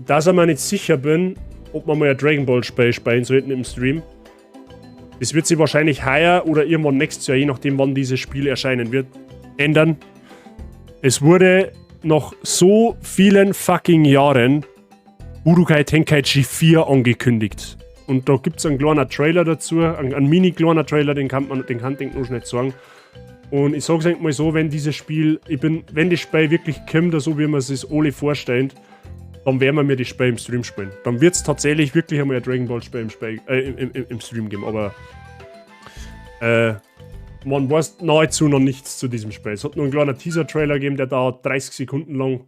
dass ich mir nicht sicher bin, ob wir mal ein Dragon Ball Spiel spielen sollten im Stream. Das wird sich wahrscheinlich heuer oder irgendwann nächstes Jahr, je nachdem wann dieses Spiel erscheinen wird, ändern. Es wurde nach so vielen fucking Jahren Budokai Tenkaichi 4 angekündigt. Und da gibt's einen kleinen Trailer dazu, einen mini kleinen Trailer, den kann ich noch nicht sagen. Und ich sag's eigentlich mal so, wenn dieses Spiel, ich bin, wenn das Spiel wirklich kommt, so wie wir es sich alle vorstellen, dann werden wir mir das Spiel im Stream spielen. Dann wird's tatsächlich wirklich einmal ein Dragon Ball Spiel im Stream geben, aber man weiß nahezu noch nichts zu diesem Spiel. Es hat nur einen kleinen Teaser-Trailer gegeben, der dauert 30 Sekunden lang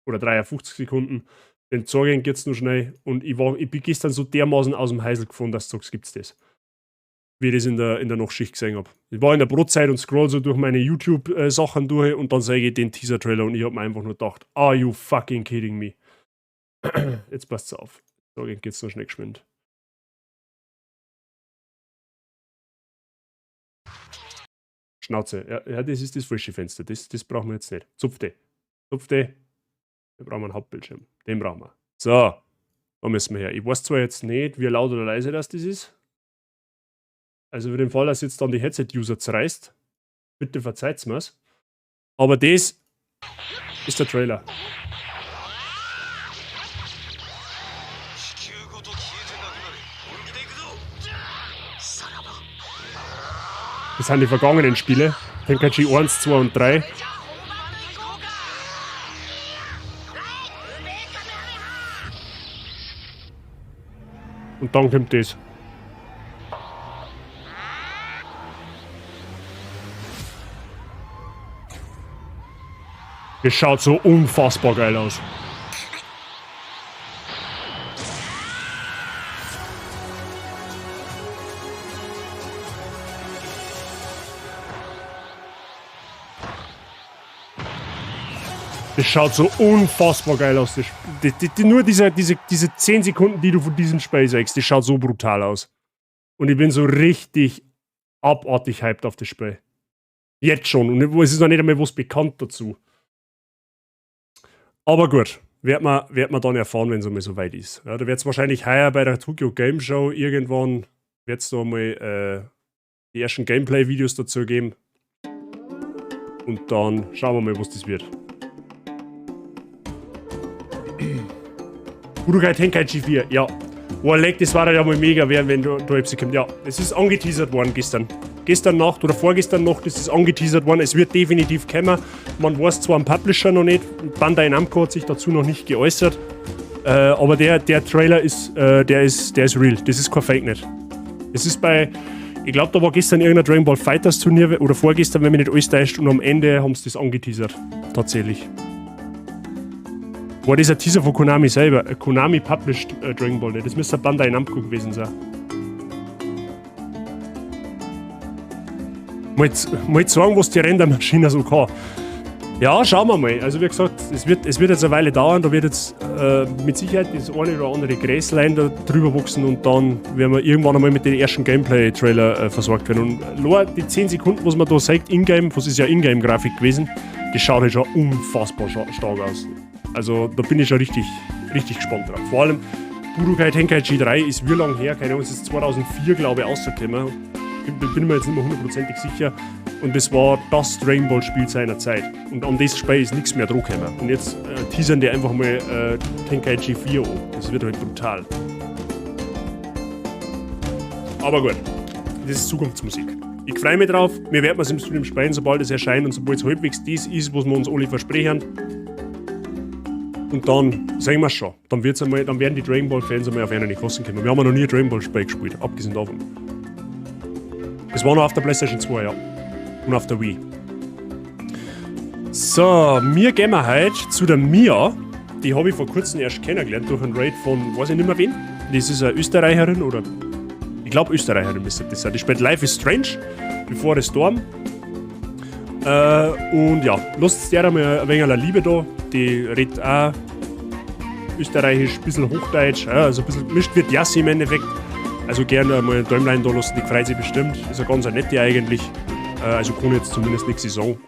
oder 53 Sekunden. Den zeige ich jetzt noch schnell. Und ich bin gestern so dermaßen aus dem Häusl gefahren, dass du sagst, gibt's das? Wie ich das in der Nachtschicht gesehen hab. Ich war in der Brotzeit und scroll so durch meine YouTube-Sachen durch und dann sehe ich den Teaser-Trailer und ich hab mir einfach nur gedacht, are you fucking kidding me? Jetzt passt's auf. So, geht's noch schnell geschwind. Schnauze. Ja, ja, das ist das falsche Fenster. Das brauchen wir jetzt nicht. Zupfte. Zupfte. Wir brauchen einen Hauptbildschirm. Den brauchen wir. So. Da müssen wir her. Ich weiß zwar jetzt nicht, wie laut oder leise das ist. Also für den Fall, dass jetzt dann die Headset-User zerreißt, bitte verzeiht's mir's. Aber das ist der Trailer. Das sind die vergangenen Spiele. Tenkaichi 1, 2 und 3. Und dann kommt das. Das schaut so unfassbar geil aus. Das schaut so unfassbar geil aus. Nur diese 10 Sekunden, die du von diesem Spiel siehst, das schaut so brutal aus. Und ich bin so richtig abartig hyped auf das Spiel. Jetzt schon. Und es ist noch nicht einmal was bekannt dazu. Aber gut, wird man dann erfahren, wenn es einmal so weit ist. Ja, da wird's wahrscheinlich heuer bei der Tokyo Game Show irgendwann, wird's da mal die ersten Gameplay-Videos dazu geben. Und dann schauen wir mal, was das wird. Budokai Tenkaichi 4, ja. Oh, leck, das war ja mal mega, wenn du da etwas kommt. Ja, es ist angeteasert worden gestern. Gestern Nacht oder vorgestern Nacht ist es angeteasert worden. Es wird definitiv kommen. Man weiß zwar am Publisher noch nicht, Bandai Namco hat sich dazu noch nicht geäußert. Aber der Trailer ist, der ist real. Das ist kein Fake nicht. Es ist bei, ich glaub, da war gestern irgendein Dragon Ball FighterZ Turnier oder vorgestern, wenn mich nicht alles täuscht, und am Ende haben sie das angeteasert. Tatsächlich. War das ein Teaser von Konami selber? Konami published Dragon Ball, das müsste Bandai Namco gewesen sein. Mal sagen, was die Rendermaschine so kann. Ja, schauen wir mal. Also wie gesagt, es wird jetzt eine Weile dauern. Da wird jetzt mit Sicherheit das eine oder andere Gräslein da drüber wachsen und dann werden wir irgendwann einmal mit den ersten Gameplay-Trailer versorgt werden. Und nur die 10 Sekunden, was man da sieht, Ingame, was ist ja Ingame-Grafik gewesen, das schaut halt schon unfassbar stark aus. Also da bin ich schon richtig, richtig gespannt drauf. Vor allem Budokai Tenkaichi 3 ist wie lang her, keine Ahnung, es ist 2004, glaube ich, rausgekommen. Bin mir jetzt nicht mehr hundertprozentig sicher. Und das war das Dragon Ball Spiel seiner Zeit. Und an das Spiel ist nichts mehr dran gekommen. Und jetzt teasern die einfach mal Tenkaichi 4 an. Das wird halt brutal. Aber gut, das ist Zukunftsmusik. Ich freue mich drauf. Wir werden es im Stream spielen, sobald es erscheint und sobald es halbwegs das ist, was wir uns alle versprechen. Und dann sehen wir's schon. Dann wird's einmal, dann werden die Dragon Ball Fans einmal auf einen Kosten kommen. Wir haben ja noch nie ein Dragon Ball Spiel gespielt, abgesehen davon. Das war noch auf der PlayStation 2, ja. Und auf der Wii. So, wir gehen heute zu der Mia. Die habe ich vor kurzem erst kennengelernt durch einen Raid von, weiß ich nicht mehr wen. Das ist eine Österreicherin oder. Ich glaub, Österreicherin müsste das sein. Die spielt Life is Strange, Before the Storm. Und ja, lasst der mal ein wenig Liebe da. Die redet auch Österreichisch, ein bisschen Hochdeutsch, ja, also ein bisschen gemischt wird Jassi im Endeffekt. Also gerne mal ein Däumlein da lassen, die freut sich bestimmt. Ist eine ganz nette eigentlich. Also kann ich jetzt zumindest nichts sagen.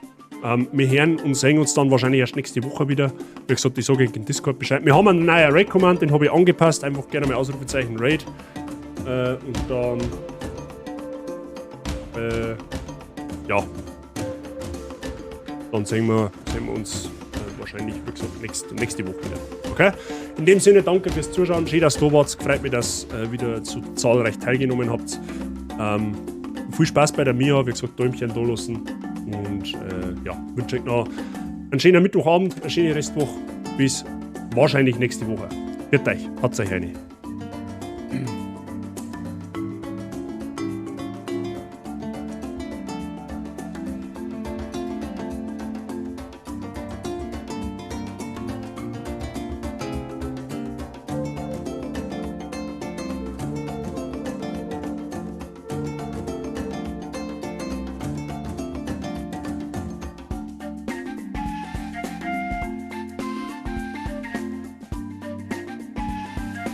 Wir hören und sehen uns dann wahrscheinlich erst nächste Woche wieder. Wie gesagt, ich sage in Discord Bescheid. Wir haben einen neuen Raid-Command, den habe ich angepasst. Einfach gerne mal Ausrufezeichen Raid. Und dann. Ja. Dann sehen wir uns wahrscheinlich, wie gesagt, nächste Woche wieder. Okay? In dem Sinne, danke fürs Zuschauen. Schön, dass ihr da wart. Freut mich, dass ihr wieder so zahlreich teilgenommen habt. Viel Spaß bei der Mia. Wie gesagt, Däumchen da lassen. Und ja, wünsche euch noch einen schönen Mittwochabend, eine schöne Restwoche. Bis wahrscheinlich nächste Woche. Bitte euch, hat's euch eine.